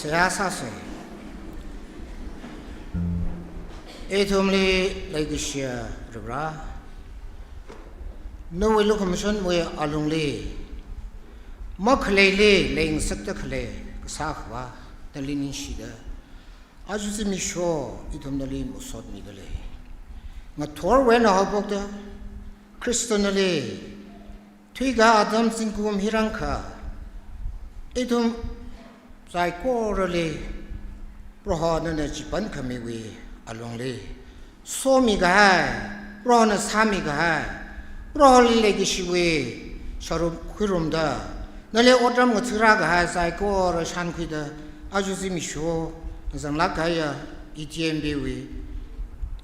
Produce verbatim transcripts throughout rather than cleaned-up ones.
Seihā sāsa. Ithumli leikashiya Varivara, nawui lukhamashanwui alungli, makhaleili leingasakta khalei Kasā Akhava, nali ningshida, aja zimiksho ithum nali masotmida lei. Ngathorwui eina haophokta, Khrista nali thuikahai atam zingkum hirangkha, ithum saikorali Proho nana chipankhamiwui alungli somikahai, Prohona sāmikahai, Proholi leikashiwui sharuk khuirumda, nali otram ngathara kahai saikora shānkhuida, aja zimiksho ngazanglāk kahaiya E T N B wui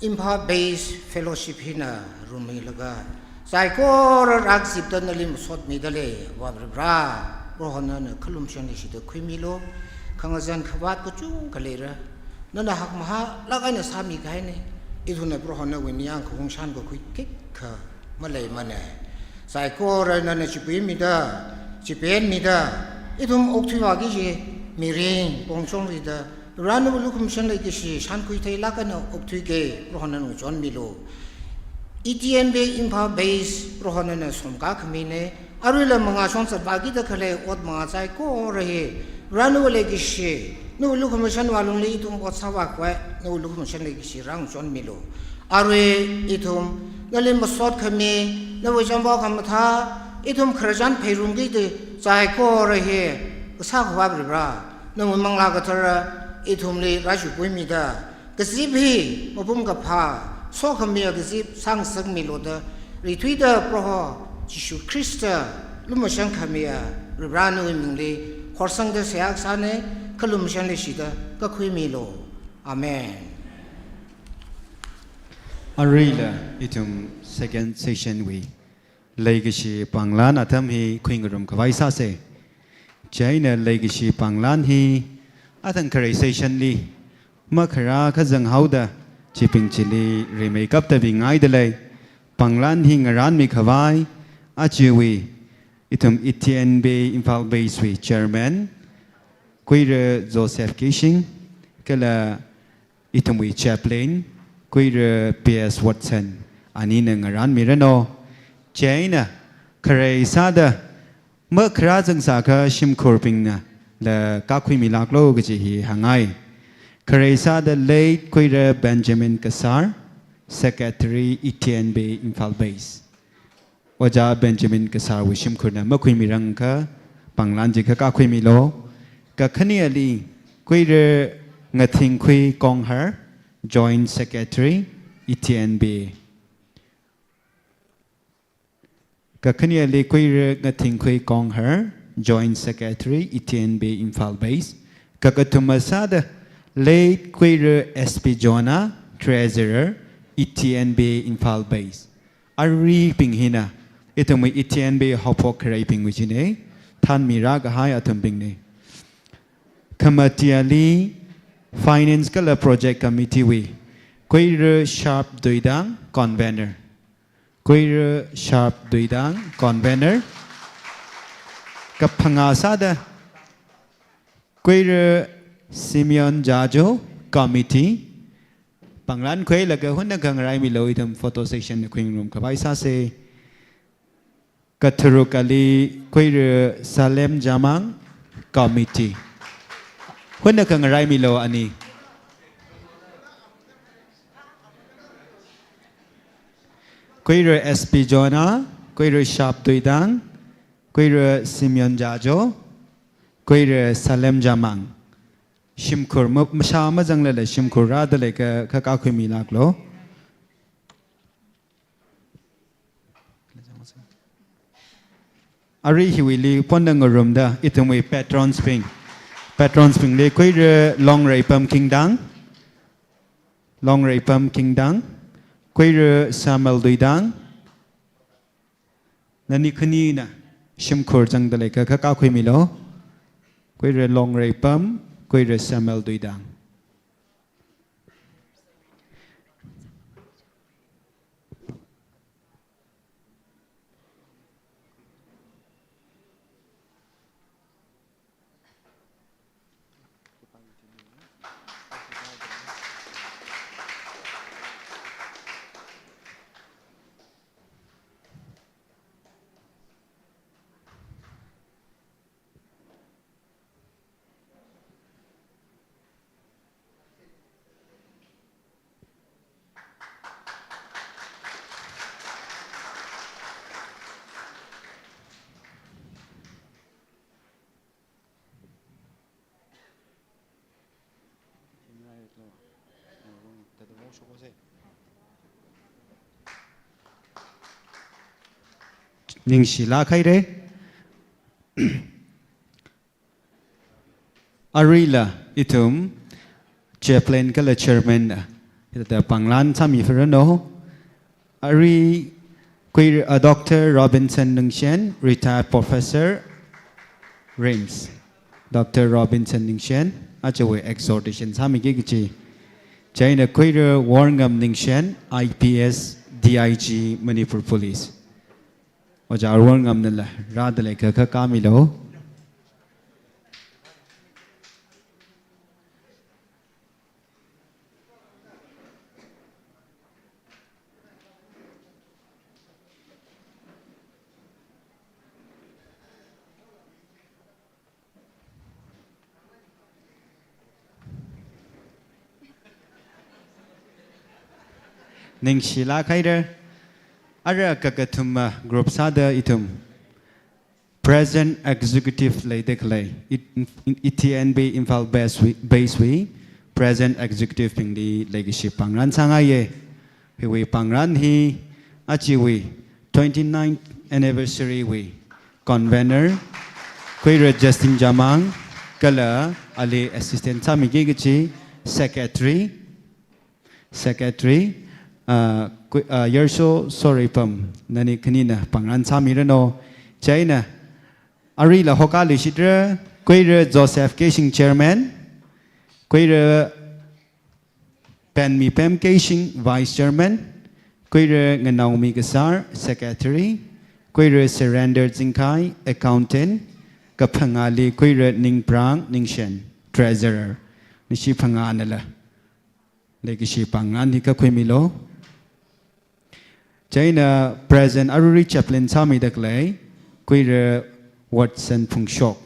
Imphal Base Fellowship hina rummilaga, saikora rākazipda nali masotmida lei, Varivara, Proho nana khalumashan leishida khuimilu, khangazan khavāt kachungkha leira, nana hakmahālāk eina sāmikahaina, ithumna Proho nawui ningyāng khaung shānkakhui khikha maleimana. Saikora nana chipuimida, chipenmida, ithum okthuivāki kaji mirin pongchongrida, Varivara nawui lukhamashan leikashi shānkhui theilāk eina okthuiki, Proho nana ngachonmilu. E T N B Imphal Base Proho nana somkakhamina, aruila mangā shong zatvākida khalei ot mangā saikora hi, Varivara nawui leikashi, nawui lukhamashanwui alungli ithum ot sāvākhavai, nawui lukhamashan leikashi rāngachonmilu. Arui ithum nali masotkhami, nawui chānpao khamathā, ithum khararchan pheirumki kaji saikora hi, Kasā Akhava Varivara, nawui Manglā Kathara ithumli rāshuipuimida, kazip hi mapung kaphā, sokhamiya kazip sāngasakmilu da, rithuida Proho Jishu Khrista lumashankhamiya Varivara nawui mingli horsangda seihā kasāna, khalumashan leishida kakhuimilu. Amen. Aruila ithum second session wui leikashi pānglan atam hi khuingarum khavai sāsa. Chieina leikashi pānglan hi athang kharei session li makharā kazang haoda, chibing chili rimeikapta bingaida lei. Pānglan hi ngarānmi khavai, ajawui ithum E T N B Imphal Base wui Chairman, Kuira Joseph Kishing, kala ithumwui Chaplain, Kuira P S Watson, anina ngarānmiranu. Chieina kharei sāda makharā zangsākha shimkhurbingnala kakhuimilāklu kaji hi hāngngai. Kharei sāda late Kuira Benjamin Kasar, Secretary E T N B Imphal Base. Ojā Benjamin Kasarwui shimkhurna makhuimirangakha pānglan chi kakakhuimilu. Kakhaneli Kuira Ngathingkhui Konghar, Joint Secretary, E T N B. Kakhaneli Kuira Ngathingkhui Konghar, Joint Secretary, E T N B Imphal Base. Kakathuma sāda late Kuira S P Jona, Treasurer, E T N B Imphal Base. Aribing hina ithumwui E T N B haophok khareibingwui china, thanmirākahai athumbingna. Khamateli Finance kala Project Committee wui Kuira Sharp Duidang, Convener. Kuira Sharp Duidang, Convener. Kaphangā sāda Kuira Simeon Jajo, Committee. Pānglan khuilaga hunnakha ngaraimilu, ithum photo session na khuingarum khavai sāsa. Katharukali Kuira Salem Jamang, Committee. Hunnakha ngaraimilu ani. Kuira S P Jona, Kuira Sharp Duidang, Kuira Simeon Jajo, Kuira Salem Jamang. Shimkhur ma-, mashā mazanglala shimkhur rāda leikha kakakhuimilāklu. Ari hiwuili pondang ngarumda ithumwui patrons bing. Patrons bingli Kuira Longreipam Kingdang. Longreipam Kingdang. Kuira Samuel Duidang. Nani khanina shimkhur zangda leikha kakakhuimilu. Kuira Longreipam, Kuira Samuel Duidang. Ningshilāk haira. Aruila ithum chaplain kala chairman na hithāda pangran sāmi phāranu. Arui Kuira, uh, Doctor Robinson Ningshen, retired professor, RIMS. Doctor Robinson Ningshen, ajawui exhortation sāmiki kachi. Chieina Kuira Worngam Ningshen, I P S, D I G, Manipur Police. Ojā Worngamnala rāda leikha kha kāmilu. Ningshilāk haira. Ara kakathuma group sāda ithum present executive leida khalei, E T N B Imphal base wui, base wui present executive bingli leikashi pangran sāngaiya. Hiwui pangran hi ajawui twenty-ninth anniversary wui convener, Kuira Justin Jamang, kala ali assistant sāmiki kachi, secretary, secretary, uh, Kui-, uh, Yerso Soreipam, nani khanina pangran sāmiranu. Chieina aruila hokali shitra, Kuira Joseph Keishing chairman, Kuira Penmipem Keishing, Vice Chairman, Kuira Nganaomi Kasar, Secretary, Kuira Surrender Zingkhai, Accountant, kaphangāli Kuira Ningprang Ningshen, Treasurer, nashi phangānala leikashi pangran hi kakhuimilu. Chieina present Aruirui chaplain sāmida khalei, Kuira Watson Phungshok,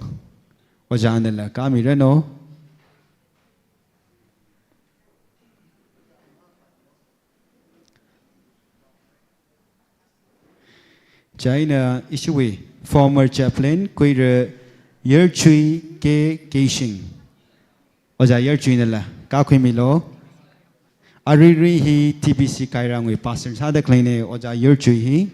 ojānala kāmiranu. Chieina ishiwui former chaplain Kuira Yerchui K Keishing. Ojā Yerchuinala kākhuimilu. Aruirui hi T B C Kairangwui pastor sāda khaleina, Ojā Yerchui hi.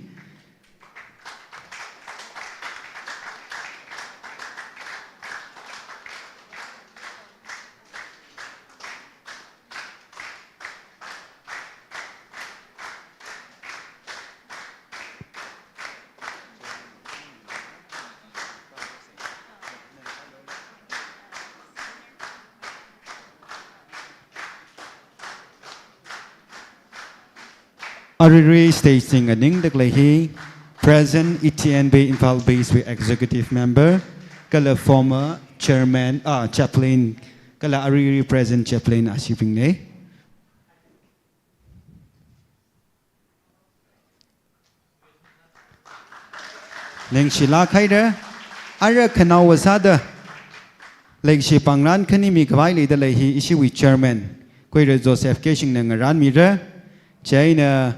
Aruirui stage sing nganingda khalei hi, present E T N B Imphal Base wui executive member, kala former chairman, ah, chaplain, kala Aruirui present chaplain ashibingna. Ningshilāk haira, ara khanaowa sāda leikashi pangran khanimi khavai leida khalei hi ishiwui chairman, Kuira Joseph Keishingna ngarānmira. Chieina,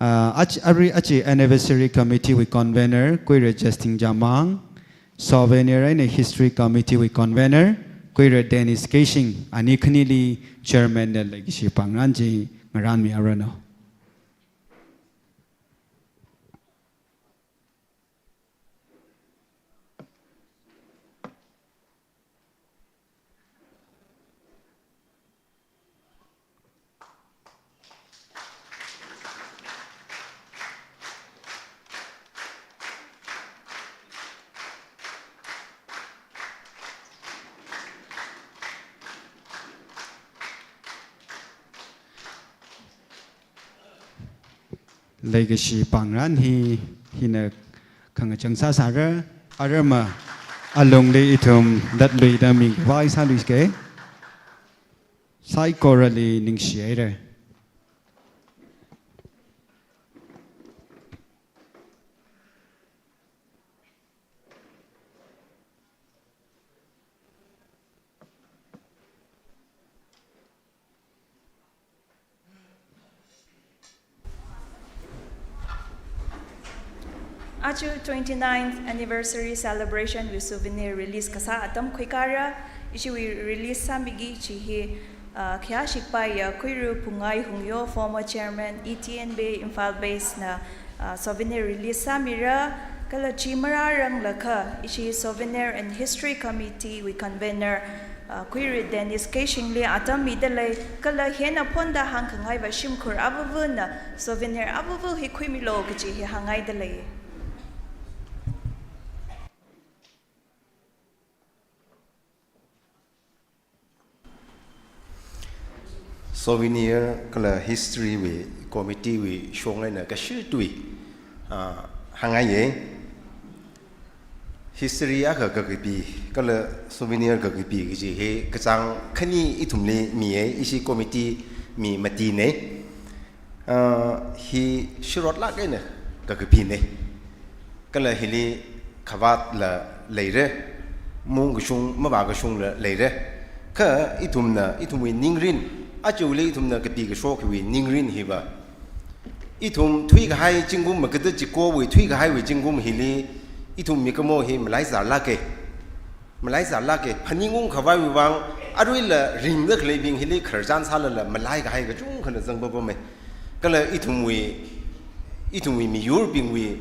ah, ach-, arui aja anniversary committee wui convener, Kuira Justin Jamang, souvenir eina history committee wui convener, Kuira Dennis Keishing, ani khanili chairman na leikashi pangran chi ngarānmiranu. Leikashi pangran hi, hina khangachang sāsāra, arama alungli ithum latluida mingvai sāluike. Saikorali ningshi haira. Aja twenty-ninth anniversary celebration wui souvenir release kasā atam khuikara, ishiwui release sāmiki kachi hi Ah, khayāshikpaiya Khuiru Phungngai Hungyo, former chairman, E T N B A Imphal base na, ah, souvenir release sāmira, kala chi marāranglakha ishi Souvenir and History Committee wui convener, ah, Khuiru Dennis Keishingli atam midalei, kala hieina phonda hāngkhangaiva shimkhur avuvuna souvenir avuvu hi khuimilu kaji hi hāngngaidalei. Souvenir kala history wui committee wui shong eina kashitwui, ah, hāngngaiye. History akha kakapi, kala souvenir kakapi kaji hi kachāng khani ithumli miye, ishi committee mi matinei. Ah, hi shirotlāk eina kakapinei. Kala hili khavātla leire, maungkashung, mavākashungla leire. Kha ithumna, ithumwui ningrin, ajaili ithumna kapi kasho khiwui ningrin hiva, ithum thuikahai zingkum, makada chikowui thuikahaiwui zingkum hili, ithum mikumo hi malaizarlāke. Malaizarlāke, phaningung khavaiwui vang, aruila ringda khaleibing hili khararchan sālala malaikahai kachungkhana zangpapamei. Kala ithumwui, ithumwui miyurbingwui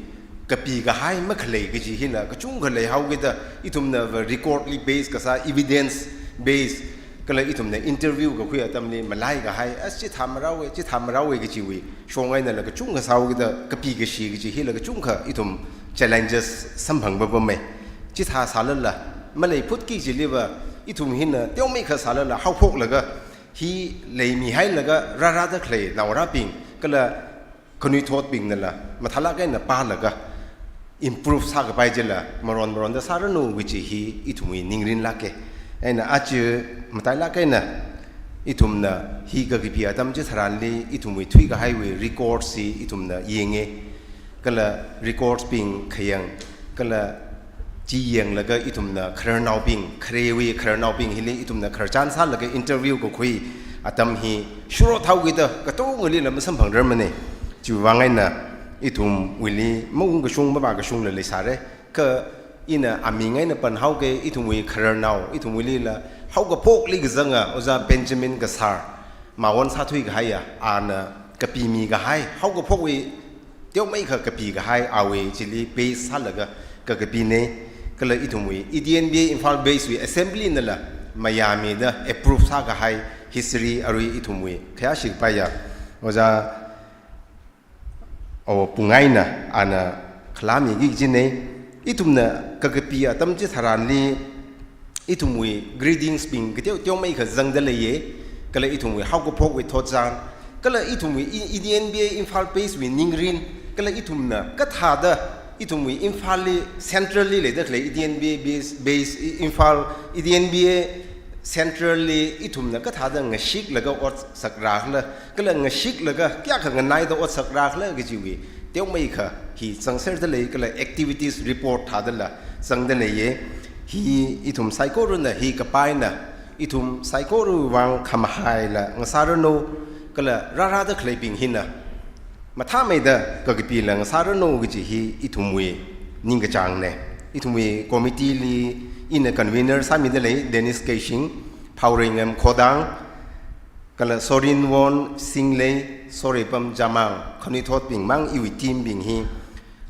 kapikahai makhalei kaji hila kachungkha leihaokida, ithumnava record li base kasā, evidence base, kala ithumna interview kakhui atamli malaikahai, as chithā marāwe, chithā marāwe kajiwui shong einala kachungkha sāhaokida, kapi kashi kaji hila kachungkha ithum challenges samphangpapamei. Chithā sālala, maleiphutki chiliva, ithum hina teomeikha sālala haophoklaga, hi leimihailaga rārāda khalei naongarābing, kala khanuithotbingnala mathālāk eina pālaga improve sākapai chila maron maronda sāranu kaji hi ithumwui ningrinlāke. Eina aja matailāk eina ithumna hi kakapi atam chitharanli ithumwui thuikahaiwui records hi ithumna yenge. Kala records bing khayang, kala chi yanglaga ithumna khararnaobing, kharewui khararnaobing hili ithumna khararchan sālaga interview kakhui atam hi shirot haokida katongalila masamphangrarmanei. Chiwui vang eina ithumwuili maungkashung mavākashungla leisāre. Kha ina aming eina panhaoke, ithumwui khararnao, ithumwuilila haokaphokli kazanga Ojā Benjamin Kasar, Mawon sāthuikahaiya, ana kapimikahai, haokaphokwui teomeikha kapikahai awui chili base sālaga kakapinei. Kala ithumwui E T N B A Imphal base wui assembly nala mayāmida approve sākahai history arui ithumwui khayāshikpaiya Ojā Awo Phungngaina ana khalāmiki kajinei. Ithumna kakapi atam chitharanli ithumwui greetings bing kateo teomeikha zangda leiye, kala ithumwui haokaphokwui thotchan, kala ithumwui E-, E T N B A Imphal base wui ningrin, kala ithumna kathāda ithumwui Imphal li central li leida khalei E T N B A base, base I-, Imphal E T N B A central li ithumna kathāda ngashiklaga ot sakrākhala, kala ngashiklaga kayākha nganaida ot sakrākhala kajiwui teomeikha hi zangserda lei, kala activities report thādala zangda leiye. Hi ithum saikorana hi kapaina, ithum saikora vang khamahaila ngasāranu, kala rārāda khaleibing hina mathāmeida kakapila ngasāranu kaji hi ithumwui ningkachāngnei. Ithumwui committee li ina convener sāmida lei Dennis Keishing, Phaoreingam Khodang, kala Sorinwon Singlei, Soreipam Jamang, khanuithotbing mang iwui team bing hi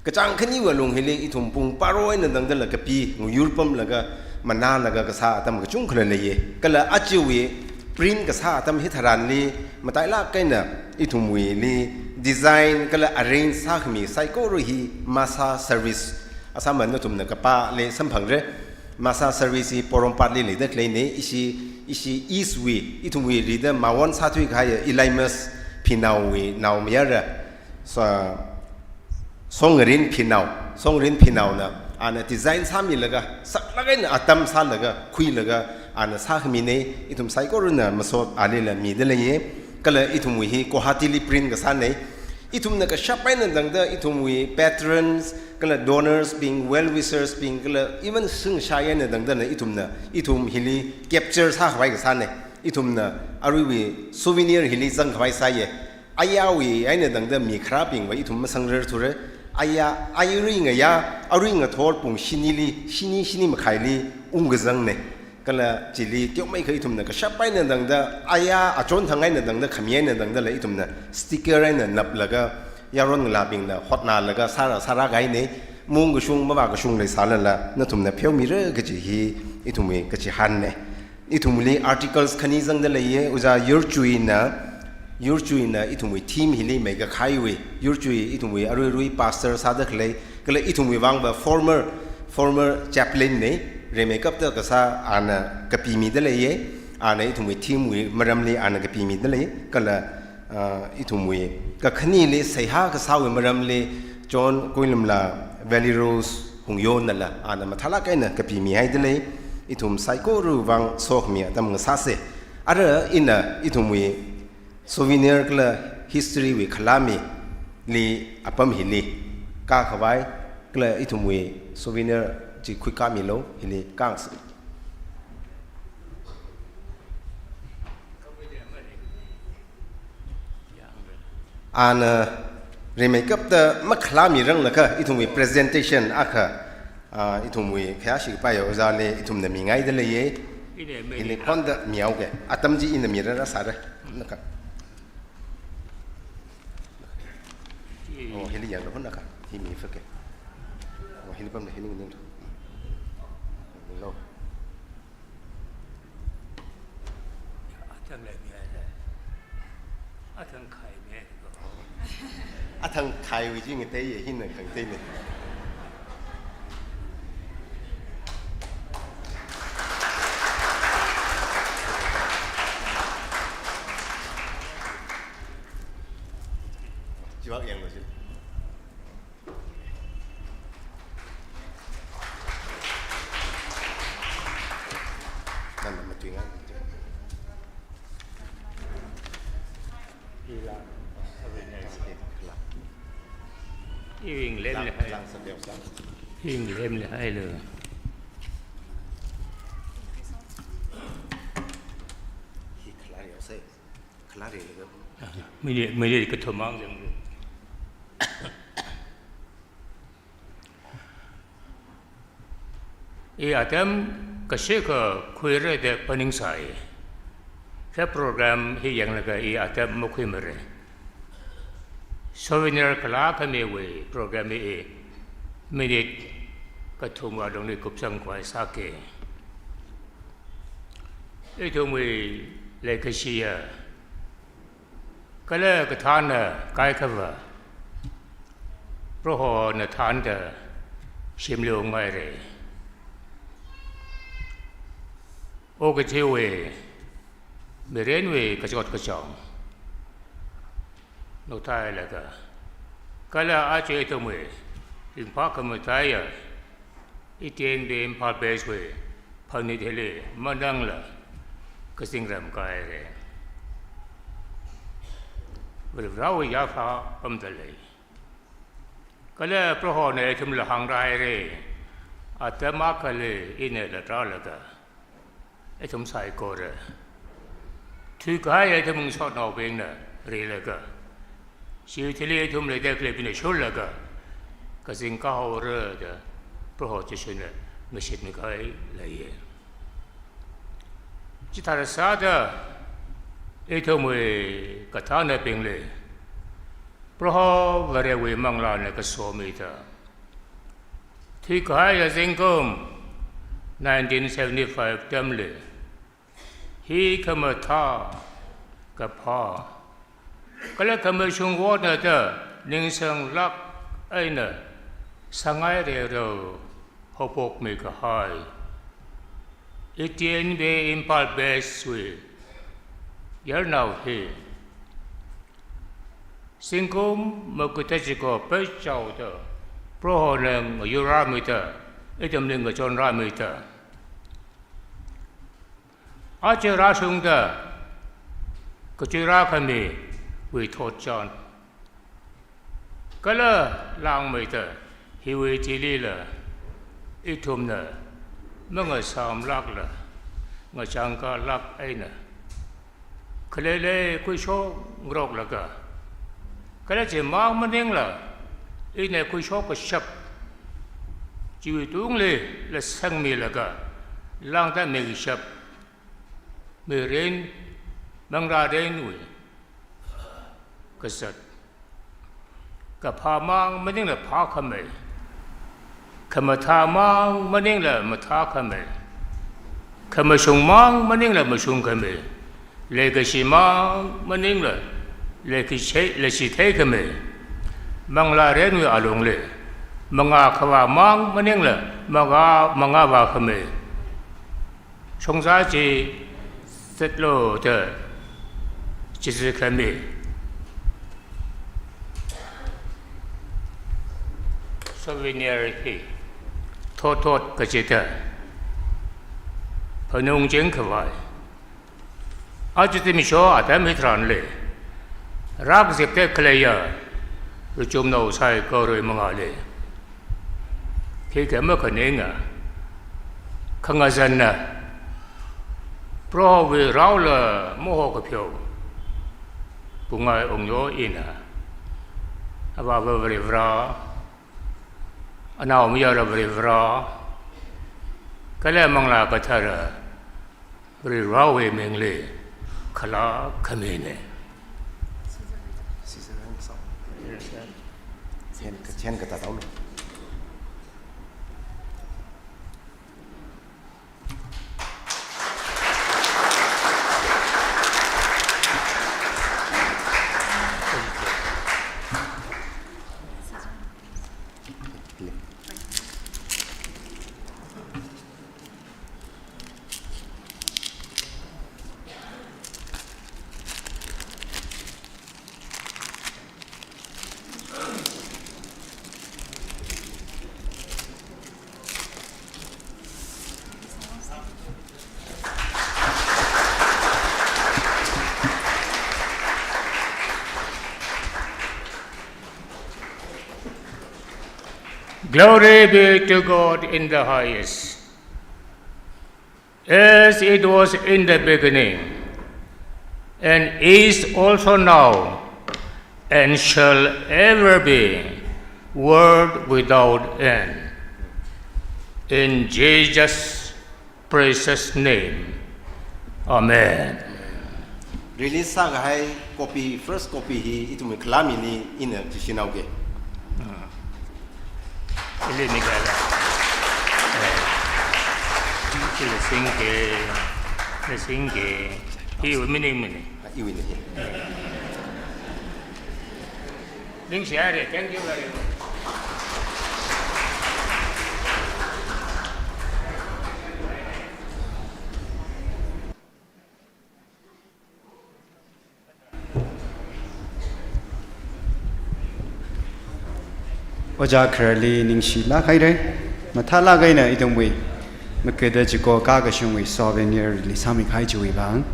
kachāng khaniwui alung hili ithum pung paro eina tangdala kapi, nguyur pamlaga, manālaga kasā atam kachungkhala leiye. Kala ajawui print kasā atam hitharanli matailāk eina ithumwuili design kala arrange sākhami saikora hi Masa Service, Assam nathumna kapāli samphangra. Masa Service hi Porompat li leida khaleinei, ishi, ishi East wui, ithumwui rida Mawon sāthuikahaiya Elimus Phenaowui naomayara, sa-, Songrin Phenao, Songrin Phenaona ana design sāmilaga, saklāk eina atam sālaga, khuilaga, ana sākhaminei, ithum saikorana masot alila mida leiye. Kala ithumwui hi Guwahati li print kasānei. Ithumna kashap eina tangda ithumwui patrons, kala donors bing, well wishers bing, kala even singshai eina tangdana ithumna, ithum hili capture sākhavai kasānei. Ithumna aruiwui souvenir hili zangkhavai sāye. Ayāwui eina tangda mi kharābingva ithum masangrarthura. Ayā, arui ngayā, arui ngathor pung shinili, shini, shini makhaili ungkazangnei. Kala chili teomeikha ithumna kashap eina tangda, aya achon thang eina tangda, khami eina tangdala ithumna sticker eina naplaga, yaron ngalābingna hotnalaga sāra sāra kahaina, maung kashung, mavā kashung leisālala, nathumna pheomira kaji hi ithumwui kachihānna. Ithumli articles khani zangda leiya, Ojā Yurchuina, Yurchuina ithumwui theme hili meikakhaiwui, Yurchui ithumwui aruirui pastor sāda khalei, kala ithumwui vangva former, former chaplain na, rimeikapta kasā ana kapimida leiya, ana ithumwui theme wui maramli ana kapimida lei, kala, ah, ithumwui kakhanili seihā kasāwui maramli John Kuilumla Valley Rose Hungyonala ana mathālāk eina kapimihaida lei, ithum saikorawui vang sokhami atam ngasāsa. Ara ina ithumwui souvenir kala history wui khalāmili apam hili kākhavai, kala ithumwui souvenir chi khuikāmilu, hili kāngsa. Ana rimeikapta makhalāmiranglakha ithumwui presentation akha, ah, ithumwui khayāshi kapai ojāli ithumna mingaida leiya. Ine, hili khonda mihaoke. Atam chi ina mirara sāra. Naka. Oh, hili yanglu naka. Hi mifake. Oh, hili pamda hili ninglu. Ninglu. Athang leimihai le. Athang khaimihai ko. Athang khaiwui chi ngateiya, hina khangateina. Chiwui vang yanglu chi. Nana matuingai. Ila. Iwui ngalemli hai. Iwui ngalemli hailu. Hi khalari yaosai. Khalari yaosai. Mili, mili kathumang jang. I atam kashikha khuira da phaningsai. Kha program hi yanglaga i atam makhuimara. Souvenir kala khamiwui program hi i minute kathumwui alungli kupsangkhavai sāki. Ithumwui leikashiya kala kathāna kaikhava, Prohona thānda shimli ungngaira. Okathuiwui, mirinwui kachot kachāng nothailaga, kala aja ithumwui ringphā khamataiya, Eden Bay Imphal Base wui phanit hili manangla kazingram kahaira. Varivarāwui yākha pamda lei. Kala Prohona ithumla hāngrāhaira. Atam akhali ina latrālaga ithum saikora thuikahai ithum ngasotnaobingna rilaga, chiwui thili ithum leida khaleibingna shurlaga kazing kahaora da Proho Jishuna ngashitmi kahai leiya. Chithāda sāda ithumwui kathānabingli Proho Varewui manglāna kasomida, thuikahaiya zingkum nineteen seventy-five atamli hi khamathā, kaphā, kala khamashung otna da ningsanglāk eina sāngairarao haophokmi kahai Eden Bay Imphal Base wui yarnao hi zingkum makuta chiko peichaoda Prohona ngayurrāmida, ithumli ngachonrāmida, aja rāshungda kachuirā khamiwui thotchan kala langmeida hiwui thilila ithumna mangasāmlākla ngachangkhalāk eina khaleili khuishokngaroklaga, kala chimang maningla ina khuishok kashap chiwui tungli lasangmilaga, Lāngda mikashap, mirin, manglārinwui kazat. Kaphāmang maningla phākhami, khamathāmang maningla mathākhami, khamashungmang maningla mashungkhami, leikashimang maningla leikashi, leishitheikhami, manglārinwui alungli mangā khavāmang maningla mangā, mangāvākhami, shongza chi zatlu da chizikhami. Souvenir hi thot thot kachida phaningching khavai. Aja zimiksho atam hitharanli rākazipda khaleiya rachumnao saikorali mangāli khikha makhaninga, khangazanna, Prohowui raola mahokapheo, Bungai Ongyo ina, Avāva Varivara, Anaomayara Varivara, kala Manglā Kathara Varivarawui mingli khalā khamine. Chen, chen katā taulu. Glory be to God in the highest, as it was in the beginning, and is also now, and shall ever be, world without end. In Jesus' precious name. Amen. Release sākahai copy, first copy hi ithumwui khalā mini ina chi shinaoke. Ili mi kala. Eh. Ili singke. Ili singke. Hi u mini mini. Ah, iwui ni hi. Eh. Ningshihaire. Thank you very much. Ojā kharali ningshilāk haire. Mathālāk eina ithumwui makada chiko kakashungwui souvenir release sāmikahai chiwui vang.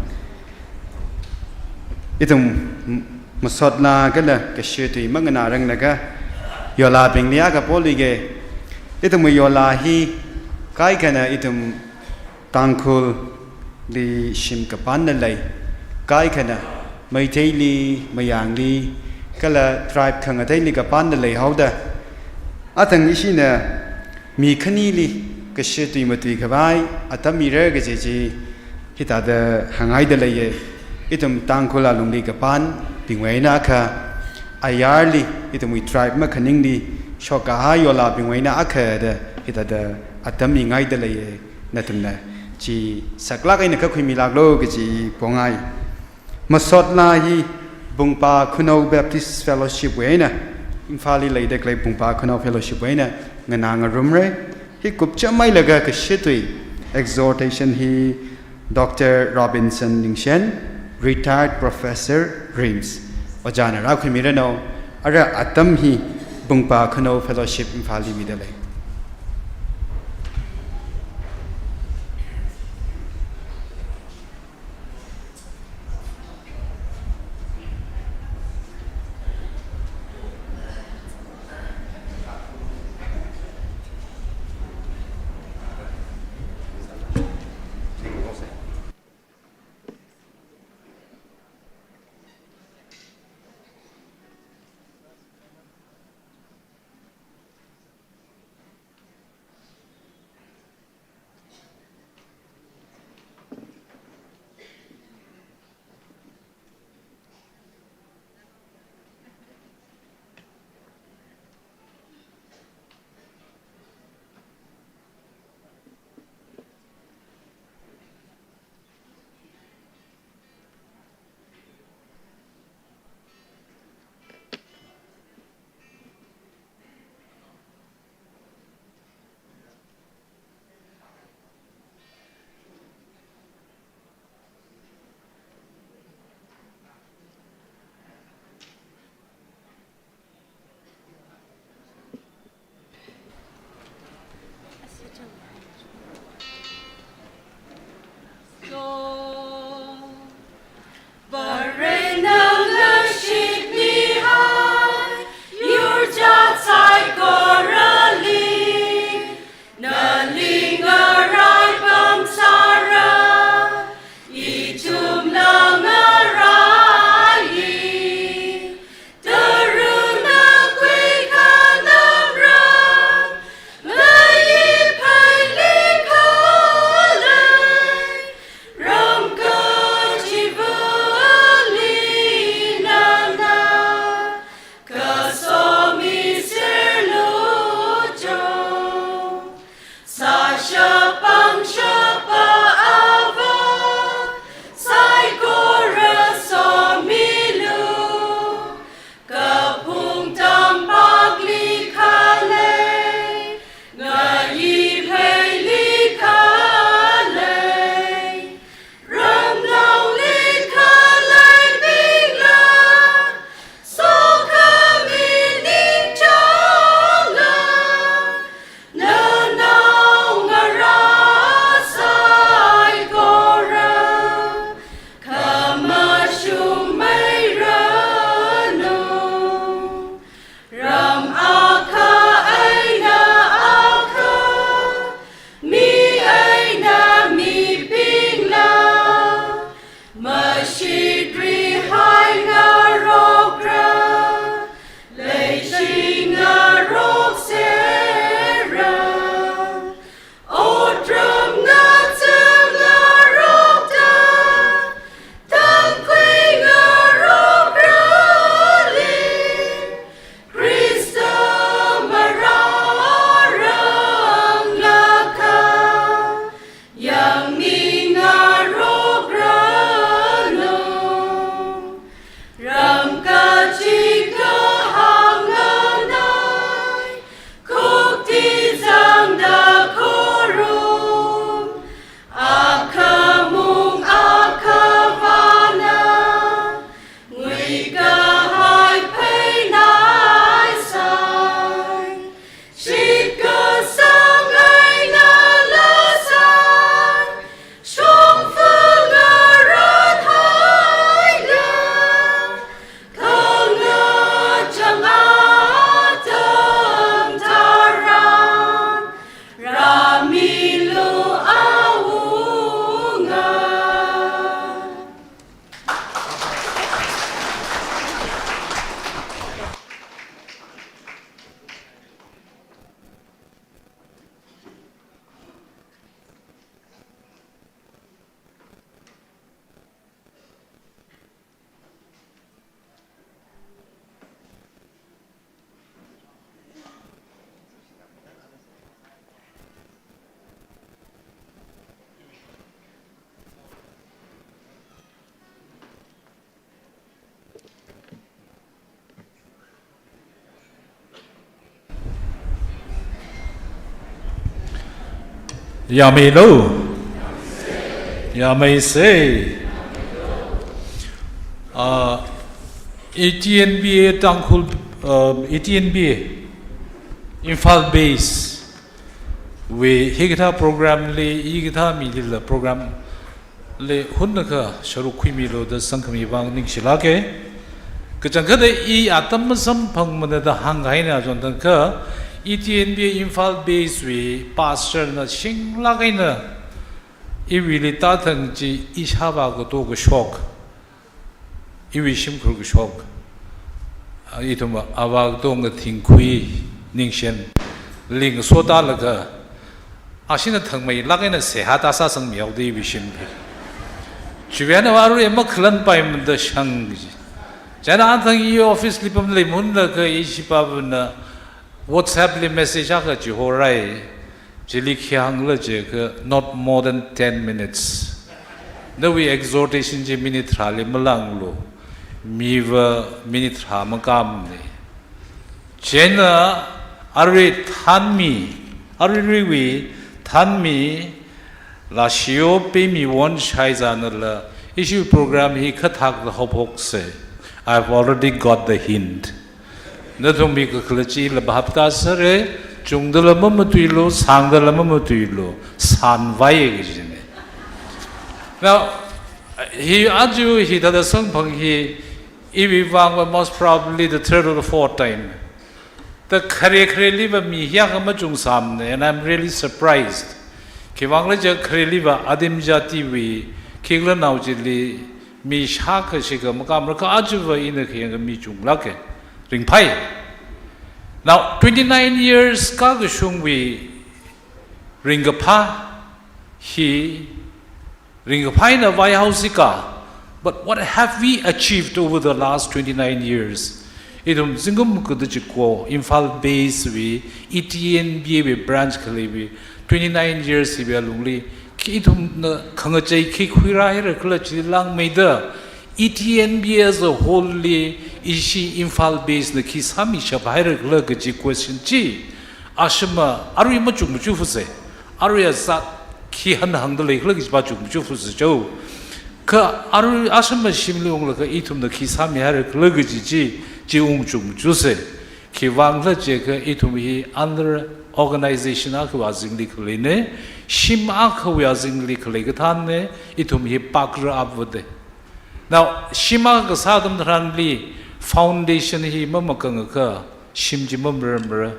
Ithum m-, masotlā kala kashitui manganāranglaga yolābingli akha polikhe. Ithumwui yolā hi kaikhana ithum Tangkhulli shim kapānna lei, kaikhana Meiteili, Mayangli, kala tribe khangateili kapānna leihaoda, athang ishina mi khanili kashitui matuikhavai atam mira kaji chi hithāda hānghaida leiye. Ithum Tangkhul alungli kapānbingwui eina akha, ayarli ithumwui tribe makhaningli shokkahai yolābingwui eina akha da hithāda atam mingaida leiye. Nathumna chi saklāk eina kakhuimilāklu kaji pongai. Masotlā hi Bungpa Khunou Baptist Fellowship wui eina, Imphalli leida khalei Bungpa Khunou Fellowship wui eina nganāngarumre. Hi kupcham mailaga kashitui exhortation hi Doctor Robinson Ningshen, Retired Professor, RIMS, ojāna rākhuimiranu. Ara atam hi Bungpa Khunou Fellowship Imphalli mida lei. Yamei lo. Yamei se. Ah, E T N B A Tangkhul, ah, E T N B A Imphal base wui hikathā program li, hikathā milila program li hunakha sharuk khuimilu da sangkhami vang ningshilāka. Kachangkhatta i atam masamphangmana da hāngkahaina chonthangkha, E T N B A Imphal base wui pastor na shinglāk eina iwuili tāthang chi ishāvā kato kashok, iwui shimkhur kashok, ah, ithum avā katonga thingkhui ningshen ling sotālaga, ashina thangmeilāk eina seihā tāsāsangmihaoda iwui shim hi. Chiwui eina arui makhalanpaimada shang chi. Chieina athang i office li pamlei munlaga ishipāvana WhatsApp li message akha chihorai. Chili khi hāngla jiakha, "Not more than ten minutes. Nawui exhortation chi minute tharāli malānglu. Miva minute tharā makāmana." Chieina arui thanmi, aruiruiwui thanmi, Lashio Pemi Won Shaizanala, ishi program hi kathākla haophoksa. "I've already got the hint. Nathum mi kakhalatla bhap tāsāra, chungdala mamatuilu, sāngdala mamatuilu, sānvai," kajina. Now, hi aja hithāda samphang hi, iwui vangva most probably the third or the fourth time. Ta khare khareliva mi hiyākha machungsāmana, and I'm really surprised. Khiwuivang khala jiakha khareliva Adim jatiwui khikhala nao chili mi shākha shikha makāmara, kha ajava ina khayangakha mi chunglāka. Ringphai. Now, twenty-nine years kakashungwui ringkaphā hi, ringkaphā eina vaihaosi kha, but what have we achieved over the last twenty-nine years? Ithum zingkum kathā chiko, Imphal base wui, E T N B A wui branch khaleiwui, twenty-nine years hiwui alungli, khi ithumna khangachei khi khuirāhaira khala chi langmeida, E T N B A as a whole li, ishi Imphal base na khi sāmishaphaira khala kaji question chi, ashama, arui machung machufusa, arui azat khi hanhāngda lei khala kajiva chungmachufusa chao. Kha arui ashama shimli unglaga ithumna khi sāmihaira khala kaji chi, chi ungchungmachusa. Khiwuivang khala jiakha ithum hi under organization akhawui azingli khaleina, shim akhawui azingli khalei kathāna, ithum hi pakra apvāda. Now, shim akha kasā atam tharanli foundation hi mamakangakha, shim chi mamararmara.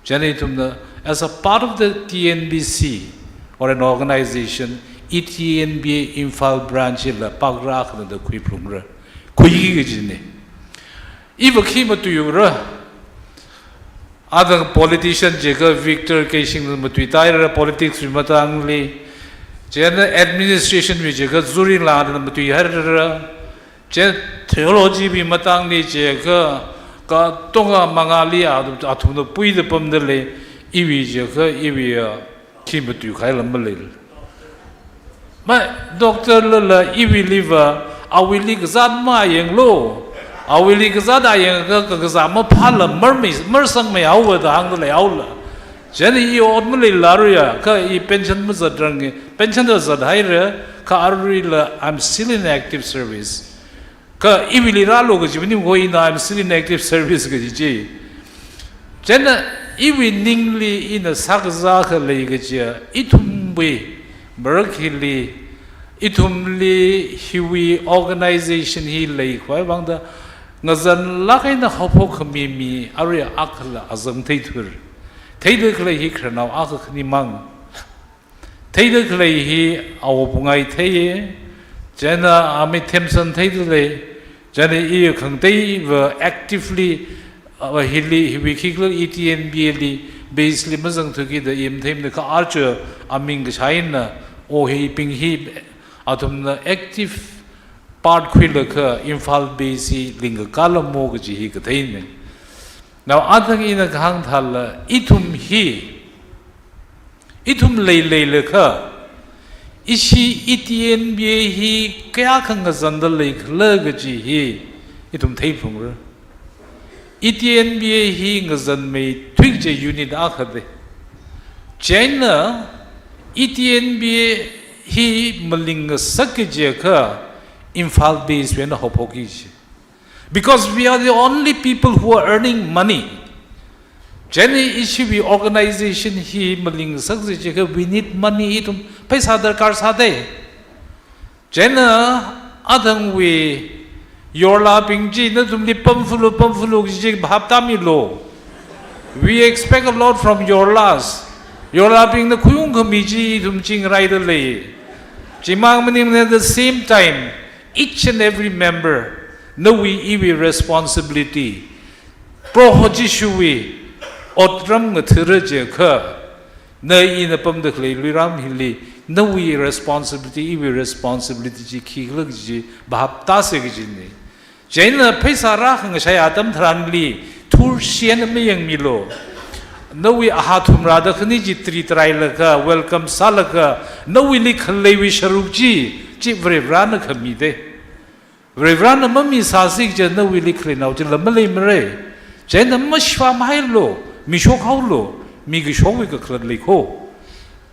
Chieina ithumna, as a part of the T N B C or an organization, E T N B A Imphal branch hila pakra akhana da khuiphalungra. Khuiki kajina. Iva khi matuiura. Athang politician jiakha Victor Keishingna matuitāhaira politics wui matangli. Chieina administration wui jiakha Zuri Langna matuihaira. Chieina theology wui matangli jiakha katonga Mangali a, athumna puida pamda lei, iwui jiakha, iwui a, khi matuikahai lam maleila. Ma, doctor lala iwuiliva, awuili kazāt mayanglu. Awuili kazāt ayangakha, kakazā maphāla marmi, marsangmeihaowa da hāngda leihaola. Chieina i ot maleila aruiya, kha i pension mazatrang, pension da zathaira, kha aruila, I'm still in active service. Kha iwuili rālu kaji maningkha ina, I'm still in active service kaji chi. Chieina iwui ningli ina sākazā akha lei kajiya, ithumwui marak hili, ithumli hiwui organization hi leikhavai vangda, ngazanlāk eina haophokkhami mi arui akhala azang theithura. Theida khalei hi khararnao akha khanimang. Theida khalei hi Awo Pungai theiya, chieina Amit Themson theida lei, chieina i khangateiva actively, uh, hili, hiwui khikhala E T N B A li, base li mazangthuki da i matheimana kha archu aming kashai eina, o hibing hi, athumna active part khuilaga Imphal base hi lingkakālamo kaji hi katheina. Now, athang ina kahāng thāla, ithum hi, ithum leileilakha, ishi E T N B A hi kayākha ngazanda leikhala kaji hi, ithum theiphalungra. E T N B A hi ngazanmeithui kaji unit akhada. Chieina, E T N B A hi malingngasak kajiakha Imphal base wui eina haophokki ji. Because we are the only people who are earning money. Chieina ishiwui organization hi malingngasak kajiakha we need money, ithum pheisā darkar sāda. Chieina athangwui yorlabing chi nathumli pamfulu, pamfulu kaji chi bhap tāmilu. We expect a lot from yorlas. Yorlabingna khuiung khami chi ithum chi ngaraida lei. Chimang maningmana, at the same time, each and every member, nawui iwui responsibility. Proho Jishuwui otram ngathara jiakha, na ina pamda khalei luiram hili, nawui responsibility, iwui responsibility chi khikhala kaji chi bhap tāsa kajina. Chieina pheisā rākhangashai atam tharanli, thurshi eina mayangmilu. Nawui ahā thumrāda khani chi tritrai laga, welcome sālaga, nawuili khaleiwui sharuk chi, chi Varivarana khamida. Varivarana mamisāsi kaja nawuili khaleina chila maleimara. Chieina mashivā mahailu, mishok haolu, mikashokwui kakhalat leikho.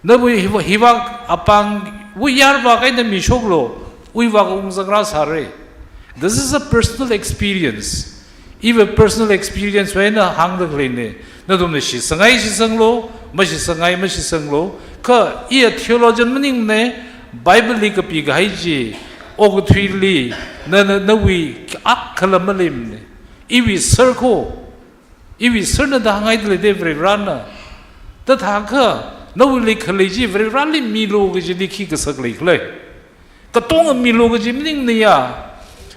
Nawui hiva-, hivak apāngwui yarvak eina mishoklu, wuivak ungzangra sāra. This is a personal experience. Iva personal experience wui eina hāngda khaleina. Nathumna shitsangai shitsanglu, mashitsangai mashitsanglu. Kha iya theologian maningmana, Bible li kapikahai chi, okathuili, na, na, nawui akhala maleimana. Iwui sir kho, iwui sirna da hāngngaida leida Varivarana. Tathākha, nawuili khalei chi Varivarali milu kajili khi kasak leikhala. Katonga milu kaji maningmana ya.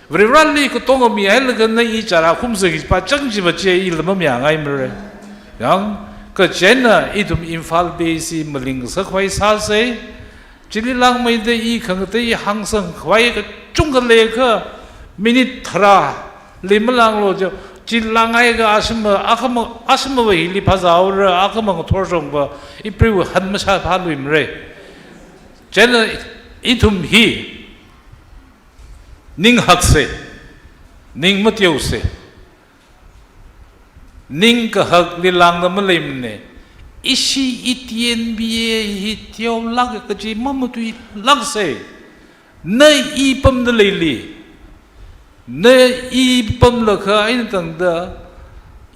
Varivarali katonga mihailaga na i chara khumsa kaji pāchang chiva chi ila mamayāngaimara. Yang, kha chieina ithum Imphal base hi malingngasak khavai sāsa. Chili langmeida i khangatei hāngsang khavai kachungkha leiakha minute tharāli malanglu jo. Chi langhaiakha ashama, akhama, ashamava hili phazāhaora, akhama ngathor shongva ipriu han mashāphaluimara. Chieina ithum hi ning haksa, ning mateosa, ning kahakli langda maleimana. Ishi E T N B A hi teolāk kaji mamatuilāksa. Na i pamda leili, na i pamlaga eina tangda,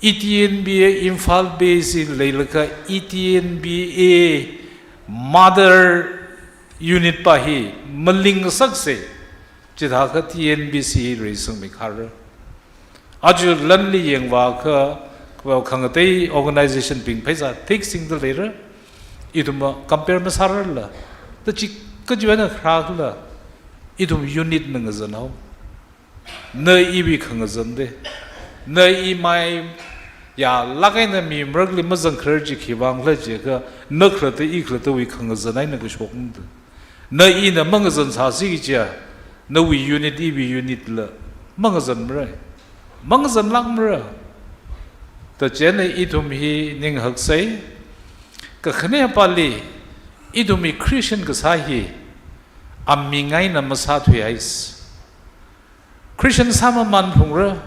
E T N B A Imphal base hi leilaga, E T N B A mother unit pa hi malingngasaksa. Chithākha T N B C hi reisangmi khara. Aja lanli yangvāakha, khangatei organization bing pheisā theisingda leira. Ithumva compare masārarla, ta chi kajiwui eina kharākhala, ithum unit na ngazanhao. Na iwui khangazanda. Na i mai yālāk eina mi marakli mazangkharar chi khiwui vangkhala jiakha, na khalatta i khalattawui khangazan eina kashokmada. Na ina mangazan sāsi kajiakha, nawui unit iwui unit la mangazanmara. Mangazanlākmara. Ta chieina ithum hi ning haksa. Kakhanepali, ithum hi Christian kasā hi aming eina masāthuihaisa. Christian sāmamān phungra,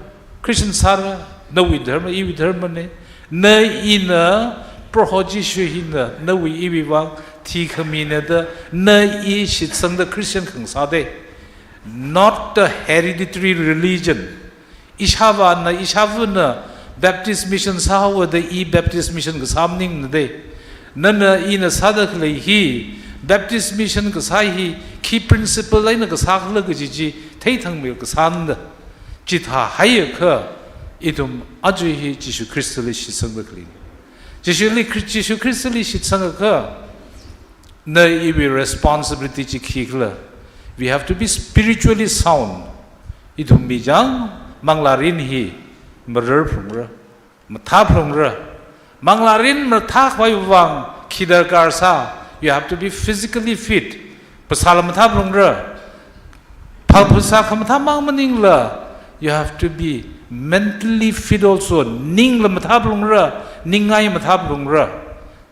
Christian sāra, nawui dharma, iwui dharmana, na ina Proho Jishu hina nawui iwui vang thikhamina da, na i shitsangda Christian khangasāda. Not the hereditary religion. Ishāvāna, ishāvana Baptist mission sāhaoda i Baptist mission kasā maningmana da. Nana ina sāda khalei hi, Baptist mission kasā hi, khi principle eina kasākhala kaji chi theithangmei kasāna da. Chithāhaiakha, ithum aja hi Jishu Khristali shitsangda khalei. Jishuli Khri-, Jishu Khristali shitsangakha, na iwui responsibility chi khikhala. We have to be spiritually sound. Ithum mi chang, manglārin hi marar phungra, mathā phungra. Manglārin mathākhavai vang khi darkar sā, you have to be physically fit. Phasāla mathā phungra. Pha-, phasā khamathā mang maningla, you have to be mentally fit also. Ningla mathā phungra, ningngai mathā phungra.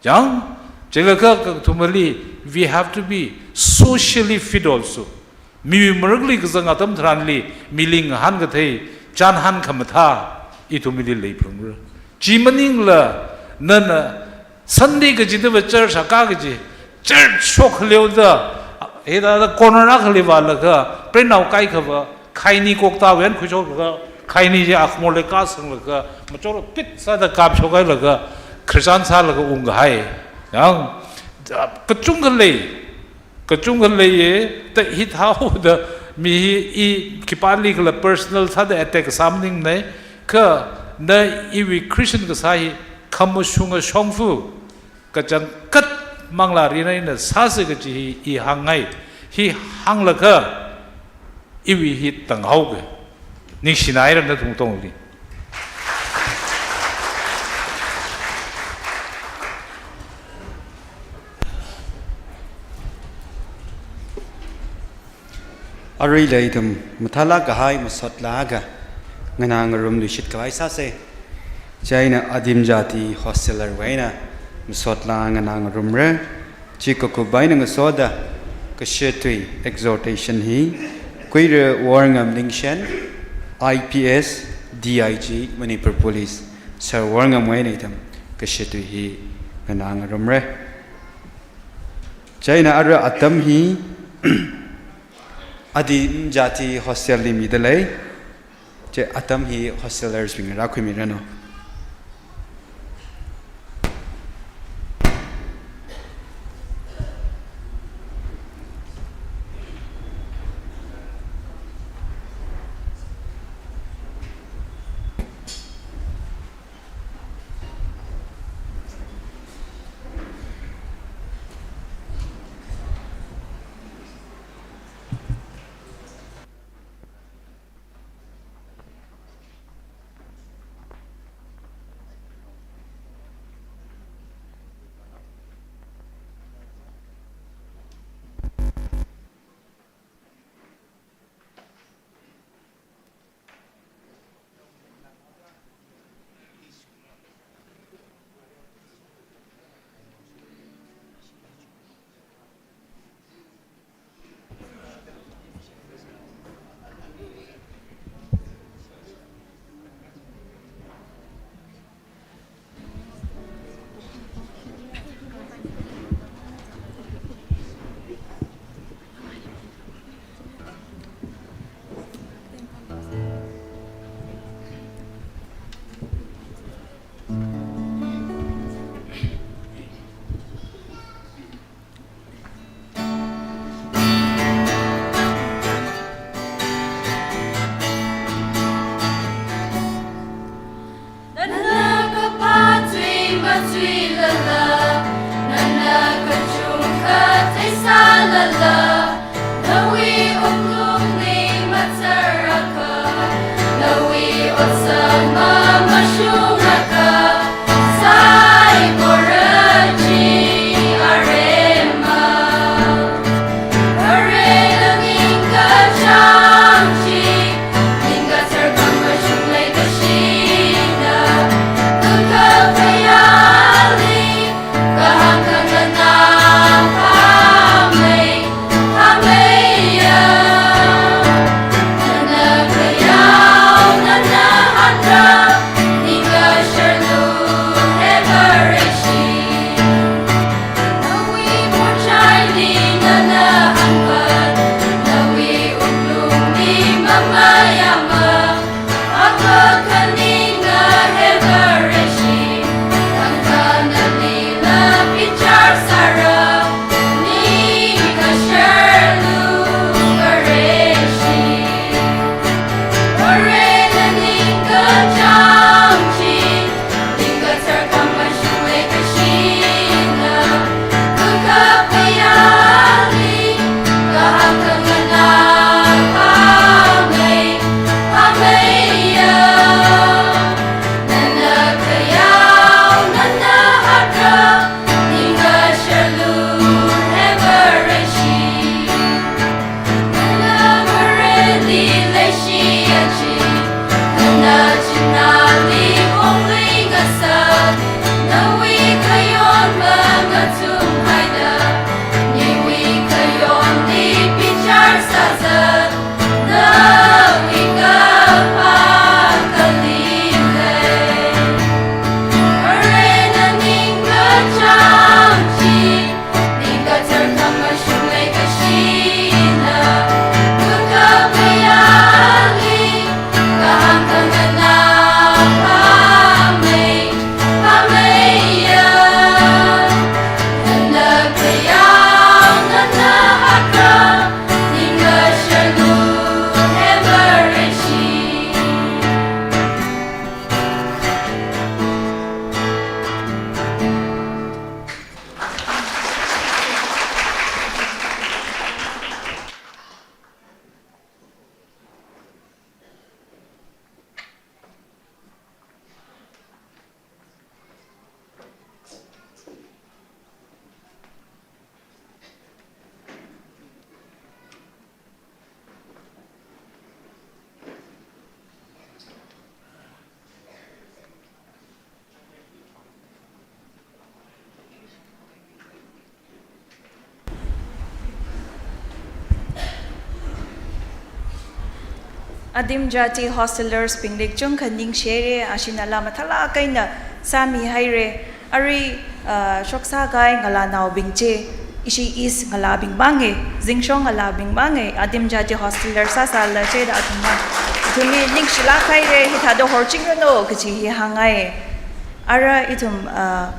Chang, chilakha kathumali, we have to be socially fit also. Miwui marakli kazang atam tharanli, mili ngahān kathei, chānhān khamathā, ithumli lei phungra. Chi maningla, nana Sunday kachida va church akā kaji, Church shokhaleoda, hithāda corner akhali vālaga, preinao kaikhava, khaini kokta wen khuishoklaga, khaini chi akhmole kasanglaga, machor pit sāda kapshokhailaga, Christian sālaga ungkahai. Yang, kachungkha lei, kachungkha leiya, ta hithāhaoda mi hi i khipālikhala personal sāda attack sāmaningmana, kha na iwui Christian kasā hi khamashunga shongfa, kachangkhat manglā rinai eina sāsa kaji hi i hāngngai. Hi hānglaga iwui hi tanghaoga. Ningshinaira nathum katongli. Aruila ithum mathālāk kahai masotlāka nganā ngarumluishit khavai sāsa. Chieina Adim Jati hostelerwui eina masotlā nganā ngarumra. Chi kakup eina ngasoda kashatui exhortation hi Kuira Worngam Lingshen, I P S, D I G, Manipur Police, Sir Worngamwui eina ithum kashatui hi nganā ngarumra. Chieina ara atam hi Adim Jati hostelli midalei. Chi atam hi hostelers bingli rākhuimiranu. Adim Jati hostelers bingli kachungkha ningshire, ashina laa mathālāk eina sāmihaire. Arui, ah, shoksākahai ngalānaobing chi, ishi East ngalābing mangei, Zingshong ngalābing mangei, Adim Jati hosteler sāsālala chida athumna, athumli ningshilāk haire, hithāda horchingranu kaji hi hāngngai. Ara ithum, ah,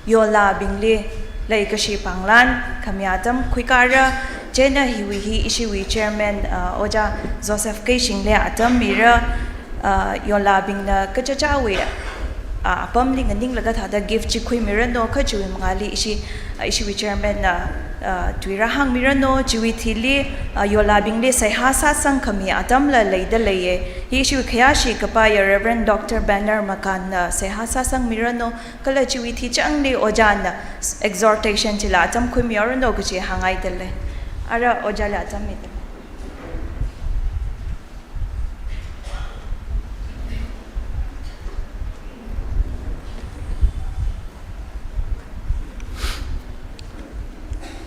yolābingli leikashi pānglan khami atam khuikara, chieina hiwui hi ishiwui chairman, ah, Ojā Joseph Keishingli atam mira, ah, yolābingna kachichāwui, ah, apamli nganinglaga thāda gift chi khuimiranu, kha chiwui mangāli ishi, ah, ishiwui chairman na, ah, tuira hāngmiranu, chiwui thili, ah, yolābingli seihā sāsang khami atamla leida leiye. Hi ishiwui khayāshi kapaiya Reverend Doctor Banner Makanna seihā sāsangmiranu, kala chiwui thichangli ojāna exhortation chila atam khuimihaoranu kaji hāngngaida lei. Ara ojāli atam mida.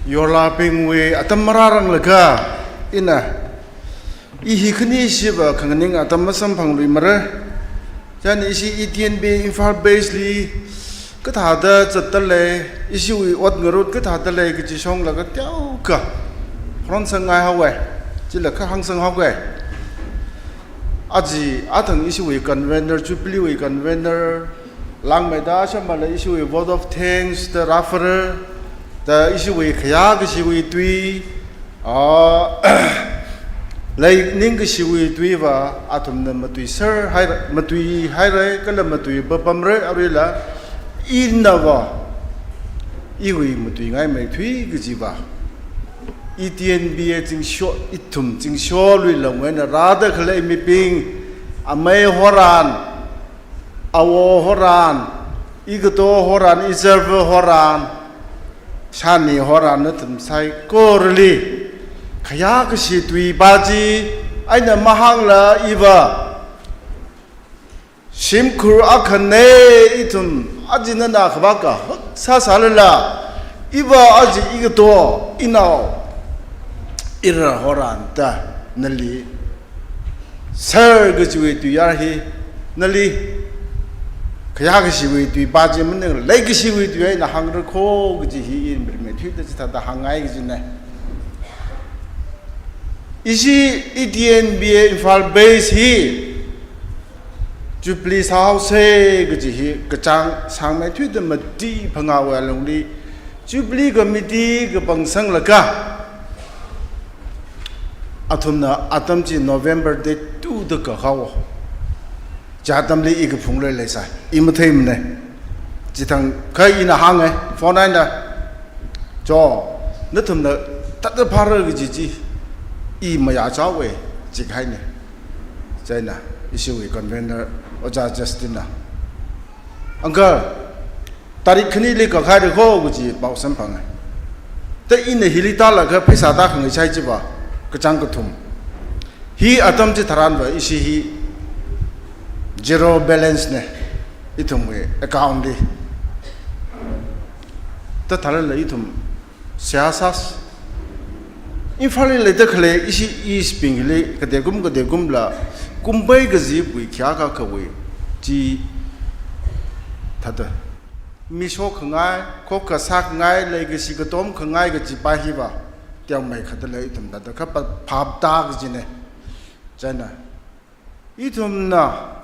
Yolābingwui atam marāranglaga ina, i hi khani shiva khanganing atam masamphangluimara. Chieina ishi E T N B Imphal base li kathāda zatda lei, ishiwui ot ngarut kathāda lei kaji shonglaga teokha horonsangngaihaowe, chila kha hāngsanghaowe. Aja athang ishiwui convener, Jubilee wui convener, langmeida shamala ishiwui vote of thanks da rāphara, da ishiwui khayākashiwui tui, ah, lei ningkashiwui tuiva athumna matuiser haira, matuihaira, kala matui papamra, aruila inava iwui matuingaimei thui kajiva, E T N B A zingsho, ithum zingsho lui lamwui eina rāda khalei mibing, amei horan, awo horan, ikato horan, iserva horan, shani horan nathum saikorali khayākashi tuiva chi eina mahāngla iva shimkhur akhana, ithum ajinana khavā kahak sāsālala, iva aja ikato, inao, ira horan da nali ser kajiwui tuiyār hi, nali khayākashiwui tuiva chi maningla leikashiwui tui eina hāngra kho kaji hi ina pirmei thuida chithāda hāngngai kajina. Ishi E T N B A Imphal base hi Jubilee sāhaosa kaji hi kachāng sangmeithuida mati phangāwui alungli Jubilee committee kapangsanglaga athumna atam chi November date two da kahaowa. Chi atamli i kaphungli leisai, i matheimana. Chithang kha ina hānga, phone eina, "Jo, nathumna thāda phāra kaji chi i mayāchaowa," jikahaina. Chieina ishiwui convener Ojā Justin na, "Uncle, tarik khanili kakhaira kho," kaji pao samphanga. Da ina hili tālaga pheisā tākhangai chai chiva kachāng kathum. Hi atam chitharanva ishi hi zero balance na, ithumwui account li. Da tharala ithum seihā sāsa. Imphal li leida khalei ishi East bingli katekum katekumla kumvai kazipwui khayākakhawui chi thāda, mi shokhangai, khokkha sākhangai, leikashi katomkhangai kajipa hiva teomeikha da lei ithum thāda kha pa-, phap tā kajina. Chieina ithumna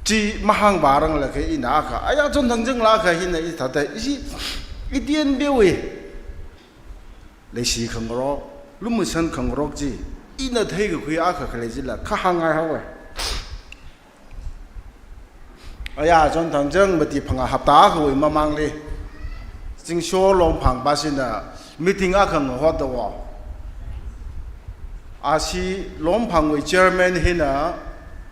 chi mahāngvāranglakha ina akha, aya chonthang chānglakha hina i thāda, ishi E T N B wui leishi khangarok, lumashan khangarok chi ina theikakhui akha khalei chila kha hāngngai haowa. Aya chonthang chāng mati phangā hapta akhawui mamangli Zingsho Longphang pashina meeting akha ngahotda wo. Ashi Longphangwui chairman hina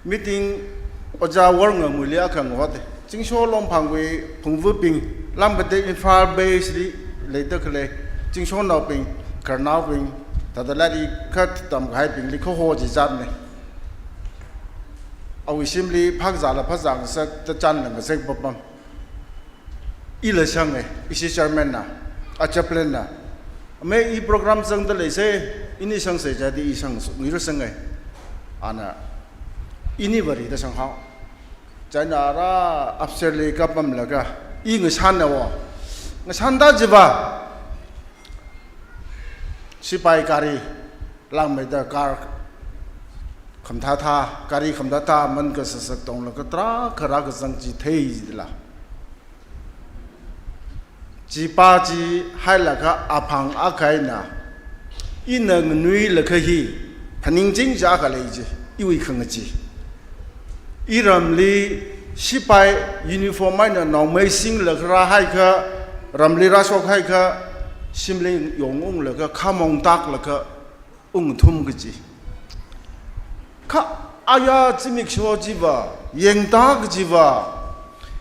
meeting Ojā Worngamuili akha ngahote. Zingsho Longphangwui phungvabing, lamkatei Imphal base li leida khalei Zingshonaobing, Karnaobing, thāda lairik kha tamkahaibingli kaho chi zatna. Awui shimli phākazāla phāzāngasak, tachanla ngasak papam. Ila shanga, ishi chairman na, a chaplain na, "Amei, i program zangda leisa, Ini shangse jadi i shang ngirusang ai. Ana ini vari da shanghao. China ra upstairs li kapamlaga i ngashanna wo. Ngashan da jiva. Sipai gari langmeida car khamthatha, gari khamthatha, man kasasak tonglaga tarākha rākazang chi thei jila. Chipa chi hailaga aphang akha eina, ina nganuilaga hi, phaningching ja khalei chi, iwui khangachee. Iramli sipai uniform eina nongmei singlaga rāhaikha, ramli rāshokhaikha, shimli yongunglaga, khamong taklaga, ungthum kaji. Kha aya zimiksho chiva, yangda kajiva,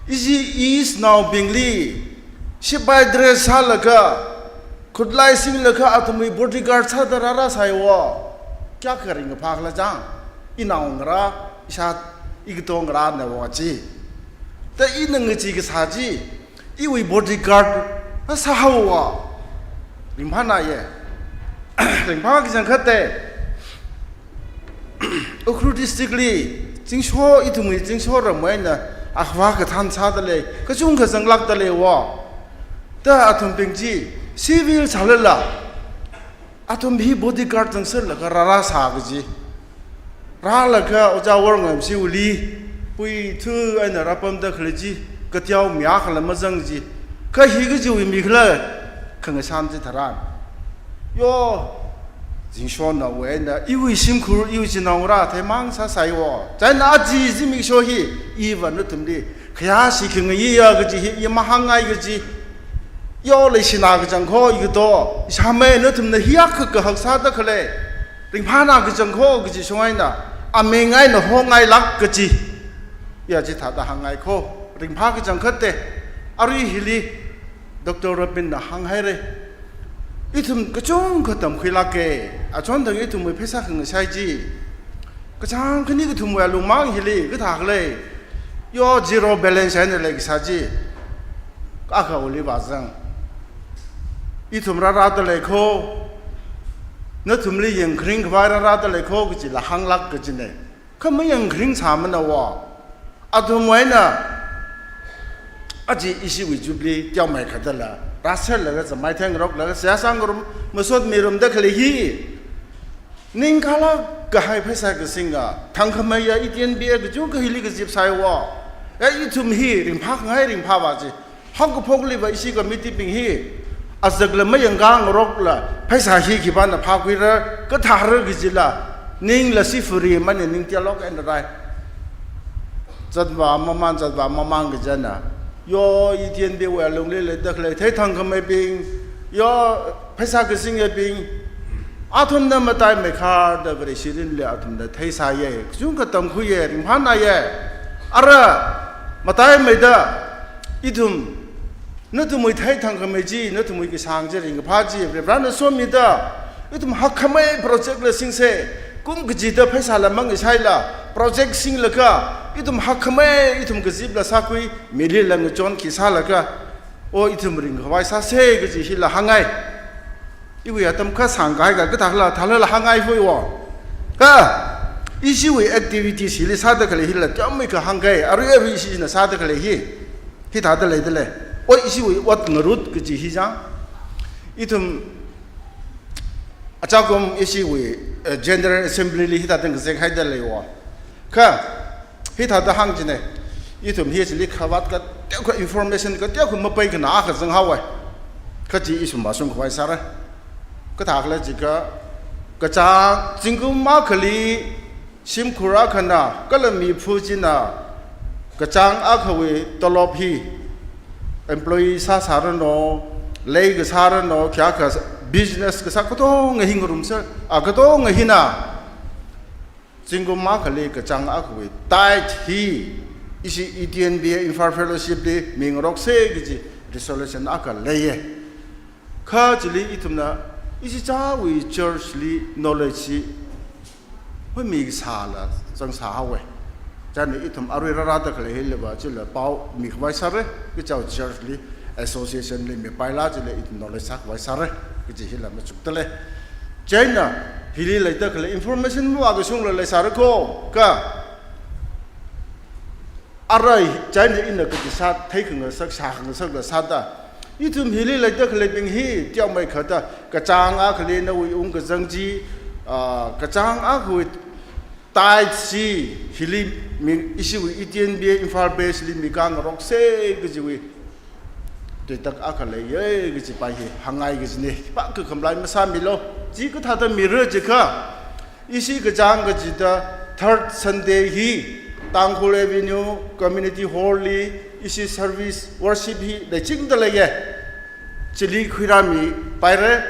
ishi East naobingli, sipai dress sālaga, khutlai singlaga athumwui bodyguard sāda rārāsai wo. Kayākha ringkaphā khala chang. Inao ngarā, ishā, ikato ngarāna wo chi. Ta ina ngachee kasā chi, iwui bodyguard, a sāhaowa. Ringphāna ye. Ringphā kachangkhatte. Ukhrul district li, zingsho ithumwui zingsho ramwui eina, akhava kathan sāda lei, kachungkha zanglākda lei wo. Ta athumbing chi, civil sālala. Athum hi bodyguard zangserlaga rārāsā kaji. Rālaga Ojā Worngam shiwuili, pui thu eina rāpamda khalei chi, kateo mi akhala mazang chi. Kha hi kajiwui mi khala, khangashan chitharan. Yo, zingshonaowui eina, iwui shimkhur, iwui chinaongarā, theimang sāsai wo. China aja zimiksho hi, iva nathumli, khayāshi khangayiya kaji hi, i mahāngngai kaji. Yo leishina kachangkho ikato, ishāmei nathumna hiyākha kahak sāda khalei, ringphāna kachangkho kaji shong eina, aming eina hongailāk kaji. Ya chithāda hāngngaikho, ringphā kachangkhatte, arui hili, Doctor Robin na hānghaire. Ithum kachungkha tamkhuilāke, achonthang ithumwui pheisā khangashai chi. Kachāng khani kathumwui alungmang hili, kathā khalei. Yo zero balance eina leikasā chi. Akha uli vāzang. Ithum rārāda leikho. Nathumli yangkharing khavai rārāda leikho kajila hānglāk kajine. Kha mayangkharing sāmana wo. Athumwui eina. Aja ishiwui jubilee teomeikha dala. Rāserlaga zamaitheng roklaga seihā sāngarum, masot mirumda khalei hi. Ningkhalak kahai pheisā kasinga, thangkhameiya E T N B A kachungkha hili kazipsai wo. Ya ithum hi ringphākhangai ringphāva chi. Haokaphokliva ishi committee bing hi. Azakla mayangkhangarokla, pheisā hi khipāna phākhuira, kathāra kajila. Ningla sifuri mani ning tialok eina rai. Zatvā mamān, zatvā mamān kajina. Yo, E T N B A wui alungli leida khalei, theithangkhameibing, yo, pheisā kasingaibing, athumna mataimeikhada Vareshi mirinli athumna theisāye, kachungkha tamkhuiye, ringphānaye. Ara, mataimeida, ithum, nathumwui theithangkhamei chi, nathumwui kashāng chi, ringkaphā chi, Varena somida, ithum hakkhamei project la singse, kum kachida pheisāla mangasaila, project singlaga, ithum hakkhamei, ithum kazipla sākhui, milila ngachon khi sālaga, o ithum ringkhavai sāse kaji hila hāngngai. Iwui atam kasāng kahai ka, kathāla, thālala hāngngai hui wo. Ka, ishiwui activities hili sāda khalei hila, teomeikha hāngkahai, arui arui ishina sāda khalei hi. Hithāda leida lei. O ishiwui ot ngarut kaji hi chang. Ithum achakum ishiwui, eh, General Assembly li hithāda ngazek haida lei wo. Kha, hithāda hāng jine. Ithum hi chili khavāt kateokha information kateokha mapaikhana akha zanghaowe. Kha chi ishum vāshung khavai sāra. Kathā khala jiakha, kachāng zingkum akhali shimkhur akhana, kala miphu china, kachāng akhawui tolop hi, employee sāsāranu, lei kasāranu, kayākha business kasā katonga hi ngarumsa, a katonga hina, zingkum akhali kachāng akhawui tithe hi, ishi E T N B A Imphal Fellowship li mingarokse kaji resolution akha leiye. Kha chili ithumna, ishi chawui church li knowledge hi, hui mikasāla zangsā haowe. Chieina ithum arui rārāda khalei hiliva chila pao mikhavai sāra, kachao church li, association li mipaila chila ithum knowledge sākhavai sāra, kaji hila machukda lei. China hili leida khalei information mavākashungla leisāra kho, kha ara china ina kaji sā theikhangasak, shākhangasakla sāda, ithum hili leida khaleibing hi teomeikha da kachāng akhali nawui ungkazang chi, ah, kachāng akhawui tithes chi hili mi, ishiwui E T N B A Imphal Base li mikāngaroksa kajiwui tuitak akha leiya kaji pai hi hāngngai kajina. Khipākha khamlai masāmilu. Chi kathāda mira jiakha, ishi kachāng kachida third Sunday hi Tangkhul Avenue Community Hall li ishi service worship hi leichingda leiya. Chili khuirāmipaira,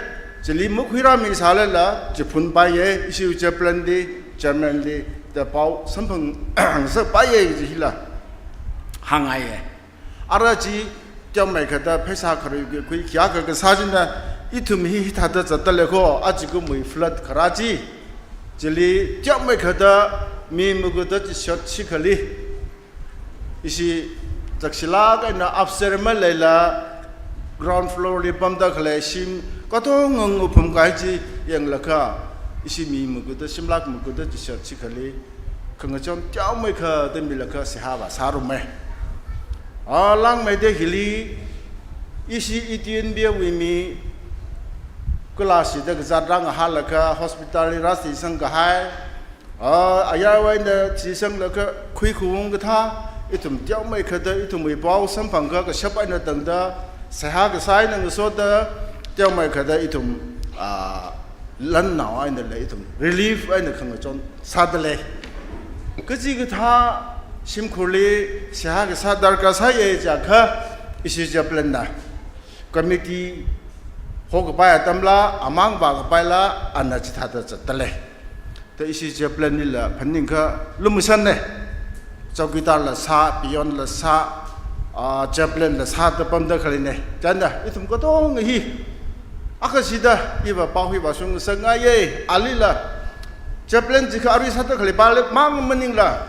chili makhuirāmisālala chiphunpaiya, ishi chaplain li, chairman li da pao samphang ngasakpaiya kaji hila hāngngaiya. Ara chi teomeikha da pheisā kharui khui khayākha kasā china ithum hi hithāda zatda lei kho, achikumwui flood kharā chi. Chili teomeikha da mi maguda chishat shikhali, ishi zakshilāk eina upstairs maleila ground floor li pamda khalei shim katonga ngaphum kahai chi yanglaga, ishi mi maguda, shimlāk maguda chishat shikhali khangachon teomeikha da milaga seihā vāsārumma. Ah, langmeida hili ishi E T N B A wui mi kalāshida kazāt rāngahānlaga hospital li rāshisang kahai, ah, ayarwui eina shisanglaga khuikhaung kathā, ithum teomeikha da ithumwui pao samphangakha kashap eina tangda, seihā kasā eina ngasoda, teomeikha da ithum, ah, lannao einala ithum relief eina khangachon sāda lei. Kachikathā shimkhurli seihā kasā darkar sāya jiakha, ishi chaplain na committee hokapai atamla, amang vākapaila, ana chithāda zatda lei. Da ishi chaplain lila phaningakha lumashanna. Chowkidar la sā, peon la sā, ah, chaplain la sāda pamda khaleina. China ithum katonga hi akha shida iva pao hi vāshung ngasakngaiya. Alila chaplain jiakha ari sāda khalei pāla mang maningla,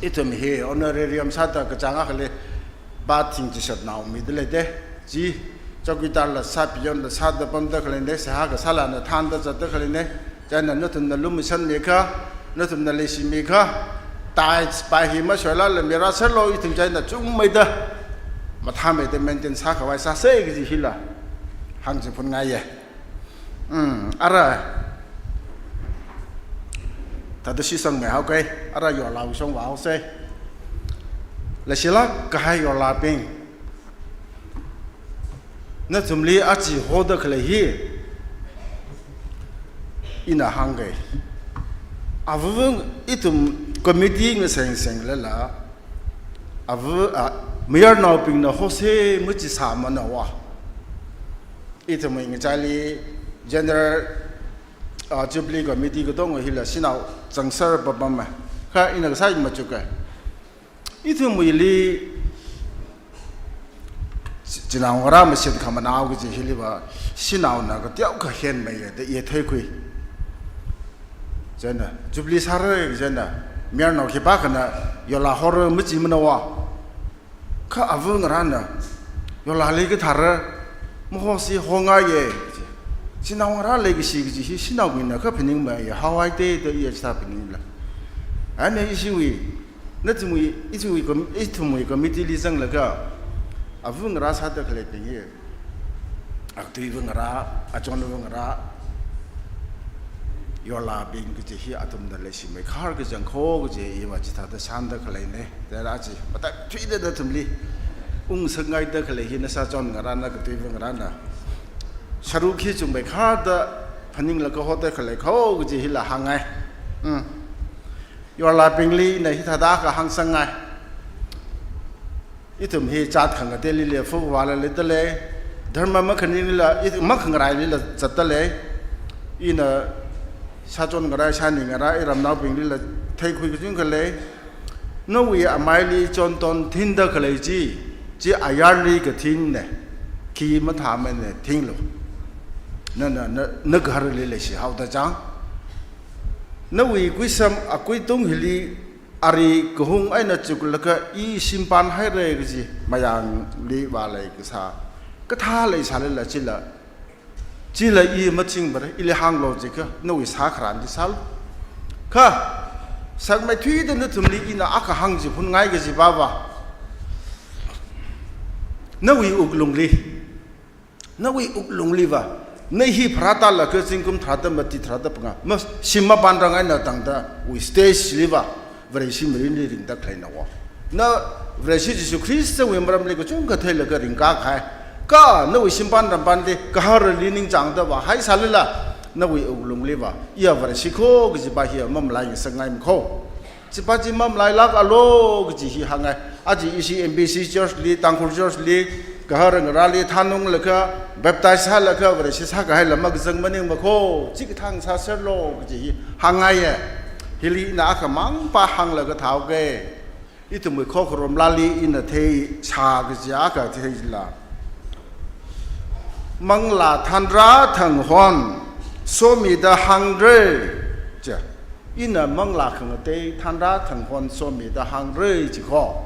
ithum hi honorarium sāda kachāng akhali bath thing chishatnao mida leida. Chi chowkidar la sā, peon la sāda pamda khaleina, seihā kasāla ana thānda zatda khaleina. China nathumna lumashanmiakha, nathumna leishimiakha, tithes pai hi masoilala mirāserlu, ithum china chungmeida, mathāmeida maintain sākhavai sāsa kaji hila hāngchiphunngai. Hmm, ara thāda shisangmei haoka, ara yorla shong vāhaosa. Leishilāk kahai yorlabing, nathumli aja hoda khalei hi ina hāngka. Avāva̱ ithum committee ngasengsenglala, avāva̱, ah, mayarnaobingna hosa machisāmana va. Ithumwui ngachaili General, ah, Jubilee Committee katonga hila shanao zangser papama. Kha ina kasā machuka. Ithumwuili chi-, chinaongarā mashit khamanao kaji hiliva shanaona kateokha henmeiya da i theikhui. China Jubilee sāra china mayarnao khipākhana yorla hora machimana va. Kha avāva̱ ngarāna yorlali kathāra mahosi hongaiya kaji. Shanaongarā leikashi kaji hi shanaobingna kha phaningmeiya, haohaida da i chithā phaningla. Ana ishiwui, nathumwui, ishiwui com-, ithumwui committee li zanglaga, avāva̱ ngarā sāda khaleibing hi, akatui va̱ ngarā, achon va̱ ngarā, yorlabing kaji hi athumna leishimeikhar kachang kho kaji iva chithāda shānda khaleina. Tera chi, mataithuida nathumli ungsakngaida khalei hi nashachon ngarāna, akatui va̱ ngarāna sharuk hi chungmeikharda phaninglaga hoda khalei kho kaji hila hāngngai. Hmm. Yorlabingli ina hithāda kahāng sangngai. Ithum hi jat khangateili lei, phu vāla leida lei, dharma makhaninglila, i-, makhangarailila zatda lei. Ina shachon ngarai, shaning ngarai, iramnaobinglila theikhui kachungkha lei. Nawui amaili chonton thinda khalei chi, chi ayarli kathinna, khi mathāmana thinglu. Nana, na, nagaharli leishi haoda chang. Nawui kuisam akuitung hili ari kahung eina chuklaga i shimpan haira kaji mayangli vālei kasā kathā leisālala chila Chila i machingmara, ili hānglu jiakha, nawui sākharān chi sālu. Kha, sakmeithuida nathumli ina akha hāngchiphun ngai kaji pava, nawui wuklungli, nawui wuklungliva, na hi pharātālaga zingkum tharāda mati tharāda phangā, ma, shim mapānrang eina tangdawui stage liva, Vareshi mirinli ringda khaleina wo. Na Vareshi Jesu Khristawui maramli kachungkha theilaga ringkā kahai. Kha nawui shimpān rampānli, gaharali ningchāngda vāhai sālala, nawui wuklungliva, iya Vareshi kho kaji pa hi mamalai ngasakngai makho. Chi pa chi mamalailākalu kaji hi hāngngai. Aja ishi M B C Church li, Tangkhul Church li, gahar ngarāli thanunglaga, baptize sālaga, Vareshi sākahaila makazang maning makho. Chikathā sāserlu kaji hi hāngngaiya. Hili ina akhamang pa hānglaga thāuke. Ithumwui khokharum laali ina theishā kaji akha theila, manglā thanrā thang hon somida hāngra, chi. Ina manglā khangatei thanrā thang hon somida hāngra jikho.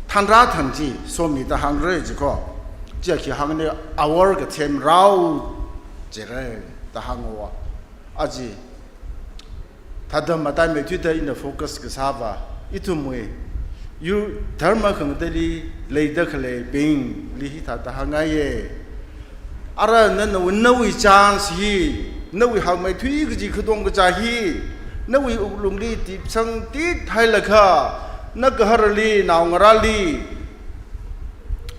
Thanrā thang chi somida hāngra jikho. Chiya khi hāngni, hour kathem rao jira da hānga. Aja thāda mataimeithuida ina focus kasāva, ithumwui yur dharma khangateili leida khaleibingli hithāda hāngngaiya. Ara nana nawui chance hi, nawui hakmeithui kaji khatong kachā hi, nawui wuklungli tipsang tithailaga, na gaharali, naongarāli,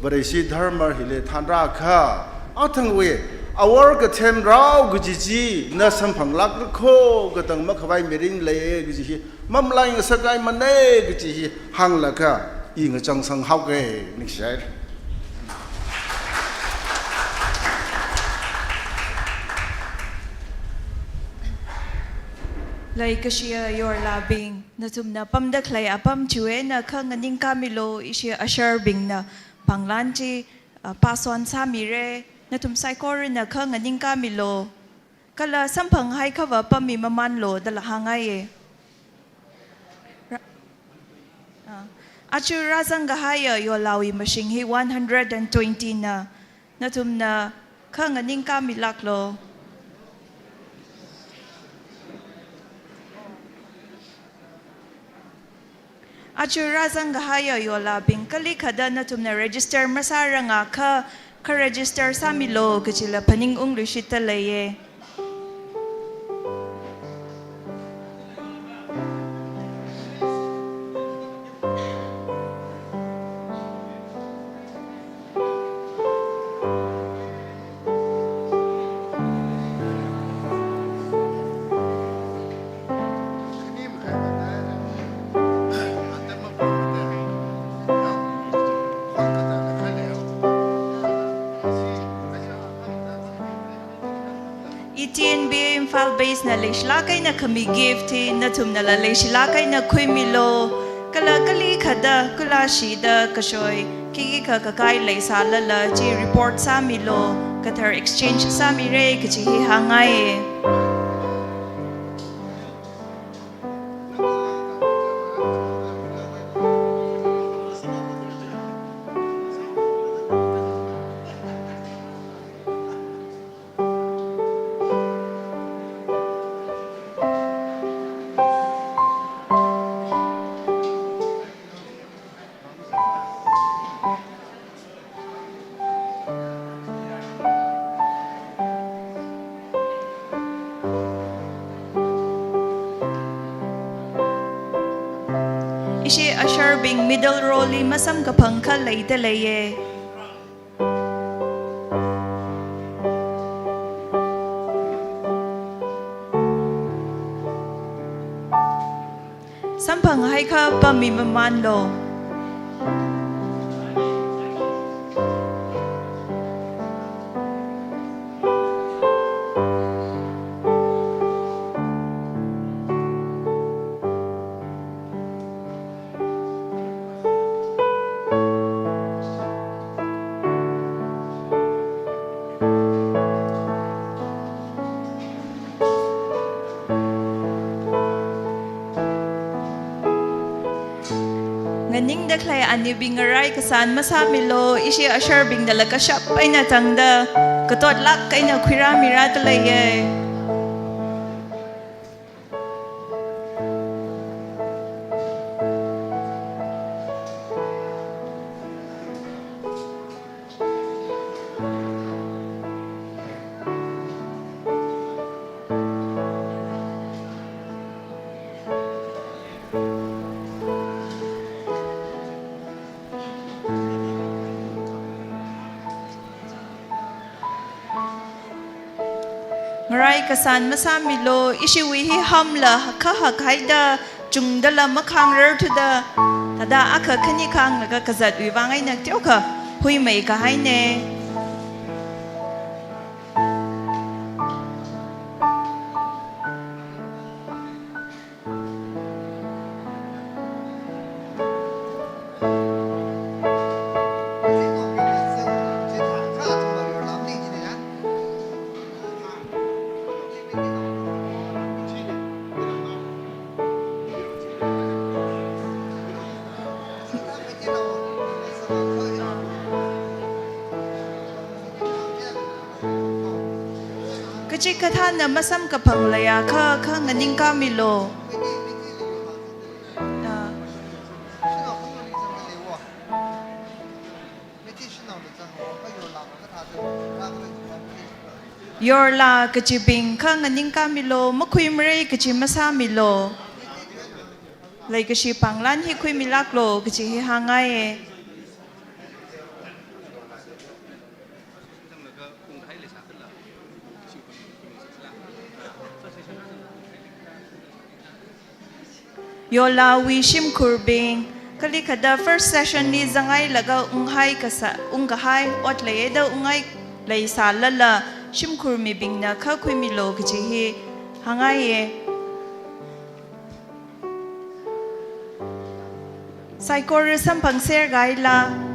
Vareshi dharma hili thanrākha, athangwui hour kathem rao kaji chi na samphanglākra kho, katang makhavai mirin leiya kaji hi mamalai ngasakhai mana kaji hi hānglaga i ngachangsang haoke, ningshai. Leikashiya yorlābing, nathumna pamda khalei apam chiwui eina kha nganingkāmilu, ishi usher bingna panglan chi, ah, pass on sāmira, nathum saikorana kha nganingkāmilu. Kala samphanghaikha va pammi mamanlu dala hāngngaiya. Ra-, ah, aja rāzang kahaiya yorlāwui mashing hi one hundred and twenty na, nathumna kha nganingkāmilāklu. Aja rāzang kahaiya yorlābing, kalikhada nathumna register masāranga kha, kha register sāmilu kajila phaningungluishitta leiya. E T N B Imphal base na leishilāk eina khami gift hi nathumnala leishilāk eina khuimilu. Kala kalikhada, kala shida kashoi, khikha kakai leisālala chi report sāmilu, kathar exchange sāmira kaji hi hāngngaiya. Ishi usher bing middle row li masamkaphang kha leida leiya. Samphanghaikha pammi mamanlu. Nganingda khalei anibing ngarai kasān masāmilu, ishi usher bingna la kashap eina tangda, katotlāk eina khuirāmira da leiye. Ngarai kasān masāmilu, ishiwui hi hamla kha hakhaida, chungdala makhāngrarthuda, thāda akha khani khānglaga kazatwui vang eina teokha huimei kahaine. Kachikathāna masamkaphang leiakha, kha nganingkāmilu. Ah. Yorla kachibing kha nganingkāmilu, makhuimarei kachi masāmilu. Leikashi pānglan hi khuimilāklu kachi hi hāngngaiye. Yorlawui shimkhurbing, kalikhada first session li zanghailaga unghai kasā, ungkahai ot leiye da unghai leisālala, shimkhur mibingna kha khuimilu kachi hi hāngngaiye. Saikora samphangser kahaila.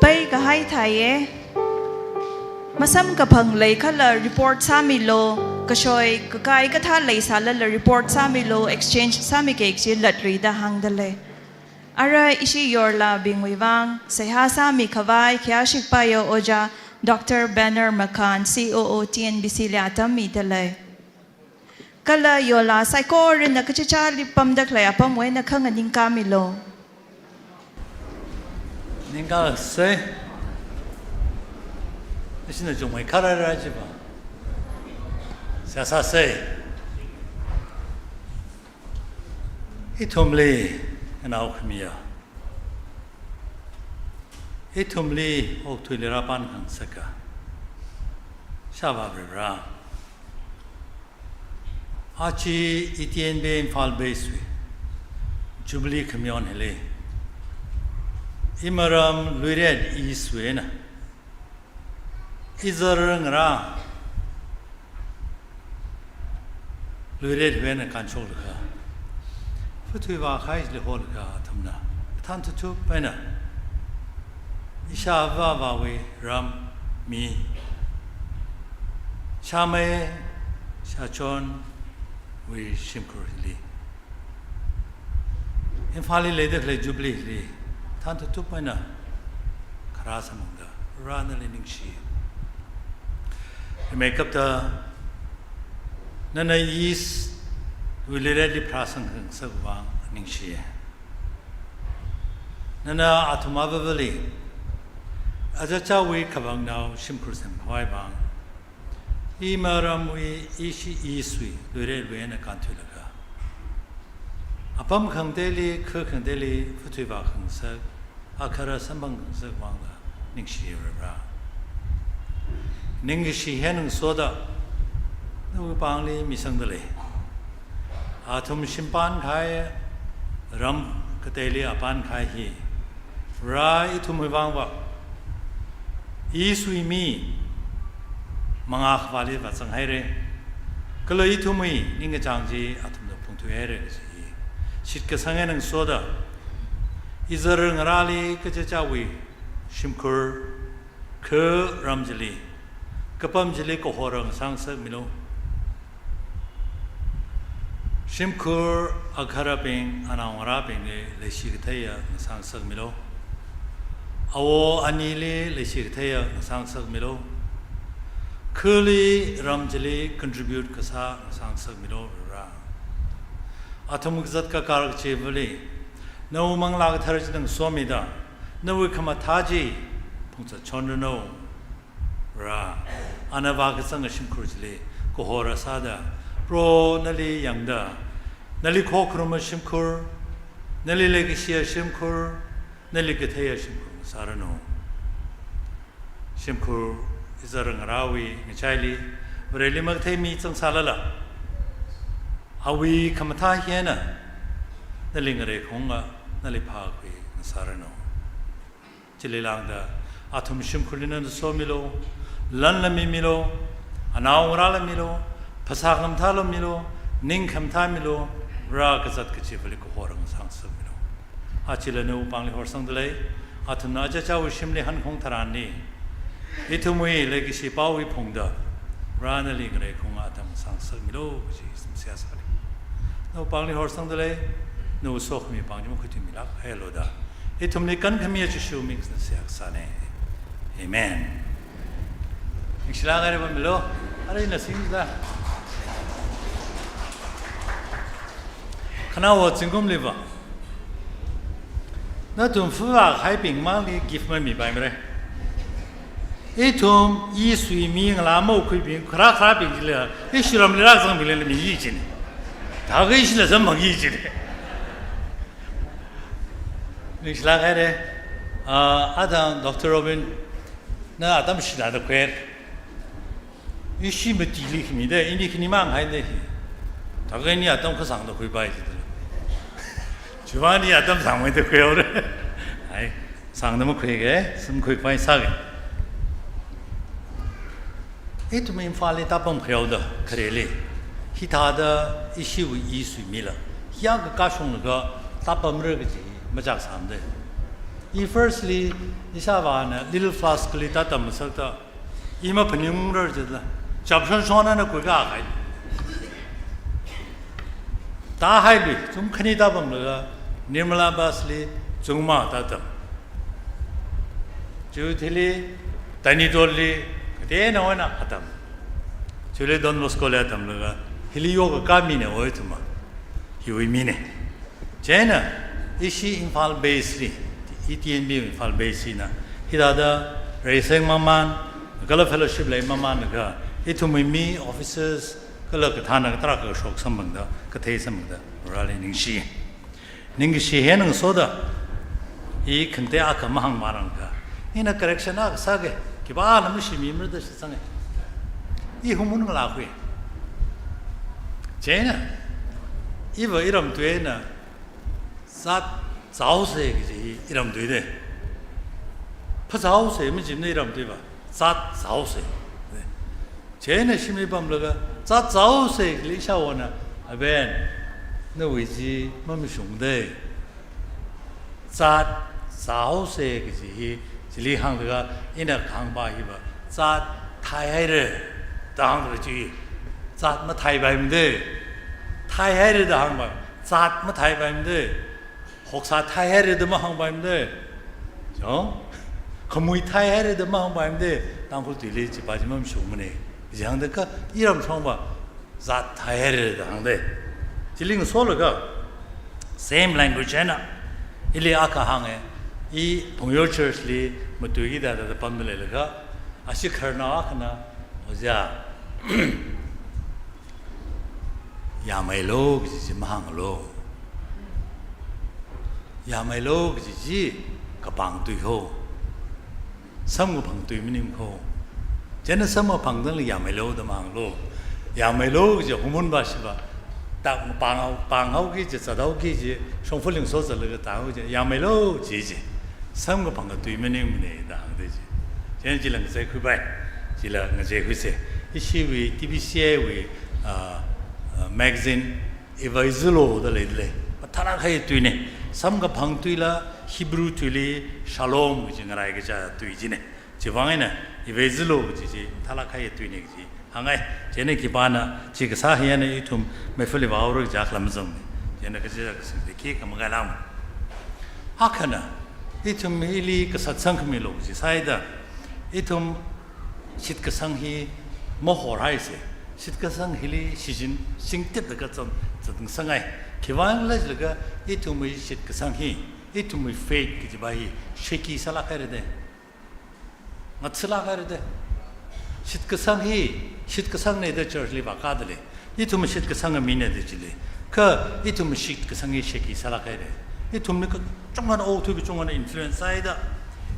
Pai kahai thāye. Masamkaphang leikhala report sāmilu, kashoi kakai kathā leisālala report sāmilu, exchange sāmikei kachi latluida hāngda lei. Ara ishi yorlabingwui vang seihā sāmikhavai khayā shikpaiya ojā Doctor Banner Makhan, C O O T N B C li atam mida lei. Kala yorla saikorana kachichāli pamda khalei apamwui eina kha nganingkāmilu. Ningkāsei. Ishina chungmei kharara chiva. Seihā sāsei. Ithumli nganao khamiya. Ithumli okathuili rāpānkhangasaka. Shāvā Varivara. Aja I T N B Imphal Base wui Jubilee khamayon hili, imaram Luiret East wui eina, izar ngarā Luiret wui eina kānshoklaga, phuithui vākahai chili holaga athumna kathānthup eina ishāvā avāwui ram mi, shāmei shāchonwui shimkhurli, Imphalli leida khalei Jubileeli kathānthup eina kharā samphangda, Vare nali ningshi. Rimeikapta nana East wui Luiretli pharāsangkhangasak vang ningshi. Nana athum avāvali aja chawui khavangnao shimkhur semkhavai vang, imaramwui ishi East wui Luiret wui eina kānthuilaga, apam khangateili, kha khangateili phuithui vākhangasak, akhara samphangkhangasak vangla ningshi Vare. Ningkashi hi ngasoda nawui pāngli misangda lei. Athum shimpānkahai ram kateili apānkahai hi Vare, ithumwui vangva, isui mi mangā khavāli vāzang haira. Kala ithumwui ningkachāng chi athumna phungthui haira kaji shitkasang eina ngasoda, izar ngarāli kachichāwui shimkhur, kha ram chili kapam chili kahora ngasāngasakmilu. Shimkhur agahara bing, anaongarābingli leishi katheiya ngasāngasakmilu. Awo anili leishi katheiya ngasāngasakmilu. Khali ram chili contribute kasā ngasāngasakmilu, Vare. Athum kazat kakar kachivali nawui Manglā Kathara china ngasomida, nawui khamathā chi phungzat chonranu. Vare, ana vākazanga shimkhur chili kahora sāda, Proho nali yangda, nali khokharuma shimkhur, nali leikashiya shimkhur, nali katheiya shimkhur sāranu. Shimkhur izar ngarāwui ngachaili Vareli makathei mi zangsālala, awui khamathā hina nali ngareikhaunga, nali phākhui ngasāranu. Chili lāngda athum shimkhurli nana somilu, lanla mimilu, anaongarāla milu, phasā khamathāla milu, ning khamathā milu, Vare kazat kachivali kahora ngasāngasakmilu. Achila nawui pāngli horsangda lei, athumna achichāwui shimli hankhong tharanli, ithumwui leikashi paowui phungda, Vare nali ngareikhaunga atam ngasāngasakmilu kaji seihā sāli. Nawui pāngli horsangda lei, nawui sokhami pāng chi makhuithuimilāk hailu da, ithumli kankhamiya Jishu ming singda seihā kasāna. Amen. Ningshilāk haira pammilu, arui ina singda. Khanaowa zingkumliva, nathum fuvak haibing mangli gift mamipaimara. Ithum isui mi ngalā maokhuibing, kharā kharābing chila, ishi ramli rāzangbingli mi yi china. Thākha ishila zam mang yi china. Ningshilāk haira, ah, athang Doctor Robin, na atam shina da khuir. Ishi matili khami da, ini khanimang haida hi. Thākha ini atam kasāngda khuipai chida. Chiwui vang ini atam sāngmeida khuihaora. Ai, sāngda makhuiga, sum khuipai sāga. Ithum Imphalli tāpam khuihaoda, khareli. Hithāda ishiwui isui mila, hiyākha kashunglaga tāpamra kaji machāksāmada. I firstly, ishāvāna Little Flaskli tātam masakta, i maphaningra jila, chapshon shona na kuika akhai. Tāhailui, zung khani tāpamlaga, Nirmala Busli zung ma tātam. Chiwui thili, Tanitolli, kateonao eina atam. Chili Don Boscoli atamlaga, hili yoga kamina oi ithumva. Hiwui mina. Chieina, ishi Imphal Baseli, E T N B Imphal Basena, hithāda reiseng mamān, kala fellowship lei mamānlaga, ithumwui mi officers, kala kathāna tarākha shok samphangda, kathei samphangda, Vareli ningshi. Ningkashi hina ngasoda, i khangatei akha mahāngmarangkha, ina correction akha sāga, khipāna mashimimara da shitsanga. I humun ngalākhui. Chieina, iva iramtui eina, zat zāhaosa kaji iramtuida. Phazāhaosa majimana iramtuiva, zat zāhaosa. Chieina shimli pamlaga, zat zāhaosa kali ishāvāna, Aben, nawui chi mamashungda. Zat zāhaosa kaji hi, chili hānglaga, ina kahāngpa hiva, zat thaihaira da hāngda chi, zat mathaipaimada. Thaihaira da hāngpa, zat mathaipaimada. Hoksā thaihaira da mahāngpaimada. Jo? Khamui thaihaira da mahāngpaimada. Tangkhul tuili chipa chi mamashungmana. Jangda kha iram shongva zat thaihaira da hāngda. Chili ngasolaga, same language eina, ili akha hānga, i Phungyo Churchli matuikida da pamda leilaga, ashi khararnao akhana, ojā, yāmeilu kaji chi mahānglu. Yāmeilu kaji chi kapāng tui ho. Samkaphang tui maning ho. Chieina samkaphang tangli yāmeilu da mahānglu. Yāmeilu kaji humun ba shiva. Tak pānghao, pānghaoki kaji, zathaoki kaji, shongfa lingso zatlaga tāhaoki kaji, yāmeilu kaji chi. Samkaphang katui maningmana da hāngda chi. Chieina chila ngacheikhuipai. Chila ngacheikhuisa. Ishiwui T B C A wui, ah, ah, magazine Ivaizilo da leidalei. Mathālāk kahai tuina. Samkaphang tuila Hebrew tuili Shalom kaji ngarai kachā tui china. Chiwui vang eina Ivaizilo kaji chi mathālāk kahai tuina kaji hāngngai. Chieina khipāna chi kasā hi eina ithum meifali vāhaora kaja khalam zangna. Chieina kaja kasingda khikha makailākmana. Hakkana, ithum hili kasatsang khamilu kaji sāhaida, ithum shitkasang hi mahorhaisa. Shitkasang hili shichin singtitlaga zang, zangsangngai. Khiwui vangla jilaga ithumwui shitkasang hi, ithumwui faith kajipa hi shaky sālāk haira da. Ngathalāk haira da. Shitkasang hi, shitkasangna da church li vākādalei. Ithum shitkasang mina da chili. Kha ithum shitkasang hi shaky sālāk haira. Ithumli kachungkha okathui kachungkhana influence sāhaida,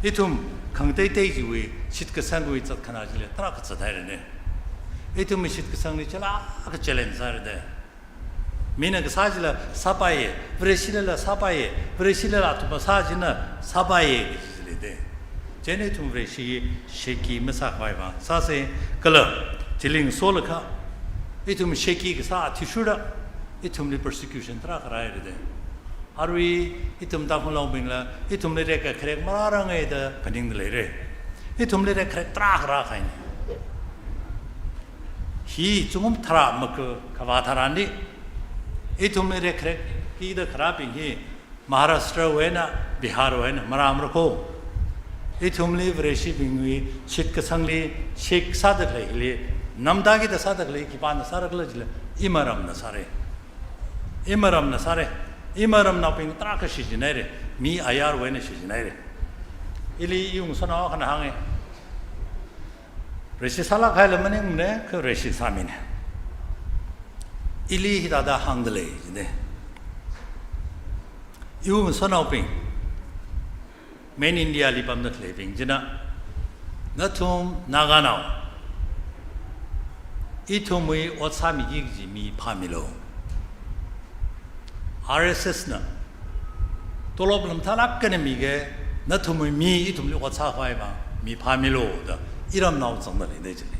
ithum khangateitei chiwui shitkasangwui zatkhanā chili tarākha zathairana. Ithumwui shitkasangli chila ka challenge sāra da. Mina kasā chila sāpaiya, Vareshilila sāpaiya, Vareshilila athumva sā china sāpaiya kaji chili da. Chieina ithum Vareshi shaky masākhavai vang sāsa, kala chili ngasolaga ithum shaky kasā athishurda ithumli persecution tarākha rāhaira da. Arui ithum Tangkhulnaobingla ithumli rekkharek marārangai da phaningda leira. Ithumli rekkharek tarākha rākahaina. Hi zingkum tharā makakhavā tharanli, ithumli rekkharek kida kharābing hi Maharashtra wui eina, Bihar wui eina marāmara ko. Ithumli Vareshibingwui shitkasangli shake sādakhalei hili, namda kida sādakhalei khipāna sāra khala jila, imaramna sāra. Imaramna sāra. Imaramnaobing tarākha shichinhaira. Mi ayarwui eina shichinhaira. Ili iwui ngasotnao akhana hānga. Vareshi sālāk kahaila maningmana, kha Vareshi sāmina. Ili hithāda hāngdalei jina. Iwui ngasotnaobing, main India li pamda khaleibing china, nathum Naganao, ithumwui ot sāmiki kaji mi phāmilu. R S S na tolopla mathālāk eina miki, nathumwui mi ithumli ot sākhavai vang mi phāmilu da iramnao zangda leida chili.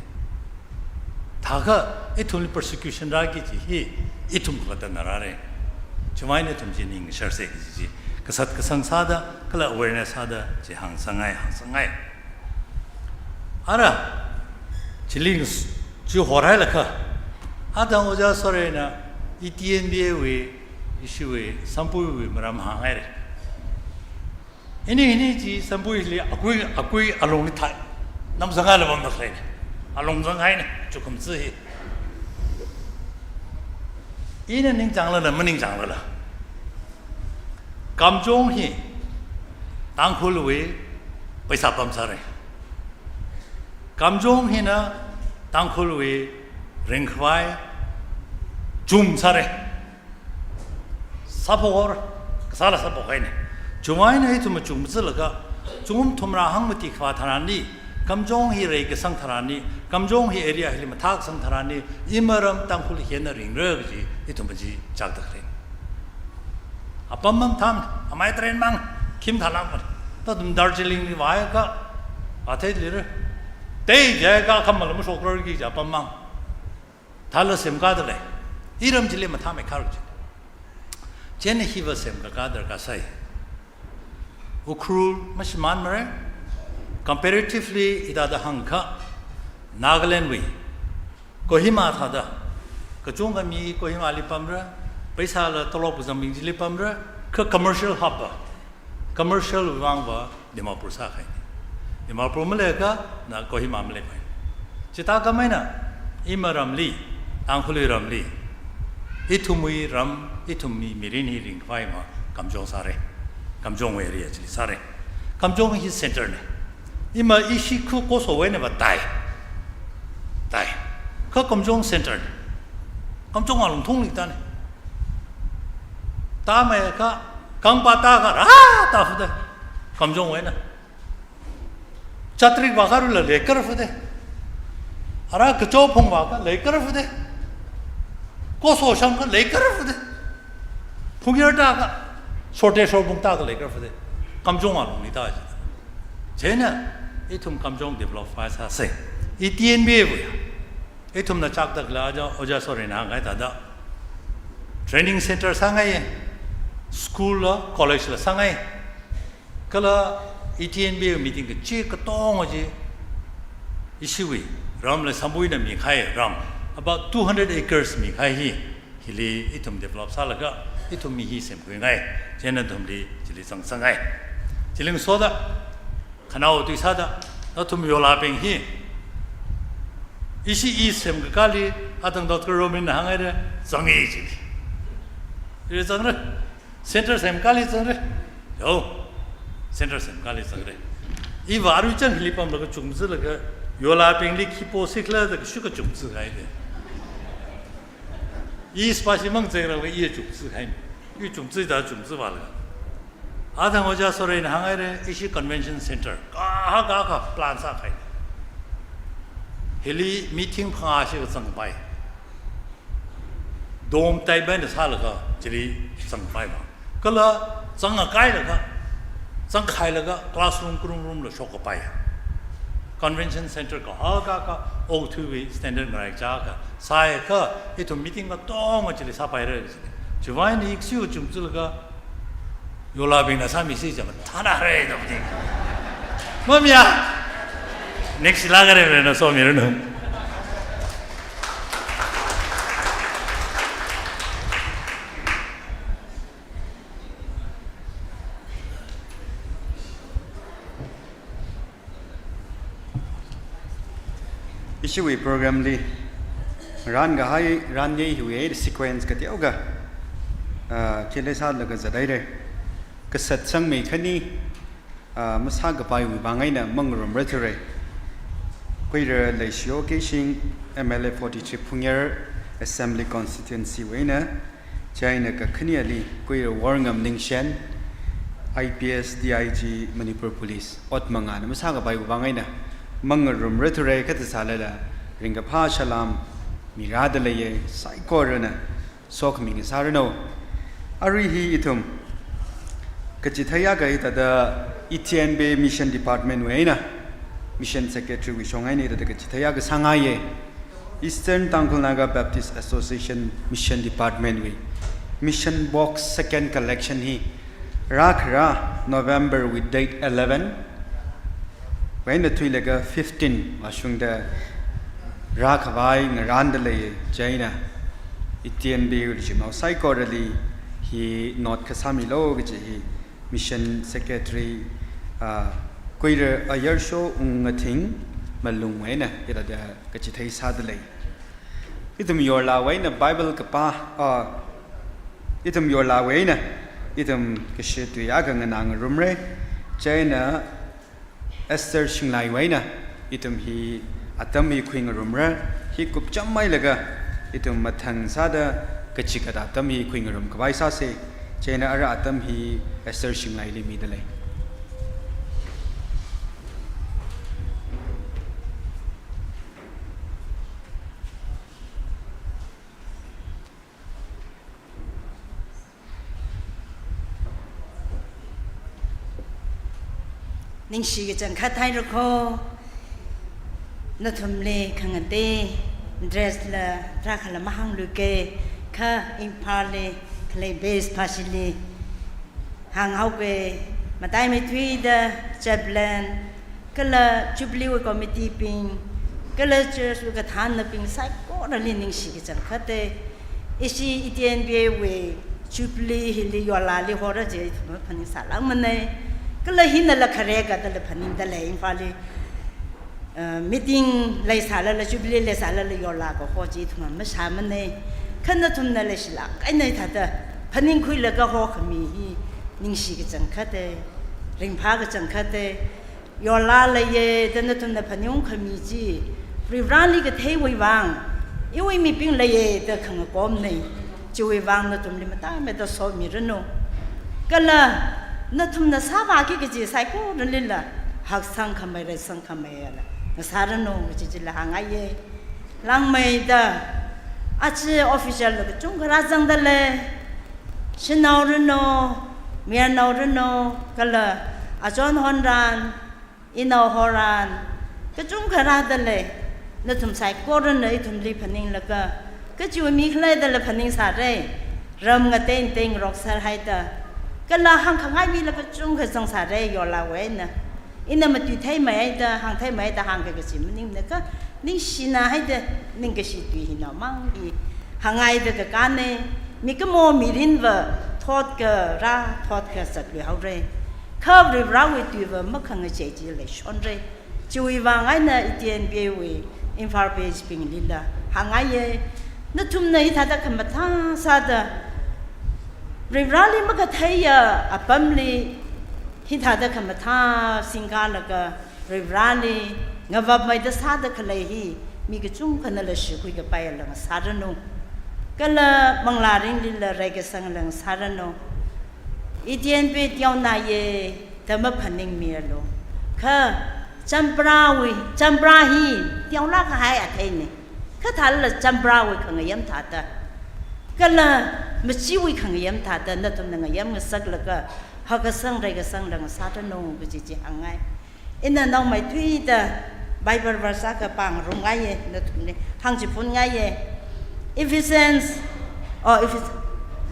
Thākha ithumli persecution rāki kaji hi ithum khalattana rāra. Chiwui vang eina ithum chi ningshārsa kaji chi, kasat kasang sāda, kala awareness sāda chi hāngsangngai, hāngsangngai. Ara, chili ngas-, chi horhailaga, athang Ojā Sorena, i T N B A wui, ishiwui, Sampuiwui maram hānghaira. Ini, ini chi Sampuili akui, akui alungli thai. Namzangala pamda khaleina. Alung zanghaina, chukum tsi hi. Ina ningchānglala, maningchānglala, Kamjong hi Tangkhulwui paisa pam sāra. Kamjong hina Tangkhulwui ringkhavai chum sāra. Sāphok haora, kasāla sāphok haina. Chiwui vang eina ithum chum zilaga, zingkum thumrā hangmati khavā tharanli, Kamjong hi reikasang tharanli, Kamjong hi area hili mathākasang tharanli, imaram Tangkhul hi eina ringra kaji, ithum chi chakda khalei. Apam mang tham, amai tren mang, khim thalang mang. Tathum Darjeeling li vāakha, athei lira. Tei jai ka khamala mashokrar ki ja apam mang. Thāla semkādalei. Iram chili mathāmeikharuk chi. Chieina hiva semkakā darkar sai. Ukhrul mashimānmara. Comparatively, hithāda hāngakha, Nagaland wui Kohima thāda, kachungkha mi Kohima li pamra, paisala tolop kazangbing chili pamra, kha commercial hub va, commercial vangva Dimapur sākahai. Dimapur maleiakha, na Kohima maleipai. Chithākha maina, imaramli, Tangkhulwui ramli, ithumwui ram, ithum mi mirin hi ringkhavai ma, Kamjong sāra. Kamjong area chili sāra. Kamjong hi center na. Ima ishi khu Koso wui eina va tai. Tai. Kha Kamjong center na. Kamjong alungthungli tāna. Tāmeiakha, kangpa tākha, rā tāfuda. Kamjong wui eina. Chatrik vākharula leikar fuda. Ara kacho phung vākha leikar fuda. Koso shangkha leikar fuda. Phungyar tākha, sorte sorbung tākha leikar fuda. Kamjong alungli da chi. Chieina ithum Kamjong develop sāsei. I T N B A wui. Ithumna chaktak la aja, Ojā Soreina hānghai thāda. Training center sāngai, school la, college la sāngai. Kala I T N B A meeting kachi katonga chi ishiwui ram la Sambuina mikahai ram, about two hundred acres mikahai hi, hili ithum develop sālaga, ithum mi hi semkhuingai, chieina nathumli chili zangsangai. Chili ngasoda, khanao tui sāda, nathum Yorlabing hi, ishi i semkakāli, atang Doctor Rominna hāngngaida, zangi chili. Chili zangra, center semkakāli zangra. Yo, center semkakāli zangra. Iva aruichang hili pamlaga chungzilaga, Yorlabingli khi posikhala da kashuka chungzi kahaida. I spasi mang zengra i chungzi kahai. I chungzi da chungzi vālaga. Atang Ojā Soreina hāngngaida ishi convention center. Kahaka ka plan sākahai. Hili meeting phangā shikha zangpai. Dome type eina sālaga chili zangpai ma. Kala zangakailaga, zangkhailaga classroom, classroom la shokkapai. Convention center kahaka ka O two wui standard ngaraichāka. Sāakha, ithum meeting katonga chili sāpaira. Chiwui eina ishi chungzilaga, Yorlabingna sāmisi jam thānare da pati. Mamiya. Next la kare na somiranu. Ishiwui program li rākahai, rāngai hiwui sequence kateokha, ah, khili sālaga zathaire. Kasat sangmei khani, ah, masākapaiwui vang eina mangarumra thura. Kuira Leishiyo Keishing, M L A forty-three Phungyar Assembly Constituency wui eina, chieina kakhaneli Kuira Worngam Ningshen, I P S D I G Manipur Police, ot mangāna masākapaiwui vang eina mangarumra thura, kha thāsālala ringkaphā salam mirāda leiya, saikorana sokhami ngasāranu. Arui hi ithum kachitheiya kahai thāda E T N B A Mission Department wui eina, Mission Secretary wui shong eina thāda kachitheiya kasāngaiya. Eastern Tangkhul Naga Baptist Association Mission Department wui Mission Box second collection hi rākhara November wui date eleven wui eina thuilaga fifteen vāshungda rākhavai ngarānda lei. Chieina E T N B A wui rijimnao saikorali hi note kasāmilu kaji hi Mission Secretary, ah, Kuira Ayarsho Wungngathing Malung wui eina hithāda kachithei sāda lei. Ithum Yorlawui eina Bible kapā, ah, ithum Yorlawui eina ithum kashi tui akha nganā ngarumra. Chieina Esther Shinglaiwui eina ithum hi atam hi khuingarumra, hi kupcham mailaga ithum mathang sāda kachikat atam hi khuingarumkhavai sāsa. Chieina ara atam hi Esther Shinglaili mida lei. Ningshi kachangkhat haira kho, nathumli khangatei dress la tarākhala mahāngluika, kha Imphalli khalei base phāshili hānghaoka, mataimeithuida chaplain, kala Jubilee wui committee bing, kala church wui kathānnabing saikorali ningshi kachangkhata. Ishi E T N B A wui Jubilee hili Yorlali hora kaji ithum phaningsālākmana. Kala hinala khare kathāla phaningda lei, Imphalli, uh, meeting leisālala, Jubilee leisālala Yorla kaho kaji ithum mashāmana. Kha nathumna leishilāk eina thāda phaningkhuilaga hokhami hi ningshi kachangkhata, ringphā kachangkhata. Yorla leiya da nathumna phaningungkhami chi, Varivarāli katheiwui vang, iwui mibing leiya da khangakomna. Chiwui vang nathumli mataimeida somiranu. Kala nathumna sāvāki kaji saikoralila haksangkhamei, reisangkhameila ngasāranu kaji chila hāngngaiya. Langmeida, aja official la kachungkha rāzangda lei. Shanao ranu, mayarnao ranu, kala Achon honran, inao horan, kachungkha rāda lei, nathum saikorana ithumli phaninglaga, kachiwui mi khalaidala phaningsārei, ram ngateingatei ngarokserhaida, kala hāngkhangai mila kachungkha zangsārei, yorlāwui eina. Ina matuitheimei haida, hāngtheimei haida, hāngkakachi maningmana kha, ningshina haida, ningkashi tui hina mang hi, hāngngaida kakānei, mikumo mirinva, thot kharā, thot kazat luihaorei. Kha Varivarāwui tuiva makhangachei chi leishonrei. Chiwui vang eina E T N P wui Imphal based binglila hāngngaiye. Nathumna hithāda khamathā sāda, Varivarāli makatheiya apamli hithāda khamathā singkalaga Varivarāli ngavapmeida sāda khalei hi mi kachungkhanala shikhui kapai lāngsāranu. Kala manglā ringlila reikasang lāngsāranu. E T N P teonāye da maphaningmialu. Kha Champrawui, Champra hi teolāk kahai atheinei. Kha thālala Champrawui khangayam thāda, kala machiwui khangayam thāda nathumna ngayam ngasaklaga, hakkasang reikasang lāngsāranu kaji chi hāngngai. Ina naomeithuida Bible verse akha pāngarumngaiye, nathumli hāngchiphunngai ye. Ephesians, oh, Ephes-,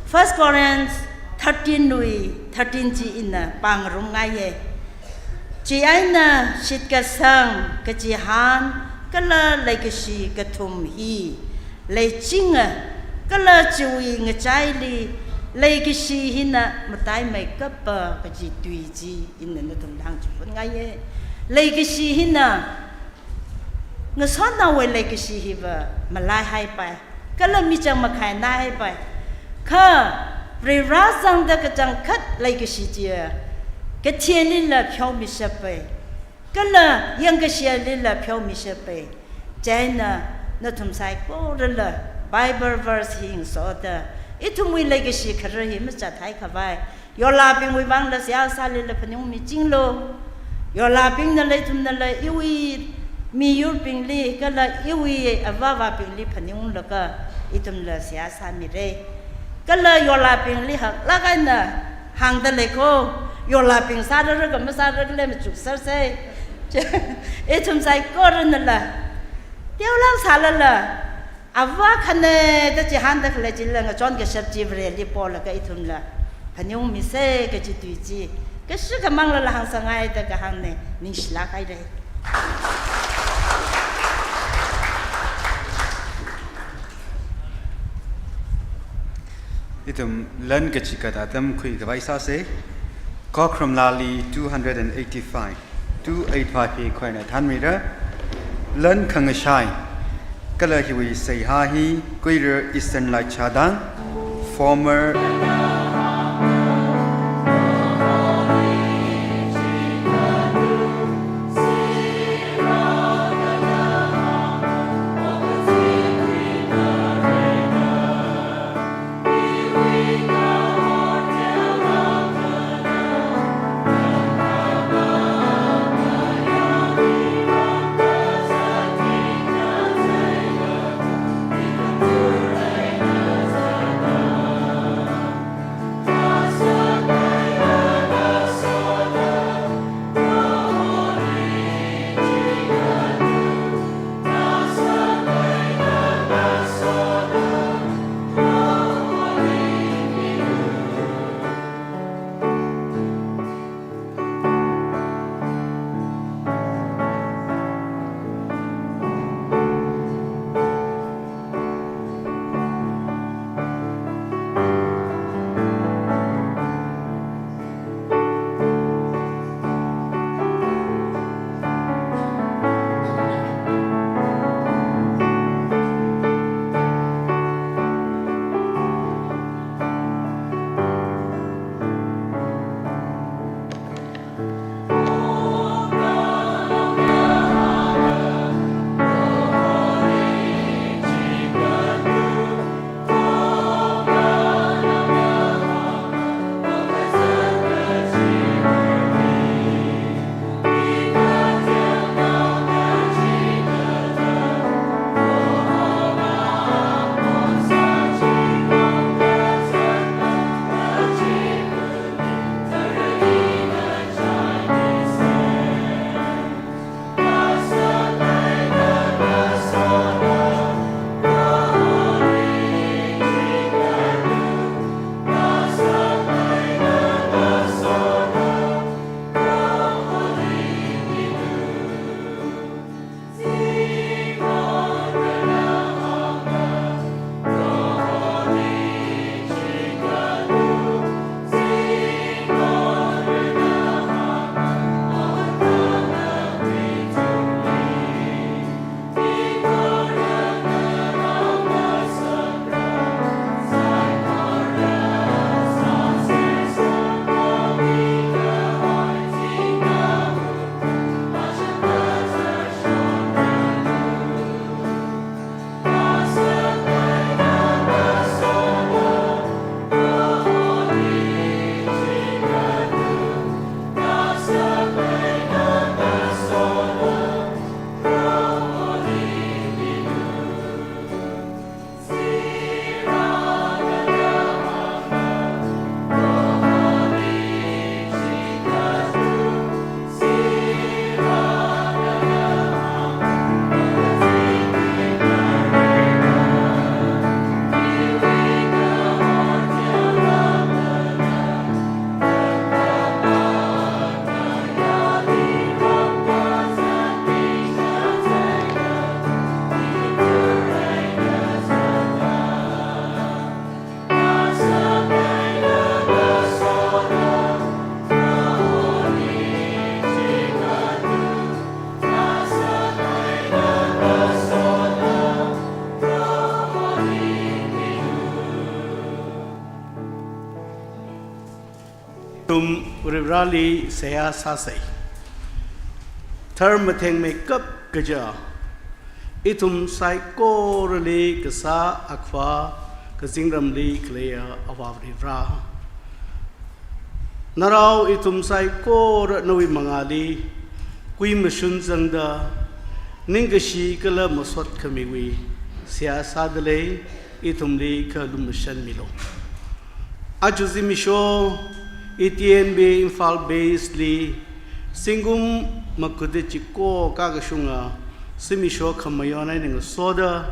First Corinthians thirteen wui thirteen chi ina pāngarumngaiye. Chieina shitkasang, kachihān, kala leikashi kathum hi leichinga, kala chiwui ngachaili leikashi hina mataimeikapa kaji tui chi ina nathumli hāngchiphunngai ye. Leikashi hina ngasotnaowui leikashi hiva malaihaipai, kala michang makhainaihaipai. Kha Varivarā zangda kachangkhat leikashi chiya kathālila pheomishappai, kala yangkashilila pheomishappai. Chieina nathum saikorala Bible verse hi ngasoda, ithumwui leikashi khara hi machathai khavai, yorlābingwui vangla seihā sālila phaningungmichinglu. Yorlābingnala ithumnala iwui miyurbingli kala iwui avāvābingli phaningunglaga ithumla seihā sāmirei. Kala yorlābingli haklāk eina hāngda lei kho, yorlābing sāraraka masārarale machuksersei. Ithum saikoranala teolāk sālala, avā khane da chihānda khalei chila ngachon kashap chi Vareli polaga ithumla phaningungmisei kaji tui chi, kashikha manglala hāngsangngaida kahāngnei, ningshilāk hairei. Ithum lan kachikat atam khuikhavai sāsei. Khokharum Lali two hundred and eighty-five, two eight five hi khuina thanmira. Lan khangashai. Kala hiwui seihā hi Kuirar Eastern Light Chadang, former Vareli seihā sāsei. Tharmathengmeikap kaja, ithum saikorali kasā akhava kazingramli khaleiya Avā Varivara, narao ithum saikora nawui mangāli kuimashun zangda, ningkashi kala masot khamiwui seihā sādalei, ithumli kha lumashanmilu. Aja zimiksho, E T N B Imphal Base li zingkum makuda chiko kakashunga zimiksho khamayon eina ngasoda,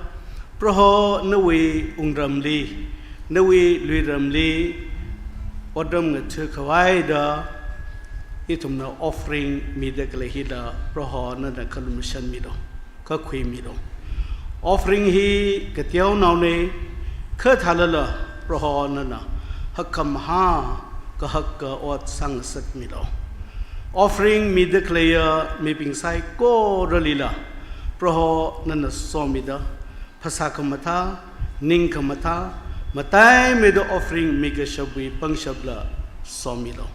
Proho nawui wungramli, nawui luiramli otram ngatha khavai da ithumna offering mida khalei hila Proho nana kha lumashanmilu, kha khuimilu. Offering hi kateonaonei, kha thālala Proho nana hakkhamahā kahaka ot sāngasakmilu. Offering mida khaleiya mibing saikoralila Proho nana somida, phasā khamathā, ning khamathā, mataimeida offering mikashapwui pangshapla somilu.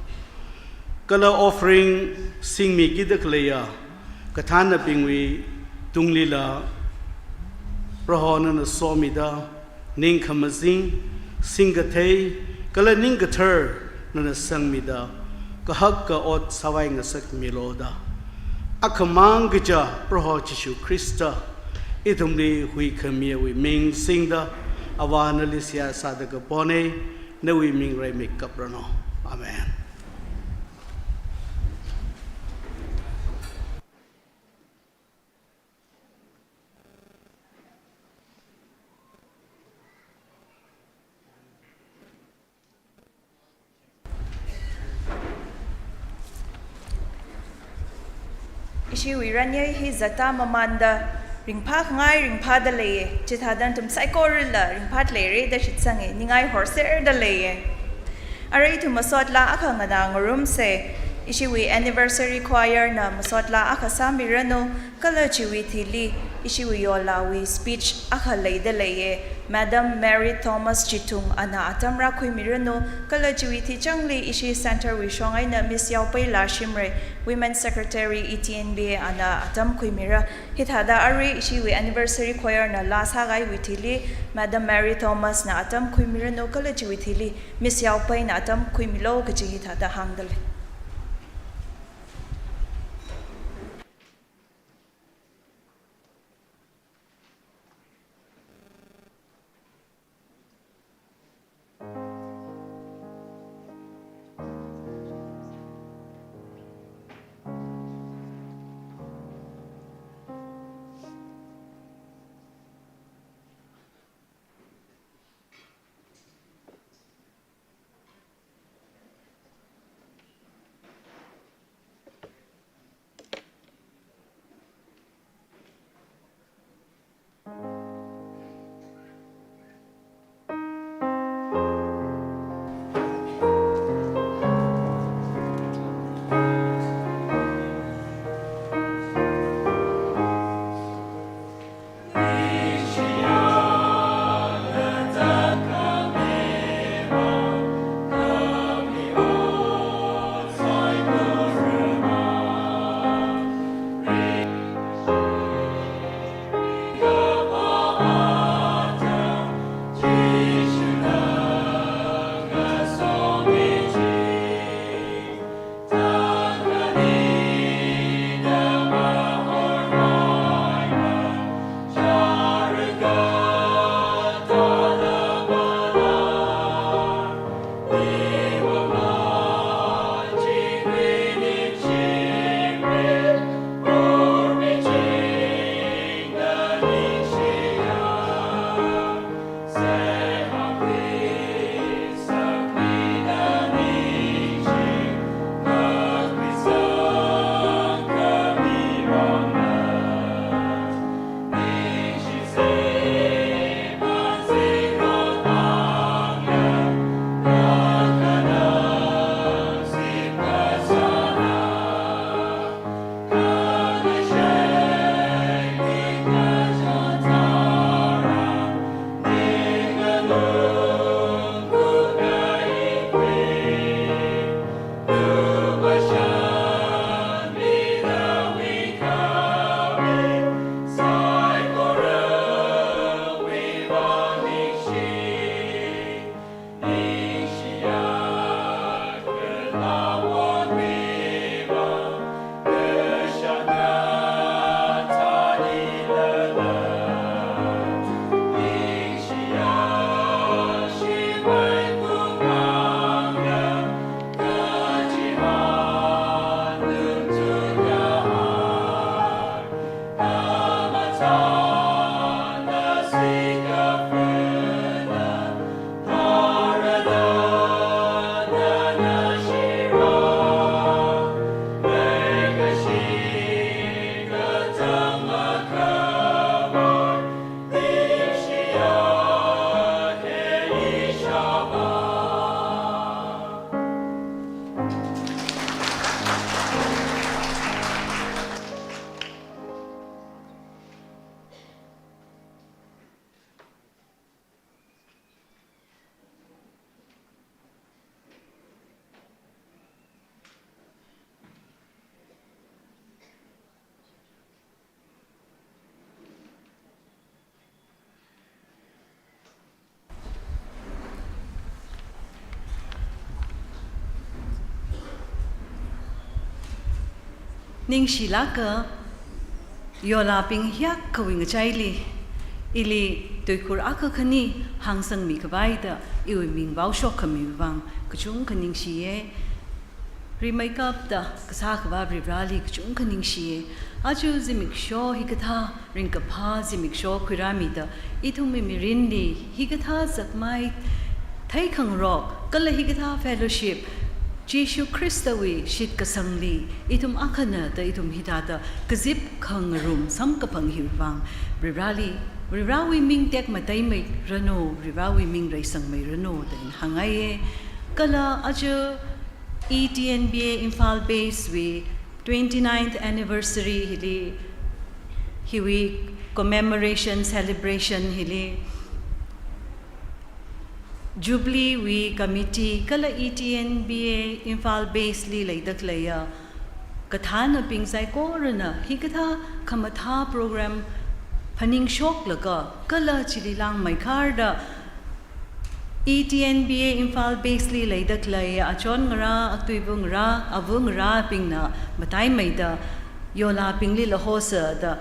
Kala offering singmikida khaleiya kathānabingwui tunglila Proho nana somida, ning khamazing, singkathei, kala ning kathar nana sangmida, kahaka ot sāvai ngasakmilu da, akhamang kaja Proho Jishu Khrista, ithumli huikhamiyawui ming singda, Avā nali seihā sāda kaponei, nawui ming reimeikap ranu. Amen. Ishiwui ranyei hi zatda mamanda, ringphākhangai ringphāda leiya, chithāda nathum saikorala ringphāleira da shitsanga, ningai horserda leiya. Arui ithum masot laa akha nganā ngarumsei, ishiwui anniversary choir na masot laa akha sāmiranu, kala chiwui thili, ishiwui yolawui speech akha leida leiya, Madam Mary Thomas Chithung ana atam rākhuimiranu, kala chiwui thichangli ishi center wui shong eina Miss Yaopei Lashimrei, Women Secretary E T N B A ana atam khuimira. Hithāda arui ishiwui anniversary choir na laa sākahaiwui thili, Madam Mary Thomas na atam khuimiranu, kala chiwui thili Miss Yaopei na atam khuimilu kaji hithāda hāngda lei. Ningshilāka, yolābing hiyākhawui ngachaili, ili tuikhur akha khani hāngsangmi khavai da iwui ming vaoshokkami vang kachungkha ningshiya. Rimeikapta kasā Akhava Varivarali kachungkha ningshiya. Aja zimiksho hikathā ringkaphā zimiksho khuirāmida, ithumwui mirinli hikathā zakmai theikhangarok, kala hikathā fellowship, Jishu Khristawui shitkasangli ithum akhana da ithum hithāda kazip khangarum samkaphang hiwui vang, Varivarali, Varivarawui ming tekmateimeiranu, Varivarawui ming reisangmeiranu da ina hāngngaiya. Kala aja E T N B A Imphal Base wui twenty-ninth anniversary hili, hiwui commemoration celebration hili, Jubilee wui committee kala E T N B A Imphal Base li leida khaleiya kathānabing saikorana hikathā khamathā program phaningshoklaga kala chili langmeikharda, E T N B A Imphal Base li leida khalei achon ngarā, atuiva ngarā, ava ngarābingna mataimeida yolābingli lahosa da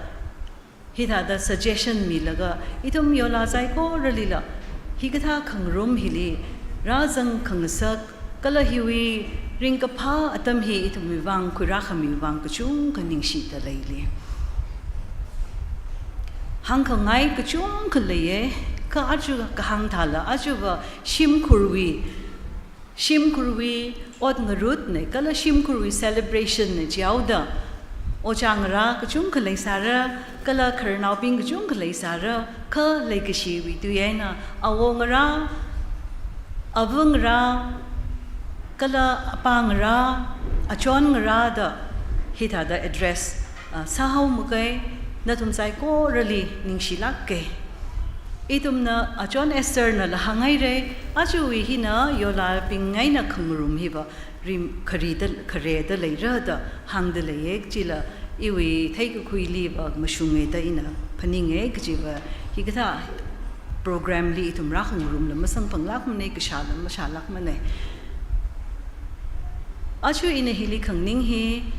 hithāda suggestion milaga, ithum yola saikoralila hikathā khangarum hili rāzang khangasak, kala hiwui ringkaphā atam hi ithumwui vang khuirākhamiwui vang kachungkha ningshida leili. Hāngkhangai kachungkha leiya, kha aja kahāng thāla, ajava shimkhurwui, shimkhurwui ot ngarutna, kala shimkhurwui celebration na chihaoda, ojā ngarā kachungkha leisāra, kala khararnaobing kachungkha leisāra, kha leikashiwui tui eina, awo ngarā, ava ngarā, kala apā ngarā, achon ngarā da hithāda address, ah, sāhao makai, nathum saikorali ningshilāka. Ithumna achon Esther nala hānghaira, ajawui hina yolābing eina khangarum hiva rim kharida, khareda leira da hāngda leiya, chila iwui theikakhuiliva mashunga da ina phaninga, kajiva hikathā program li ithum rākhangarumla masangphanglākmana, kashāla mashālākmana. Aja ina hili khanganing hi,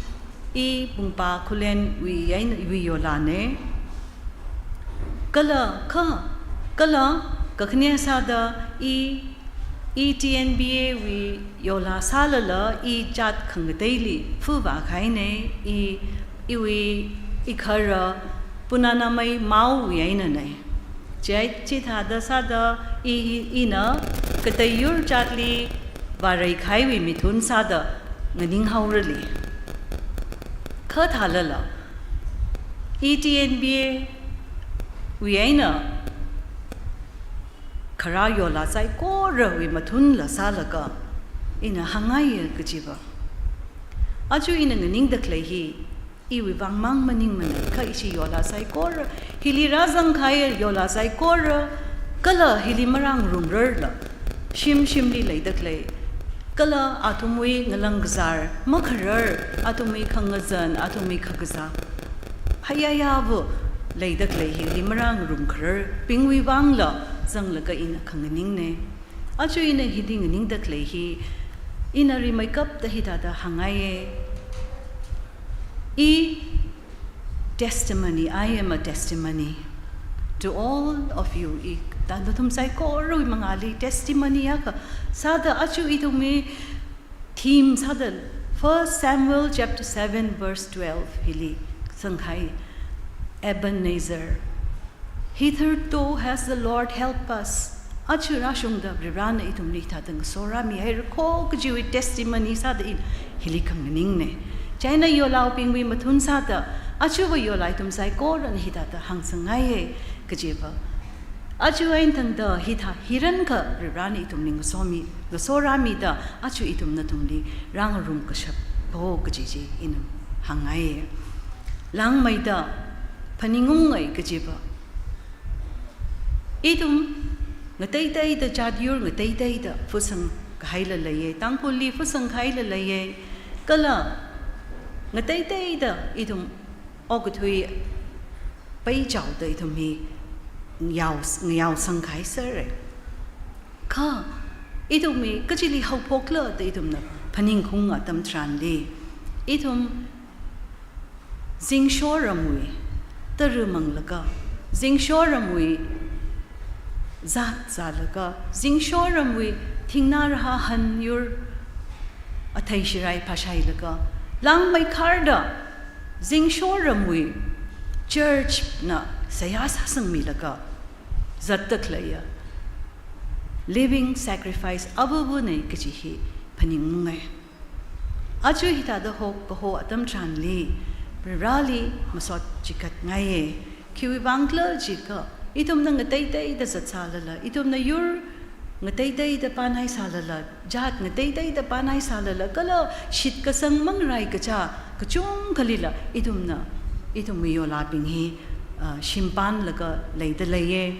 i Pungpa Khullenwui eina, wui yolāna. Kala kha, kala kakhane sāda i E T N B A wui yola sālala i jat khangateili phuva kahaina, i, iwui, i khara Punanamai Maowui einana. Chithāda sāda i, ina katei yur jatli vāreikahaiwui mithun sāda nganinghaorali. Kha thālala, E T N B A wui eina kharā yola saikorawui mathunla sālaga ina hāngngaiya kajiva, aja ina nganingda khalei hi iwui vangmang maningmana, kha ishi yola saikora, hili rāzangkahai yola saikora, kala hili marāngarumrarla, shim shimli leida khalei, kala athumwui ngalang kazār makharar, athumwui khangazan, athumwui khakazā hayayava leida khalei hili marāngarumkhararbingwui vangla zanglaga ina khanganingna. Aja ina hili nganingda khalei hi, ina rimeikapta hithāda hāngngaiya. I testimony, I am a testimony to all of you. I, ta nathum saikorawui mangāli testimony akha sāda aja ithumwui theme sāda First Samuel chapter seven verse twelve hili sangkahai, Ebenezer. Hitherto has the Lord helped us. Aja rāshungda Varivarana ithumli hithāda ngasorāmihaira kho kajiwui testimony sāda ina hili khanganingna. Chieina yolaobingwui mathun sāda, ajava yola ithum saikorana hithāda hāngsangngaiya kajiva, aja eina tangda hithā hirankha Varivarana ithumli ngasomi, ngasorāmida, aja ithum nathumli rāngarumkashap kho kaji chi ina hāngngaiya. Langmeida phaningungngai kajiva, ithum ngateiteida, jat yur ngateiteida phasangkahaila leiya, Tangkhulli phasangkahaila leiya, kala ngateiteida ithum okathui peichaoda ithum hi ngayao, ngayaosangkahai sāra. Kha ithum hi kachili haophokla da ithumna phaningkhaung atam tharanli, ithum Zingshoramwui tara manglaga, zingshoramwui zat zālaga, zingshoramwui thingnā rahā hanyur athei shirai phāshailaga, langmeikharda zingshoramwui church na seihā sāsangmilaga zatda khaleiya living sacrifice avāvana kaji hi phaningungai. Aja hithāda hok kaho atam tharanli, Varivarāli masot chikatngaiya. Khiwui vangkhala jiakha, ithumna ngateiteida zatsālala, ithumna yur ngateiteida pānhaisālala, jat ngateiteida pānhaisālala, kala shitkasang mangarai kacha kachungkhalila ithumna, ithumwui yolābing hi, ah, shimpanlaga leida leiya.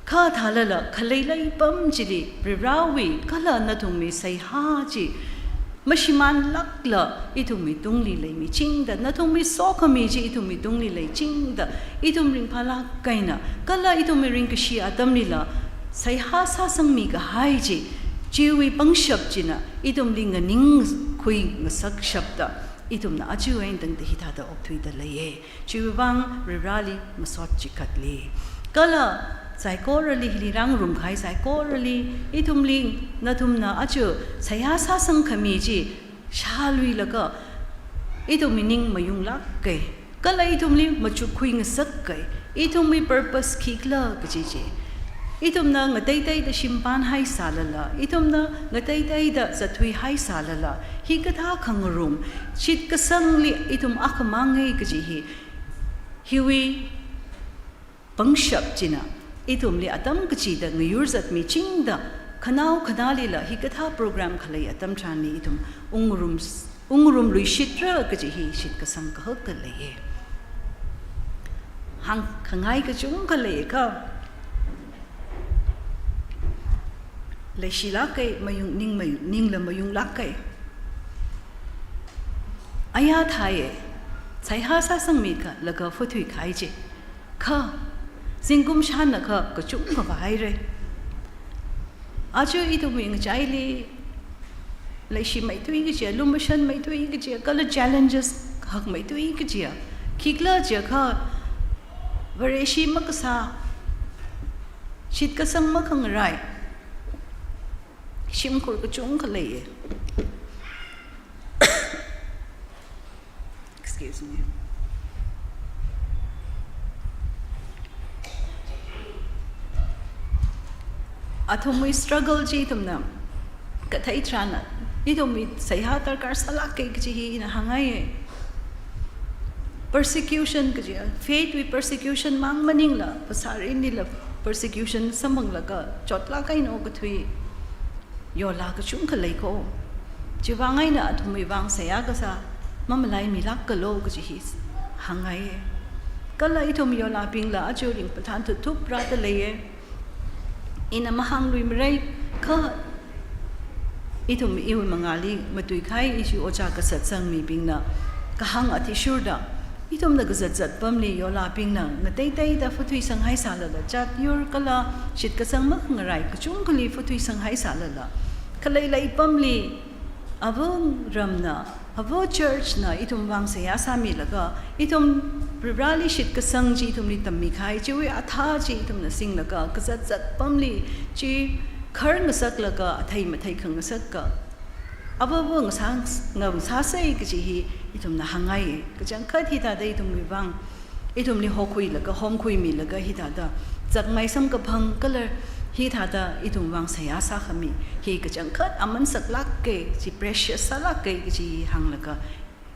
Kha thālala, khalei leipam chili Varivarāwui kala nathumwui seihā chi mashimānlākla ithumwui tungli leimichingda, nathumwui sokhami chi ithumwui tungli leichingda, ithum ringphālāk eina, kala ithumwui ringkashi atamlila seihā sāsangmi kahai chi, chiwui pangshap china ithumli nganingkhui ngasakshapta, ithumna aja eina tangda hithāda okthuida leiya. Chiwui vang Varivarāli masot chikatli. Kala saikorali, hili rāngarum kahai saikorali, ithumli nathumna aja seihā sāsangkhami chi shāluilaga, ithumwui ning mayunglāka, kala ithumli machukkhui ngasaka, ithumwui purpose khikhala kaji chi. Ithumna ngateiteida shimpanhaisālala, ithumna ngateiteida zatthuihaisālala, hikathā khangarum, shitkasangli ithum akhamanga kaji hi, hiwui pangshap china ithumli atam kachida ngayur zatmichingda, khanao khanālila hikathā program khalei atam tharanli ithum ungngarum, ungngarumluishitra kaji hi shitkasang kahak khaleiya. Hāngkhangai kachungkha leiakha, leishilāka, mayung, ning mayung, ningla mayunglāka. Ayā thāya, seihā sāsangmilaga phuthui kahai chi. Kha, zingkum shānnakha kachungkha vāhaira. Aja ithumwui ngachaili leishimeithui kajiya, lumashanmeithui kajiya, kala challenges hakmeithui kajiya, khikhala jiakha, Vareshi makasā, shitkasang makhangarai shimkhur kachungkha leiya. Excuse me. Athumwui struggle chi ithumna kathei tharanna, ithumwui seihā darkar sālāka kaji hi ina hāngngaiya. Persecution kaji, faith wui persecution mang maningla, phasārinlila persecution samphanglaga chotlāk eina okathui yolā kachungkha lei ko. Chiwui vang eina athumwui vang seihā kasā mamalaimilākalo kaji hi hāngngaiya. Kala ithum yolābingla aja ringphāthan thuthup rāda leiya. Ina mahāngluimarai kha, ithum iwui mangāli matuikahai ishi ojā kazat sangmibingna kahāng athishurda, ithumna kazat zat pamli yolābingna ngateiteida phuthuisanghaisālala, jat yur kala shitkasang makhangarai kachungkhali phuthuisanghaisālala, khalei leipamli ava ramna, ava church na ithum vang seihā sāmilaga, ithum Varivarāli shitkasang chi ithumli tammikahai chiwui athā chi ithumna singlaga, kazat zat pamli chi khar ngasaklaga, athei mathei khangasaka, avāva ngasā, ngasāsa kaji hi ithumna hāngngaiya. Kachangkhat hithāda ithumwui vang, ithumli hokhuilaga, homkhuimilaga hithāda zakmai samkaphang kala hithāda ithum vang seihā sākhami hi kachangkhat aman saklāka, chi precious sālāka kaji hānglaga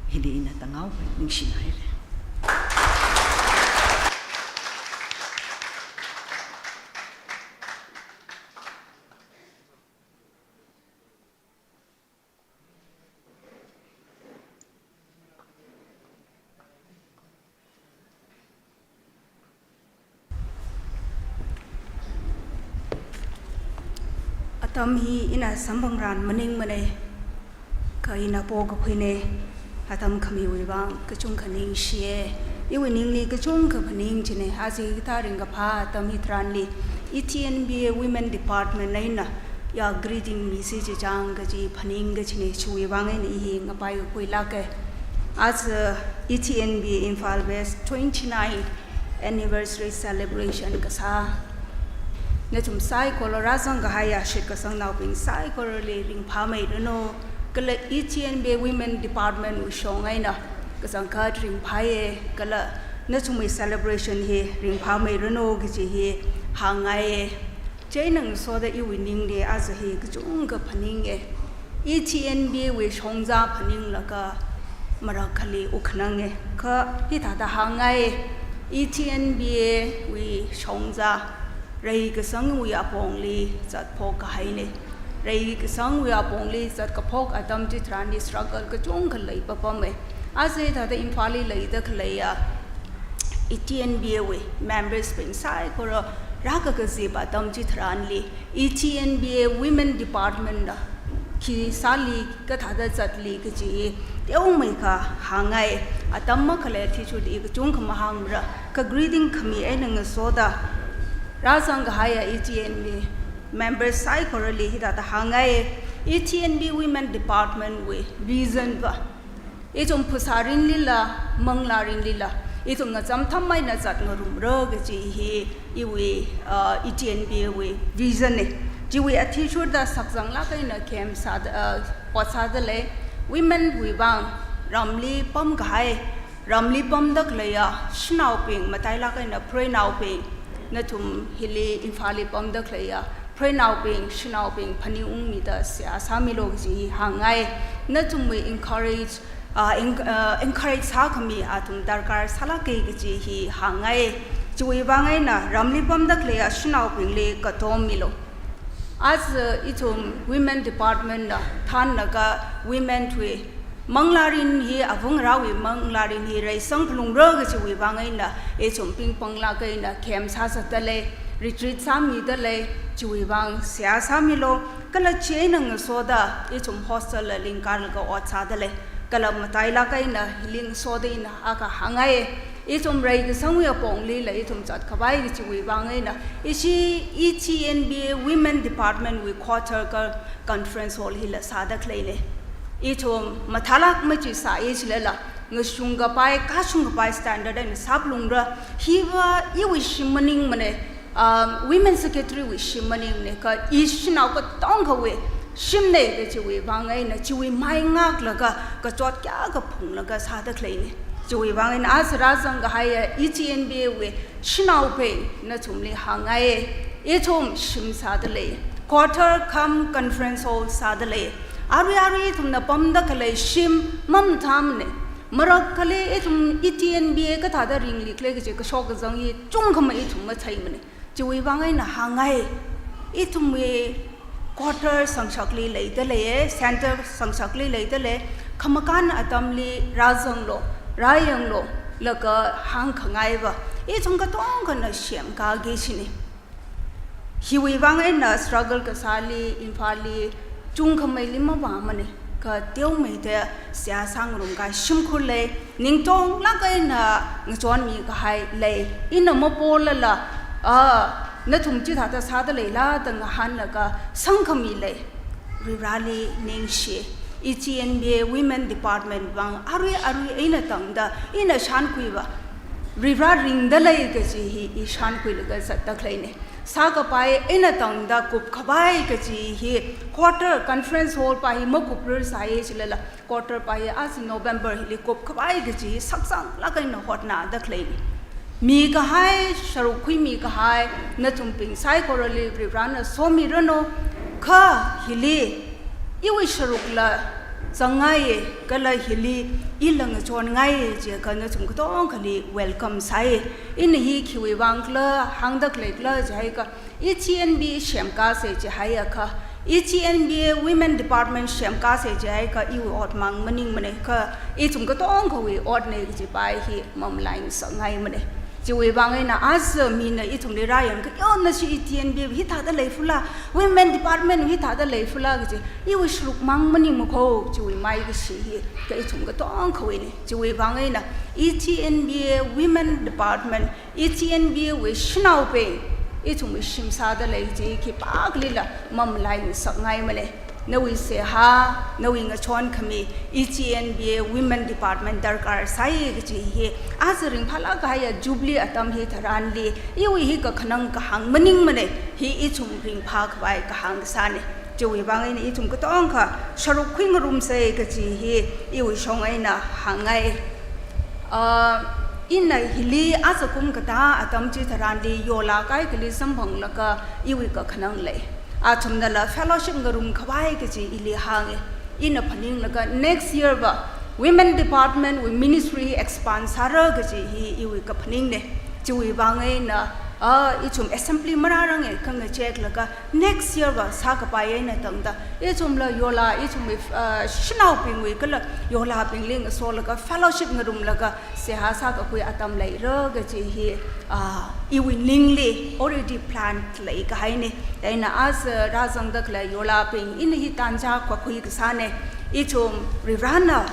hili ina tāngaowa, ningshinaira. Atam hi ina samphangran maningmana, kha ina pokakhuina, atam khamiwui vang kachungkha ningshiya. Iwui ningli kachungkha phaning china, aja hikathā ringkaphā atam hitharanli, E T N B A Women Department eina ya greeting message chang kaji phaning kachina, chiwui vang eina i hi ngapai kakhuilāka. Aja E T N B Imphal West twenty-ninth anniversary celebration kasā, nathum saikora rāzang kahaiya shitkasangnaobing saikorali ringphāmeiranu, kala E T N B Women Department wui shong eina kachangkhat ringphāye, kala nathumwui celebration hi ringphāmeiranu kaji hi hāngngaiye. Chieina ngasoda iwui ningli aja hi kachungkha phaninge. E T N B wui shongza phaninglaga marakhali wukkhanange. Kha hithāda hāngngaiye, E T N B wui shongza reikasangwui apongli zatphok kahaine. Reikasangwui apongli zatkaphok atam chitharanli struggle kachungkha leipapame. Aja hithāda Imphalli leida khaleiya E T N B wui members bing saikora rākakazip atam chitharanli E T N B Women Department na khi sāli, kathāda zatli kaji teomeikha hāngngaiye. Atam makhalei athishurda i kachungkha mahāngmara, kha greeting khami eina ngasoda rāzang kahaiya E T N B members saikorali hithāda hāngngaiye. E T N B Women Department wui vision va ithum phasārinlila, manglārinlila, ithumna chamtham eina zatngarumra kaji hi iwui, uh, E T N B wui vision ne. Chiwui athishurda sakzanglāk eina camp sāda, uh, ot sādalei. Women wui vang ramli pamkahai, ramli pamda khaleiya shanaobing, matailāk eina preinaobing, nathum hili Imphalli pamda khaleiya preinaobing, shanaobing phaningungmida seihā sāmilu kaji hi hāngngaiye. Nathumwui encourage, ah, en-, ah, encourage sākhami athum darkar sālāke kaji hi hāngngaiye. Chiwui vang eina ramli pamda khaleiya shanaobingli katom milu. Aja ithum Women Department na thānlaga women wui manglārin hi, avungarāwui manglārin hi reisang phalungra kajiwui vang eina ithum pingpanglāk eina camp sāzatdalei, retreat sāmidalei, chiwui vang seihā sāmilu. Kala chieina ngasoda ithum hostel la lingkarlaga ot sādalei. Kala matailāk eina hili ngasoda ina akha hāngngaiye. Ithum reikasangwui aponglila ithum zatkhavai kajiwui vang eina ishi E T N B Women Department wui quarter ka conference hall hila sāda khaleine. Ithum mathālāk machi sāye chilala, ngashungkapai, kashungkapai standard eina sāphalungra. Hiva iwui shim maningmane, um, women secretary wui shim maningne, kha i shanao katongkhawui shimne kajiwui vang eina, chiwui mai ngaklaga, kachot kayākha phunglaga sāda khaleine. Chiwui vang eina aja rāzang kahaiya E T N B wui shanaobing nathumli hāngngaiye. Ithum shim sādalei. Quarter cum conference hall sādalei. Arui arui ithumna pamda khalei shim mamathāmane. Marakhali ithum E T N B kathāda ringlikhala kaji kashok kazang hi chungkhamei ithum matheimane. Chiwui vang eina hāngngaiye. Ithumwui quarter sangshakli leidaleiye, center sangshakli leidalei, khamakān atamli rāzanglu, rāyanglu, laga hāngkhangaiva ithum katongkhana semkāki kajine. Hiwui vang eina struggle kasāli, Imphalli, chungkhameili mavāmane, kha teomeida seihā sāngarumkahai shimkhur lei, ningtonglāk eina ngachonmi kahai lei. Ina mapolala, ah, nathum chithāda sādaleila da ngahānlaga sangkhami lei. Varivarāli ningshi. E T N B Women Department vang arui arui eina tangda ina shānkhuiva Varivara ringdalei kaji hi i shānkhuilaga zatda khaleine. Sākapai eina tangda kupkhavai kaji hi quarter conference hall pa hi makuprur sāye chilala, quarter pa hi aja November hili kupkhavai kaji hi sakzanglāk eina hotnada khaleine. Mikahai, sharuk khuimi kahai, nathumbing saikorali Varivarāna somiranu, kha hili iwui sharukla zangngaiye, kala hili ila ngachonngaiye jiakha nathum katongkhali welcome sāye. Ina hi khiwui vangkhala hāngda khaleikhala jiakha, E T N B semkāse jihaiakha, E T N B Women Department semkāse jihaiakha, iwui otmang maningmane, kha ithum katongkhawui otne kajipa hi mamalai ngasakngaimane. Chiwui vang eina aja mina ithumli rāyangkha, yo, nashi E T N B hithāda leifala, Women Department hithāda leifala kaji, iwui sharukmang maningmakho, chiwui maikashi hi, kha ithum katongkhawuine. Chiwui vang eina E T N B Women Department, E T N B wui shanaobing, ithumwui shim sādalei kaji khipākhalila mamalai ngasakngaimane. Nawui seihā, nawui ngachon khami, E G N B A Women Department darkar sāi kaji hi, aja ringphālāk kahaiya Jubilee atam hitharanli, iwui hi kakhanang kahāng maningmana, hi ithum ringphā khavai kahāng kasāna. Chiwui vang eina ithum katongkha sharuk khuingarumsa kaji hi iwui shong eina hāngngai. Ah, ina hili aja kum katā atam chitharanli yola kaikhali samphanglaga iwui kakhanang lei. Athumnala fellowship ngarum khavai kaji ili hānga. Ina phaninglaga next year va Women Department wui ministry expand sāra kaji hi iwui kaphaningna. Chiwui vang eina, ah, ithum assembly marāranga khangacheklaga next year va sākapai eina tangda, ithumla yola, ithumwui, ah, shanaobingwui kala yolabingli ngasolaga fellowship ngarumlaga seihā sākakhui atam leira kaji hi, ah, iwui ningli already plan leikahaina. Chieina aja rāzangda khalei yolabing, ina hi tanja kakhui kasāna. Ithum Varivarana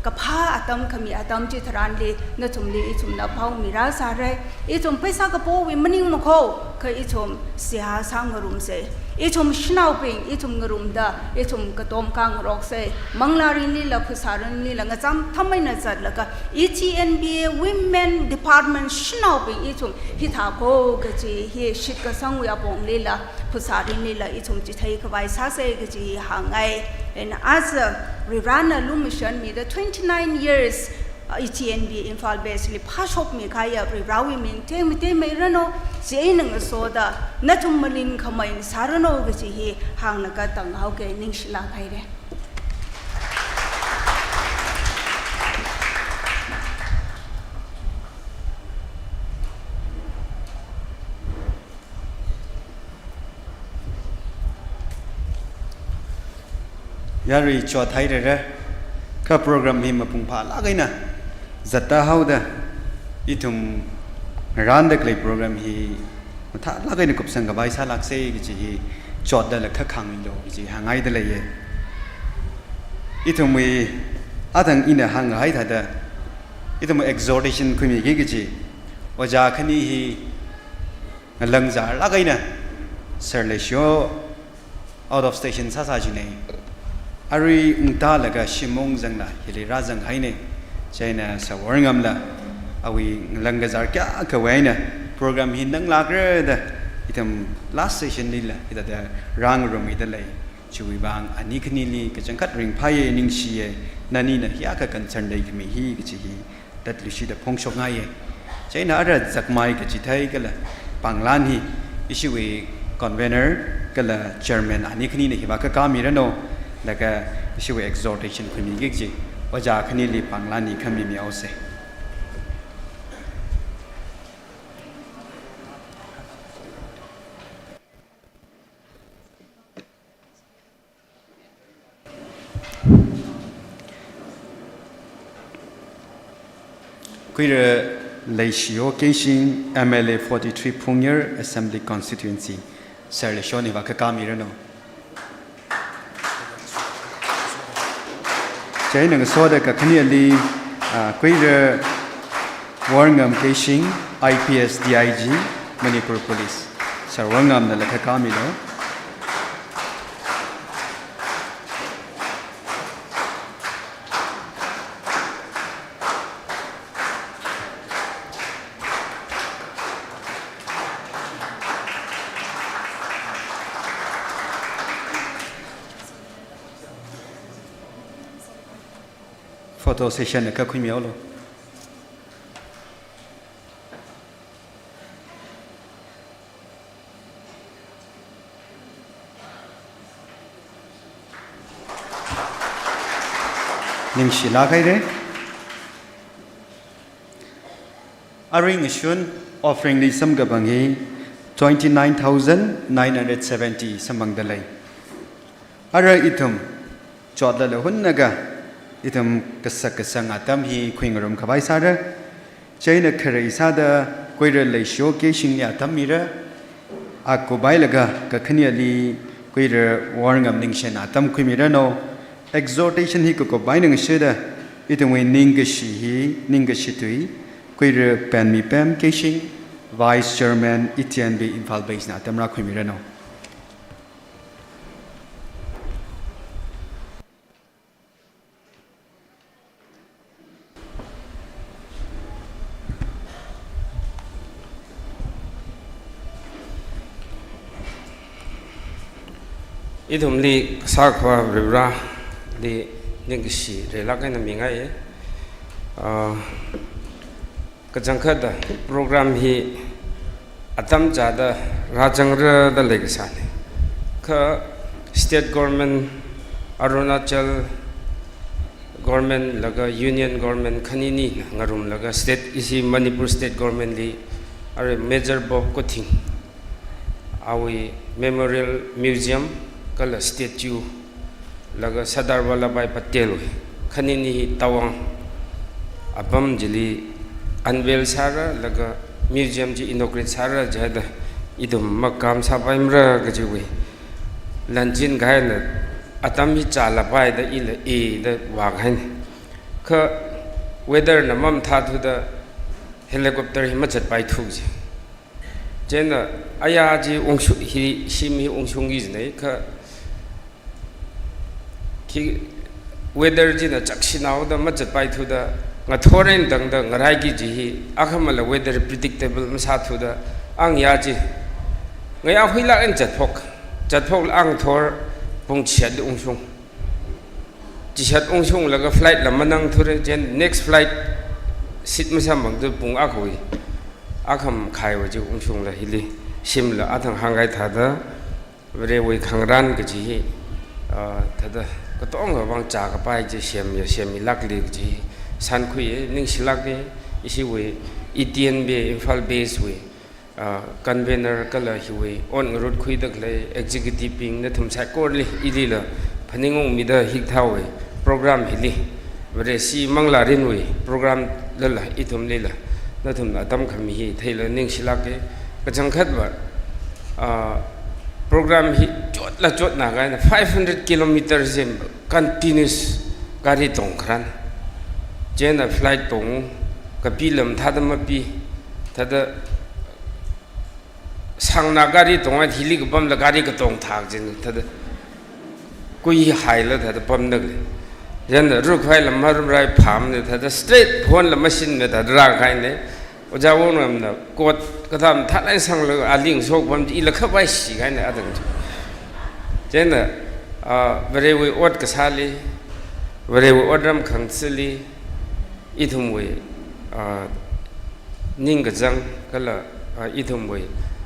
kaphā atam khami atam chitharanli nathumli ithumna pao mirāsāra. Ithum pheisā kapowui maningmakho, kha ithum seihā sāngarumsa. Ithum shanaobing, ithum ngarumda, ithum katom kangaroksa. Manglārinlila, phasārinlila, ngacham tham eina zatlaga, E G N B A Women Department shanaobing ithum hithākho kaji hi shitkasangwui aponglila, phasārinlila ithum chithei khavai sāsa kaji hāngngai. And aja Varivarana lumashanmida twenty-nine years, uh, E G N B A Imphal Base li phāshokmi kahaiya Varivarawui ming tekmateimei ranu, chieina ngasoda nathum malin khamei sāranu kaji hi hānglaga tanghaoga, ningshilāk haira. Yarui chothairara, kha program hi mapung phālāk eina zatta haoda, ithum ngarānda khalei program hi mathālāk eina kupsang khavai sālāksa kaji hi chotdala kha khangmilu kaji hāngngaida leiya. Ithumwui athang ina hānghai thāda, ithum exhortation khuimiki kaji, ojā khani hi ngalang zārlāk eina Sir Leisho out of station sāsā jina. Arui ungtālaga shim ungzangla hili rāzanghaina. Chieina Sir Worngamla awui ngalang kazār kayākhawui eina program hi nanglākra da ithum last session lila hithāda rāngarumida lei. Chiwui vang ani khanili kachangkhat ringphāya, ningshiya, nanina hiyākha concern leikhami hi kaji hi tatluishida phongshokngaiya. Chieina ara zakmai kachithei kala panglan hi ishiwui convener kala chairman ani khanina hiva kakā miranu, laga ishiwui exhortation khuimiki kaji ojā khanili panglan hi khamimihaosa. Kuira Leishiyo Keishing, M L A forty-three Phungyar Assembly Constituency, Sir Leishiyo hiva kakā miranu. Chieina ngasoda kakhaneli, ah, Kuira Worngam Keishing, I P S D I G, Manipur Police. Sir Worngamnala kakā milu. Photo session akha khuimihaolu. Ningshilāk haira. Arui ngashun offering li samkaphang hi twenty-nine thousand nine hundred seventy samphangda lei. Ara ithum chotlala hunnaga ithum kasak kasang atam hi khuingarum khavai sāra. Chieina kharei sāda Kuira Leishiyo Keishingli atam mira. Akup hailaga kakhaneli Kuira Worngam Ningshen atam khuimiranu. Exhortation hi kakup eina ngashida, ithumwui ningkashi hi, ningkashi tui, Kuira Penmipem Keishing, Vice Chairman, E T N B Imphal Base na atam rākhuimiranu. Ithumli kasā Akhava Varivarāli ningkashi reilāk eina mingai. Ah, kachangkhatta program hi atam chāda rāzangra da leikasāna. Kha state government, Arunachal government laga union government khaninina ngarumlaga state, ishi Manipur state government li arui Major Bob Kuthing awui Memorial Museum kala statue laga Sardar Vallabhbhai Patel wui khanini hi Tawang apam chili unveil sāra laga museum chi inaugurate sāra jihaida ithum makam sāpaimara kajiwui lanzin kahaina, atam hi chālapai da ila e da vākahaina. Kha weather na mamathāthuda helicopter hi mazatpaithu ji. Chieina aya chi ungshu-, hi shim hi ungshungki jinei, kha khi weather china chakshinaoda mazatpaithuda ngathor eina tangda ngaraiki ji hi, akhamala weather predictable masāthuda ang ya chi ngayā huilāk eina zatphok, zatphokla ang thor pung chishatli ungshung. Chishat ungshunglaga flight la manangthure, chieina next flight seat masamphangthu pung akhawui akham khaiva chi ungshungla hili shimla athang hāngngai thāda Varewui khangarān kaji hi, ah, thāda katonga vang chākapai chi semya, semmilākli kaji hi shānkhuiya, ningshilāka. Ishiwui E T N B, Imphal base wui, ah, convener kala hiwui ot ngarut khuida khalei executive bing nathum saikorali ilila phaningungmida hikathāwui program hili Vareshi manglārinwui program lala ithumlila nathumna atam khami hi theila ningshilāka. Kachangkhatva, ah, program hi chotla chotna kahaina five hundred kilometers hi continuous gari tongkharan. Chieina flight tong, kapi lam thāda mapi, thāda sangna gari tonghaida hili kapamla gari katong thak jin thāda kuihaila thāda pamda khalei. Chieina rukhaila marumrai phāmana thāda straight phonla machine na thāda rākahaina. Ojā Wongnamna coat kathā mathālāk eina sanglaga ali ngasopam chi ila khavaishi kahaina athang chi. Chieina, ah, Varewui ot kasāli, Varewui otram khangathali, ithumwui, ah, ningkachāng kala, ah, ithumwui,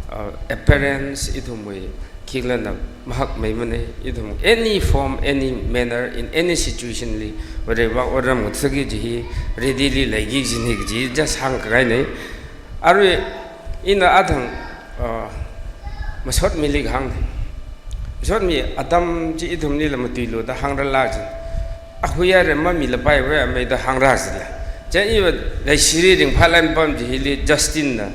ah, appearance, ithumwui khikhala na mahakmeimanei, ithum any form, any manner, in any situation li, Varewui vang otram ngathaki ji hi ready li leiki jini kaji just hāngkahainei. Arui ina athang, ah, masotmili kahāng. Masotmi atam chi ithumlila matuilu da hāngrāla jin. Ahui are mamilapai vei amei da hāngrā jila. Chieina iva Leishiri ringphālāk eina pam chi hili Justin na,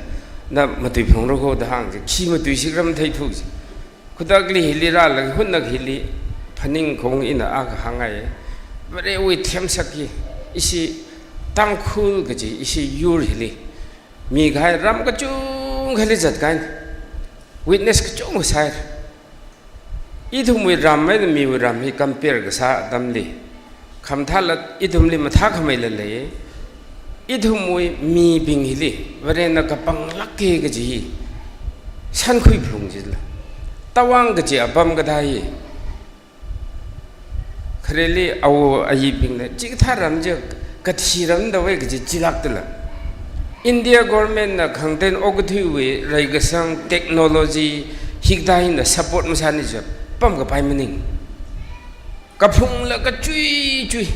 na matuiphungra kho da hāng ji. Khi matuishikra matheithu ji. Khudakli hili rālaga hunna hili phaningkhaung ina akha hāngngai. Varewui themsak hi, ishi Tangkhul kaji, ishi yur hili mikahai ram kachungkhali zatkahaina. Witness kachungkha sāi. Ithumwui ram eina miwui ram hi compare kasā atamli, khamathāla ithumli mathākhameila lei. Ithumwui mibing hili Varena kapanglāka kaji hi shānkhui phalung jila. Tawang kaji apam kathā hi khareli awo ayibingna chikathā ram chi kathi ram da vei kaji chilāk tala. India government na khangateina okathuiwui reikasang technology hikathā hina support masāni chi pamkapai maning. Kaphungla kachui chui.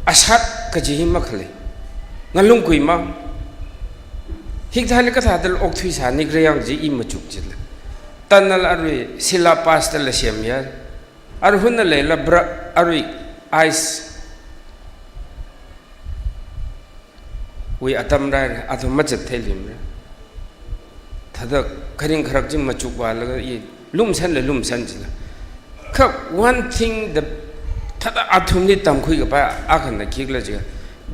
Asat kaji hi makhalei. Ngalungkui ma. Hikathāli kathāda okthuisāni kharayang chi i machuk jila. Tunnel arui Shilla Pass tala semya. Arhunna leila bra arui ice wui atam rai, athum mazat theilimra. Thāda kharing kharak chi machukvālaga i lumsanla lumsan jila. Kha one thing the thāda athumli tamkhui kapai akhana khikhala jiakha,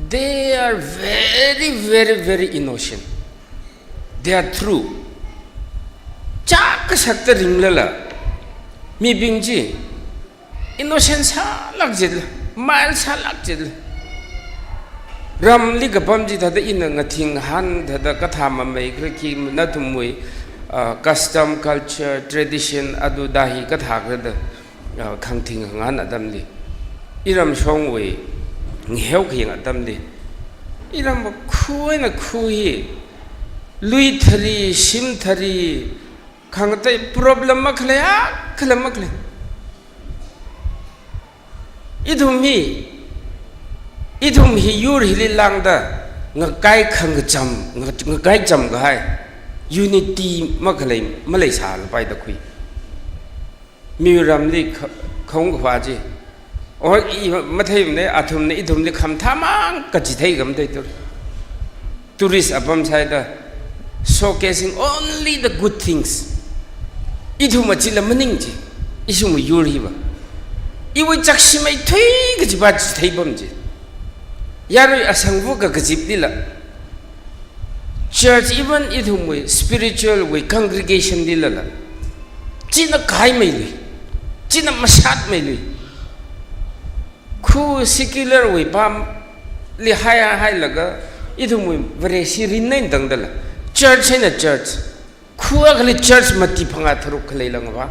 they are very, very, very innocent. They are true. Chāk kasakta ringlala mibing chi innocent sālāk jila, mild sālāk jila. Ramli kapam chi thāda ina ngathing han thāda kathā mamei kharaki nathumwui ah, custom, culture, tradition, adu da hi kathā kathāda, ah, khangthing khangahān atamli, iram shongwui ngaheo khayang atamli, iram khu eina khu hi, lui thari, shim thari, khangatei problem makhalei, akhala makhalei. Ithum hi, ithum hi yur hili lāngda, ngakai khangacham, nga-, ngakai cham kahai, unity makhalei, maleisālapai da khui. Miramli kha-, khaung khavā chi. O, i matheimana, athumna ithumli khamathā mang kachithei khamthei tur. Tourist apam sāhaida, showcasing only the good things. Ithum achila maning chi, ithum yur hiva. Iwui chakshimei thui kachiva chithei pam chi. Yarui asangva kakazip lila. Church, even ithumwui spiritual wui congregation lilala, china kaimeilui, china mashatmeilui. Khu secular wui pamli hai, hailaga, ithumwui Vareshi rin eina tangdala, church eina church, khu akhali church mati phangā tharuk khalei langva,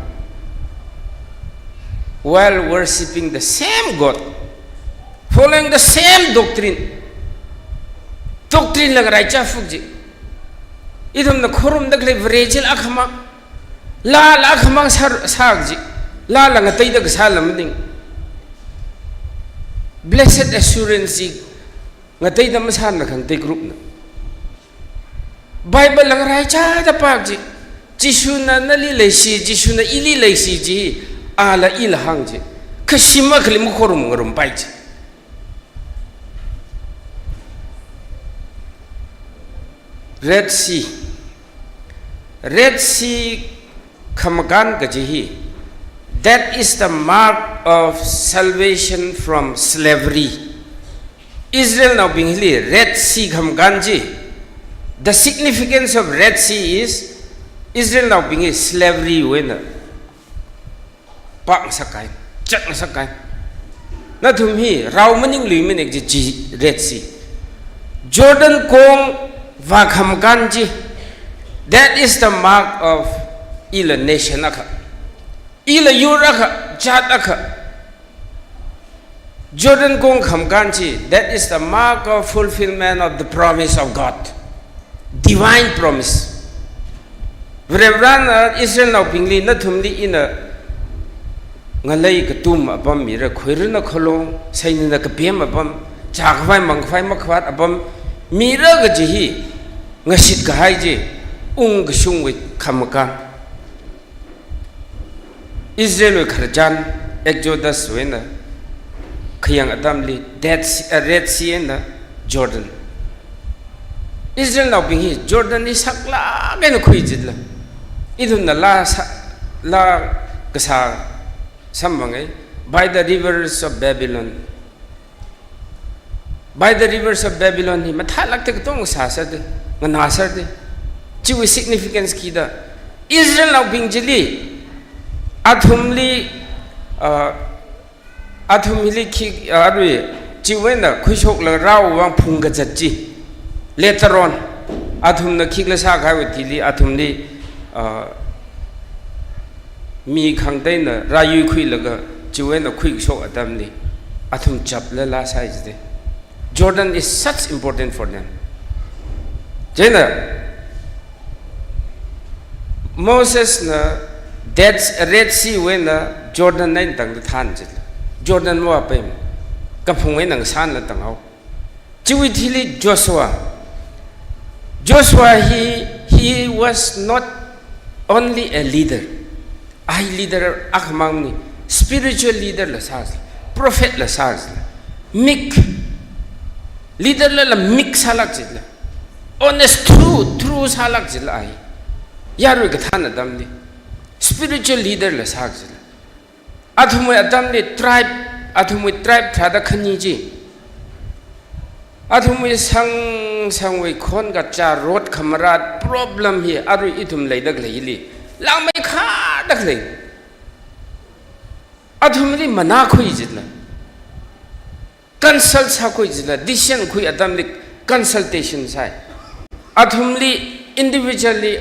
while worshipping the same God, following the same doctrine. Doctrine la ngaraichā phuk chi. Ithumna khorumda khalei Vare chila akhamang, laala akhamang sā, sā chi. Laala ngateida kasāla maning. Blessed assurance chi ngateida masāna khangatei groupna. Bible la ngaraichāda pā chi. Jishuna nali leishi, Jishuna ili leishi chi, ala ila hāng chi. Kha shim akhali makhorum ngarumpai chi. Red Sea. Red Sea khamakān kaji hi, that is the mark of salvation from slavery. Israelnaobing hili Red Sea khamakān chi, the significance of Red Sea is, Israelnaobing hi slavery wui eina pāngasak kahai, chatngasak kahai. Nathum hi rao maningluimana kaji chi Red Sea. Jordan kong vā khamakān chi, that is the mark of ila nation akha, ila yur akha, jat akha. Jordan kong khamakān chi, that is the mark of fulfillment of the promise of God. Divine promise. Varivarana Israelnaobingli, nathumli ina ngalei katum apam mira, khuirana khalong, seinana kapem apam, chākhavai mangkhavai makhavāt apam mira kaji hi ngashit kahai chi, ungkashungwui khamakān. Israelwui khararchan, Exodus wui eina khayang atamli, Dead Sea, uh, Red Sea eina Jordan. Israelnaobing hi Jordan hi saklāk eina khui jitla. Ithumna laa sā, laa kasā samphanga, by the rivers of Babylon. By the rivers of Babylon hi mathālākta katonga sāserde, nganāserde. Chiwui significance khi da, Israelnaobing chili, athumli, ah, athum hili khi, ah, arui, chiwui eina khuishoklaga rao vang phungkazat chi. Later on, athumna khikhala sākahaiwui thili, athumli, ah, mi khangateina rāyui khuilaga, chiwui eina khuikashok atamli, athum chapla laa sāi jide. Jordan is such important for them. Chieina, Mosesna Dead, Red Sea wui eina Jordan eina tangda thān jitla. Jordan vāpaimana. Kaphung eina ngasānla tanghao. Chiwui thili Joshua. Joshua hi, he was not only a leader. A hi leader akhamangna, spiritual leader la sāsla, prophet la sāsla, meek, leader lala meek sālāk jitla, honest, true, true sālāk jitla a hi. Yarui kathāna atamli, spiritual leader la sā jitla. Athumwui atamli tribe, athumwui tribe tharāda khani chi. Athumwui sang sangwui khon kachā rot khamarāt problem hi arui ithum leida khaleili langmeikharda khalei. Athumli manākhui jitla. Consult sākhui jitla, decision khui atamli consultation sāi. Athumli individually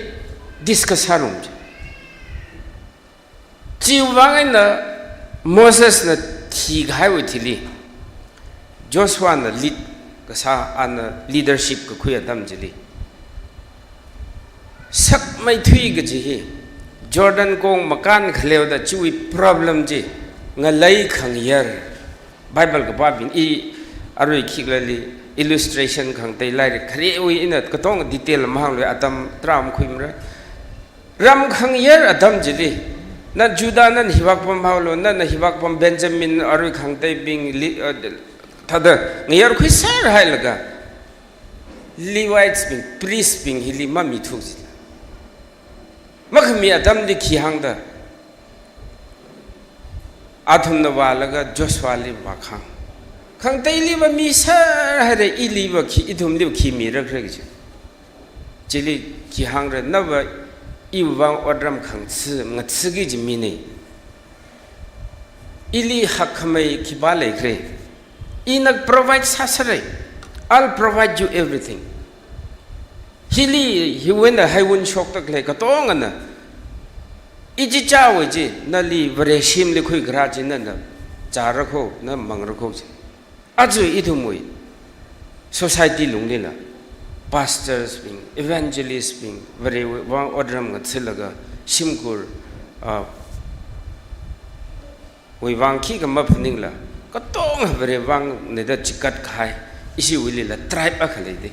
discuss sārum chi. Chiwuivang eina Mosesna thikahaiwui thili, Joshuana lead kasā, ana leadership kakhui atam chili, sakmeithui kaji hi, Jordan kong makān khaleoda chiwui problem chi ngalei khangayar. Bible kapābing, i arui khiklali illustration khangatei lairik kharewui ina katonga detail mahānglui, atam tram khuimara. Ram khangayar atam chili, na Judah nana hivak pam haolu, nana hivak pam Benjamin, arui khangateibing li, uh, thāda ngayar khuisār hailaga, Levites bing, priest bing hili mamithuk chila. Makhami atamli khi hāngda, athumna vālaga Joshuali vākhang. Khangateiliva misār haira, iliva khi, ithumliva khi mirakra kaji. Chili khi hāngra, nava iwuivang otram khangachee, ngachee kaji mina. Ili hakkhamei khipā leikhala? Ina provide sāsāra. I'll provide you everything. Hili, hiwui eina haiwun shokda khalei katongana, ichichāwui chi, nali Vareshimli khuikharā chi nana chāra kho, na mangra kho chi. Aja ithumwui society lunglila, pastors bing, evangelist bing, Varewui vang otram ngacheelaga, shimkhur, ah, wuivang khikha maphaningla, katonga Varewui vang nida chikat kahai, ishiwuilila tribe akha leida.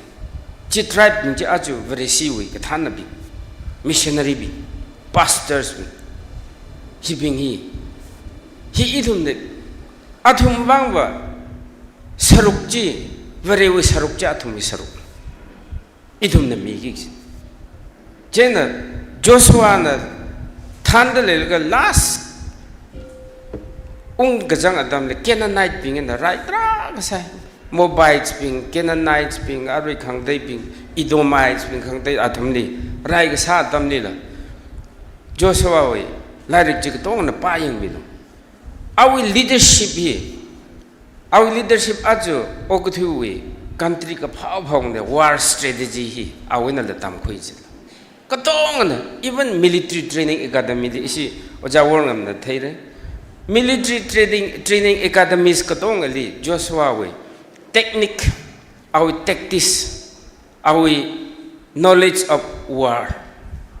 Chi tribe bing chi aja Vareshiwui kathānabing, missionary bing, pastors bing, hibing hi, hi ithumna, athum vangva saruk chi, Varewui saruk chi athumwui saruk. Ithumna miki kaji. Chieina Joshuana thānda leilaga last ungkazang atamli Canaanite bingna rai tarākha sāi. Moabites bing, Canaanites bing, arui khangateibing, Edomites bing khangatei athumli rai kasā atamlila, Joshuawui lairik chi katongana pāyangmilu. Awui leadership hi, awui leadership aja okathuiwui country kaphao phaongda war strategy hi awuinala tamkhui chila. Katongana, even military training academy li ishi Ojā Worngamna theira. Military training, training academies katongali Joshuawui technique, awui tactics, awui knowledge of war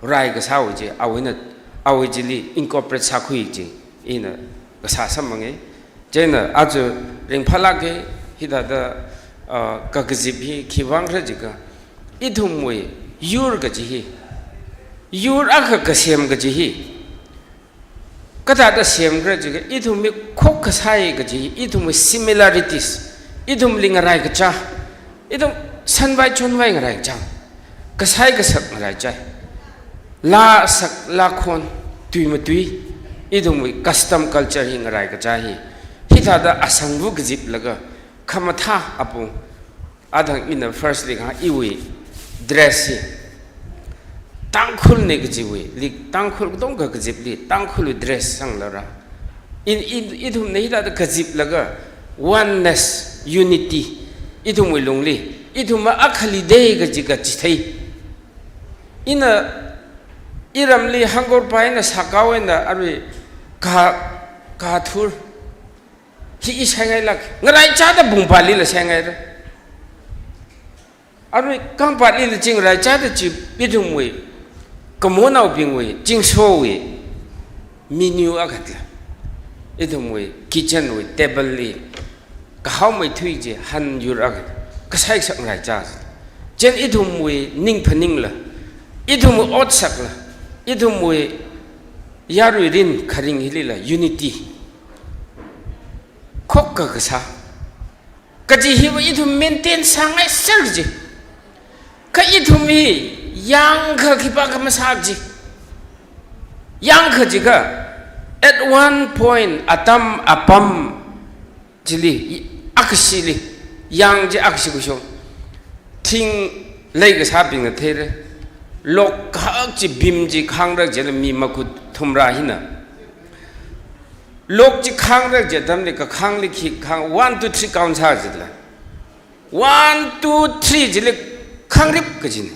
rai kasāwui chi, awuina, awui chili incorporate sākhui chi, ina kasā samphange. Chieina aja ringphālāke, hithāda, ah, kakazip hi khiwuivang khala jiakha, ithumwui yur kaji hi, yur akha kasem kaji hi, kathāda semkhala jiakha, ithumwui khokkha sāi kaji, ithumwui similarities, ithumli ngarai kachā, ithum sanvai chonvai ngarai kachā, kasai kasak ngarai chai, laa sak laa khon, tui matui, ithumwui custom culture hi ngarai kachā hi, hithāda asangva kaziplaga, khamathā apong, athang ina first li kahāng iwui dress hi, Tangkhulna kajiwui, li Tangkhul katonga kazipli, Tangkhulwui dress sanglara. In, in, ithumna hithāda kaziplaga, oneness, unity, ithumwui lungli, ithumva akhali da kaji kachithei. Ina, iramli hangkorpai eina sākao eina arui ka, kathur. Hi i sāngailāk, ngarai chāda bungpālila sāngaira. Arui kangpālila chi ngarai chāda chi ithumwui, kamonaobingwui, chingshowui, menu akhala. Ithumwui, kitchen wui, table li, kahaomeithui chi, han yur akha, kasai kasak ngarai chā. Chieina ithumwui, ning phaningla, ithumwui otsakla, ithumwui, yarui rin kharing hilila, unity. Khokkha kasā. Kaji hiva ithum maintain sāngai ser kaji. Kha ithum hi yangkha khipākha masā kaji. Yangkha jiakha, at one point, atam apam chili, akhashili, yang chi akhashi khuishok. Thing leikasābingna theira. Lok kahak chi beam chi khāngra jila mi makhut thumrā hina. Lok chi khāngra ji atamli kakhāngli khi khāng, one, two, three count sā jila. One, two, three jili khāngrip kajina.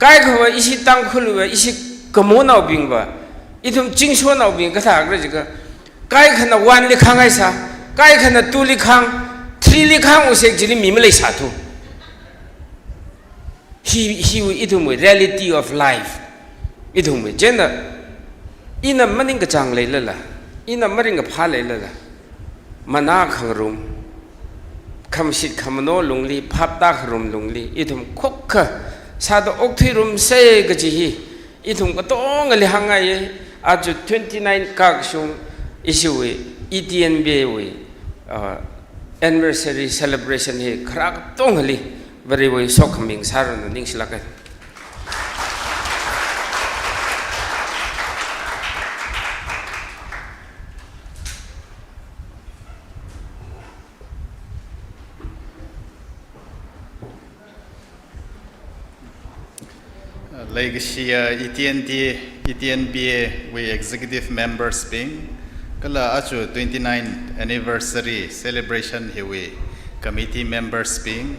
Kaikhava ishi Tangkhulva, ishi Kamonaobingva, ithum Chingsonaobing kathā khala jiakha, kaikhana one li khānghaisa, kaikhana two li khāng, three li khāng, usekchili mi maleisāthu. Hi, hi ithumwui reality of life. Ithumwui. Chieina, ina maningkachāng leilala, ina maringkaphā leilala, manā khangarum, khamashit khamano lungli, phapta kharum lungli, ithum khokkha sāda okthuirumsa kaji hi, ithum katongali hāngngaiya. Aja twenty-nine kakashung ishiwui, E T N B A wui, uh, anniversary celebration hi kharā katongali Varewui sokhami sāranu, ningshilāka. Leikashiya E T N T, E T N B A wui executive members bing, kala aja twenty-nine anniversary celebration hiwui committee members bing,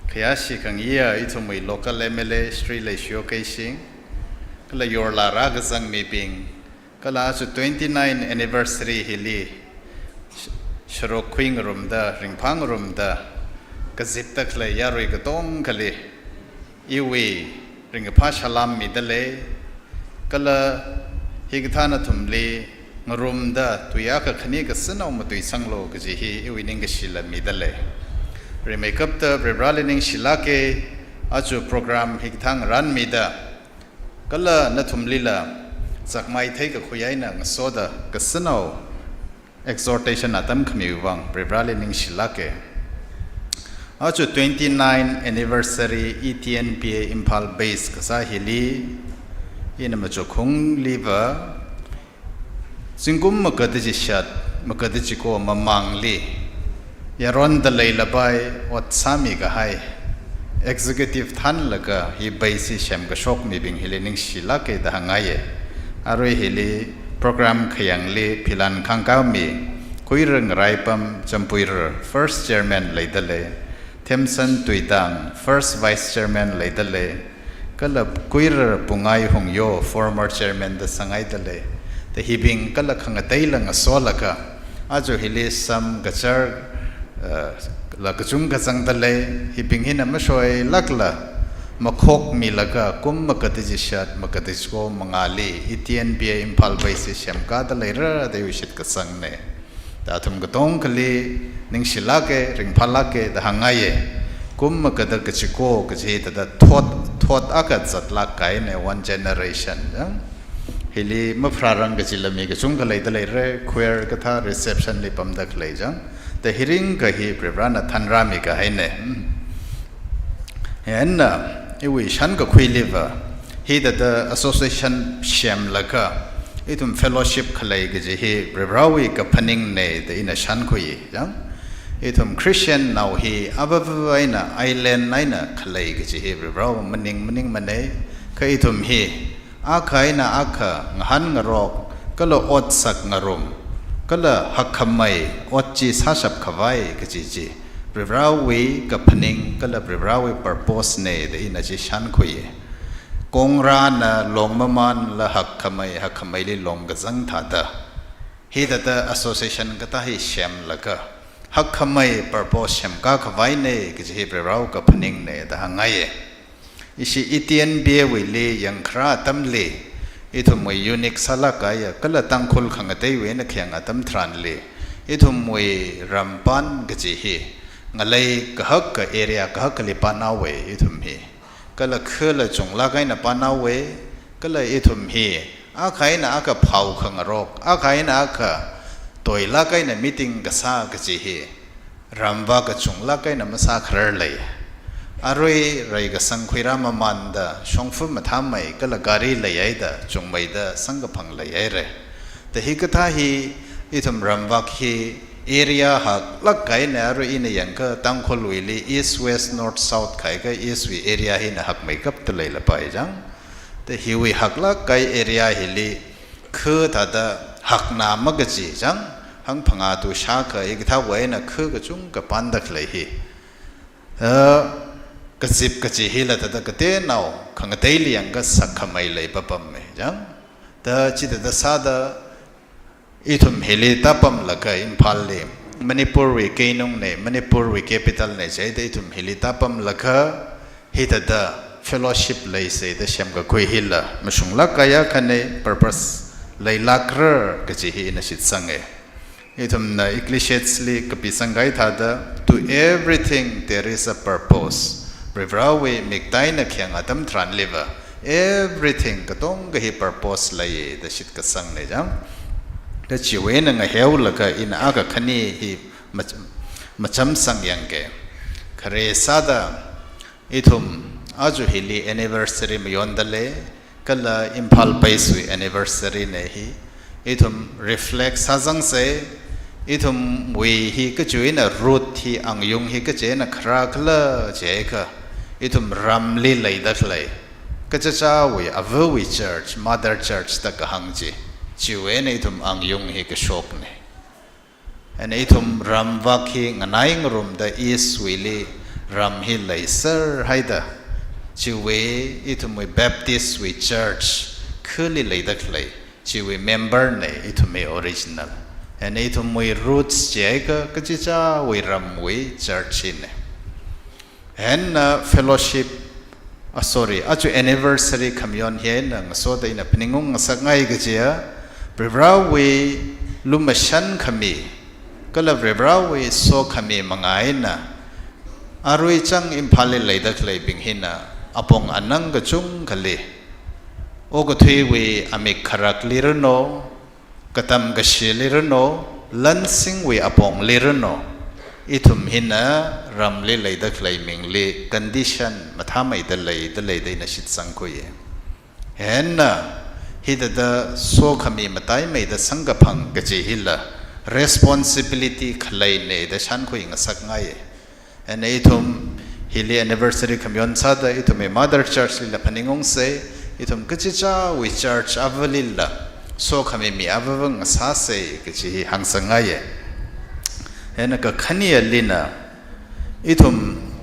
khayāshi khangayiya ithumwui local M L A Shri Leishiyao Keishing, kala yorlā rākazang mibing, kala aja twenty-nine anniversary hili sh-, sharuk khuingarumda, ringphāngarumda, kazipda khalei yarui katongali, iwui ringkaphā salam midalei, kala hikathā nathumli ngarumda tui akha khani kasinao matuisanglu kaji hi iwui ningkashila midalei. Rimeikapta Varivarāli ningshilāka, aja program hikathā ngaranmida, kala nathumlila zakmai theikakhui eina ngasoda kasinao exhortation atam khamiwui vang Varivarāli ningshilāka. Aja twenty-nine anniversary E T N B A Imphal base kasā hili, ina machukhungliva, zingkum maga da chishat, maga da chiko mamangli, yaronda leilapai ot sāmi kahai, executive thānlaga hi base hi semkashok mibing hili ningshilāka da hāngngaiya. Arui hili program khayangli philan khangkao mi, Kuirar Ngaraipam Champuirar first chairman leidalei, Themson Tuitang first vice chairman leidalei, kala Kuirar Pungai Hungyo former chairman da sāngaidalei. Da hibing kala khangateila ngasolaga, aja hili samkachar, eh, la kachungkha zangdalei, hibing hina mashoilākla makhokmilaga kum maga da chishat, maga da chiko mangāli E T N B A Imphal base hi semkāda leira da iwui shitkasangna. Da athum katongali ningshilāka, ringphālāka da hāngngaiya. Kum maga da kachiko kaji thāda thot, thot akha zatlāk kahaina, one generation, jang. Hili mapharārang kajila mi kachungkha leida leira, choir kathā reception li pamda khalei jang. Da hi ringkha hi Varivarāna thanrāmi kahaina. Hmm. Hieina, iwui shankakhuiliva, hithāda association semlaga, ithum fellowship khalei kaji hi Varivarāwui kaphaningna da ina shankhui, jang. Ithum Christian nao hi avāva eina, island eina khalei kaji hi Varivarāwui maning, maningmana, kha ithum hi akha eina akha ngahānngarok, kala ot sakngarum, kala hakkhamei ot chi sāshap khavai kaji chi Varivarāwui kaphaning kala Varivarāwui purpose na da ina chi shankhui. Kongrāna long mamanla hakkhamei, hakkhameili long kazang thāda, hithāda association kathā hi semlaga, hakkhamei purpose semkā khavaina kaji hi Varivarāwui kaphaningna da hāngngaiya. Ishi E T N B A wuili yangkharā atamli, ithumwui unique sālāk kahaiya, kala Tangkhul khangateiwui eina khayang atam tharanli, ithumwui rampān kaji hi, ngalei kahaka area kahakhali pānhaowa ithum hi. Kala khala chunglāk eina pānhaowa, kala ithum hi, akha eina akha phaokhangarok, akha eina akha toilāk eina meeting kasā kaji hi ramvak kachunglāk eina masākhararlei. Arui rai kasang khuirā mamanda, shongfa mathāmei kala gari leihaida, chungmeida, samkaphang leihaira. Da hikathā hi, ithum ramvak hi, area haklāk eina arui ina yangakha Tangkhulwuili, east, west, north, south kahaiakha east wui area hina hakmeikapta leilapai jang. Da hiwui haklāk kahai area hili, kha thāda hakna makaji jang, hangphangā tu shākha, hikathāwui eina kha kachungkha pānda khalei hi. Eh, kazip kachi hila thāda kateonao khangateili yangkha sakkhamei leipapam me jang. Da chithāda sāda ithum hili tāpamlaga Imphalli, Manipurwui keinung ne, Manipurwui capital ne, chieina ithum hili tāpamlaga hithāda fellowship leisei da semkakhui hila mashunglāk kahai akhana, purpose leilākra kachi hi ina shitsanga. Ithumna Ecclesiastes li kapisangkahai thāda, "To everything there is a purpose." Varivarāwui mikta eina khayang atam tharanliva, everything katonga hi purpose lei da shitkasangna jang. Da chiwui eina ngaheolaga ina akha khani hi mach-, machamsang yangka. Khare sāda, ithum aja hili anniversary mayondalei, kala Imphal base wui anniversary na hi, ithum reflect sāzangsei, ithumwui hi kachi eina root hi, angayung hi kachi eina kharā khala jiakha, ithum ramli leida khalei kachichāwui avawui church, mother church da kahāng chi, chiwui eina ithum angayung hi kashokna. And ithum ramvak hi nganai ngarumda East wuili ram hi leiser haida, chiwui ithumwui Baptist wui church khali leida khalei, chiwui member na ithumwui original. And ithumwui roots jiakha kachichāwui ramwui church hina. Hen, uh, fellowship, ah, sorry, aja anniversary khamayon hi eina ngasoda ina phaningung ngasakngai kajiya, Varivarāwui lumashan khami, kala Varivarāwui sokhami manga eina, arui chang Imphalli leida khaleibing hina apong anang kachungkhali, okathuiwui amik kharakli ranu, katam kashili ranu, lansingwui apongli ranu, ithum hina ramli leida khalei mingli condition mathāmeida leida lei da ina shitsangkhuiya. Hen, hithāda sokhami mataimeida samkaphang kachi hila responsibility khaleina da shānkhui ngasakngai. And ithum hili anniversary khamayon sāda ithumwui mother church lila phaningungsei, ithum kachichāwui church avalila sokhami mi avava ngasāsei kachi hi hāngsangngai. And kakhaneli na, ithum,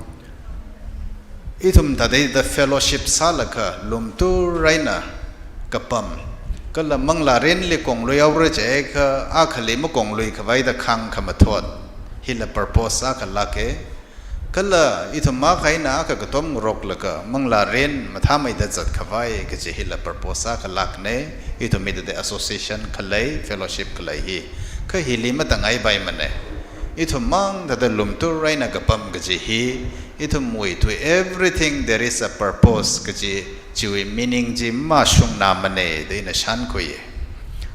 ithum thāda fellowship sālaga lumtur eina kapam, kala manglārinli konglui haora jiakha akhali makonglui khavai da khāngkhamathot hila purpose akha lāka. Kala ithum akha eina akha katom ngaroklaga manglārin mathāmeida zat khavai kachi hila purpose akha lākna, ithum hithāda association khalei, fellowship khalei hi. Kha hili matangai paimana. Ithum mang thāda lumtur eina kapam kachi hi, ithumwui "To everything there is a purpose" kachi, chiwui meaning chi mashungnāmana da ina shānkhuiya.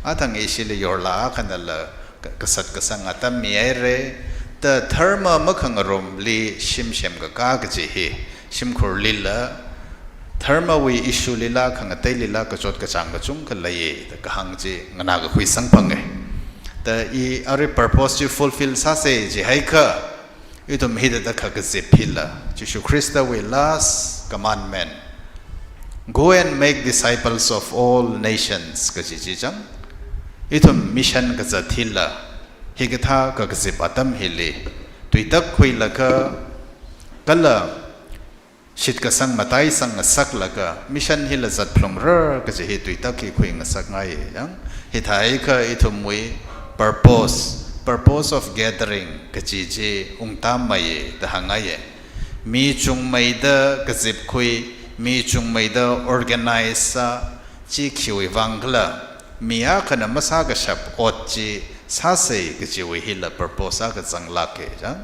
Athang ishili yorla akhanala ka-, kasat kasang atam mihaira, da dharma makhangarumli shim semkakā kachi hi, shimkhurlila, dharmawui issue lila, khangateilila, kachot kachāng kachungkha leiya da kahāng chi nganākakhui samphanga. Da i arui purpose chi fulfill sāsei jihaiakha, ithum hithāda kha kazip hila, Jishu Khristawui last commandment, "Go and make disciples of all nations," kachi chi chang. Ithum mission kazat hila, hikathā kha kazip atam hili, tuitak khuilaga, kala shitkasang mataisang ngasaklaga, mission hila zat phalungra kachi hi tuitak hi khui ngasakngai jang. Hithākha ithumwui purpose, purpose of gathering kachi chi ungtāmei da hāngngaiya. Mi chungmeida kazipkhui, mi chungmeida organize sā, chi khiwui vang khala, mi akhana masākashap ot chi sāsei kachiwui hila purpose akha zanglāka jang.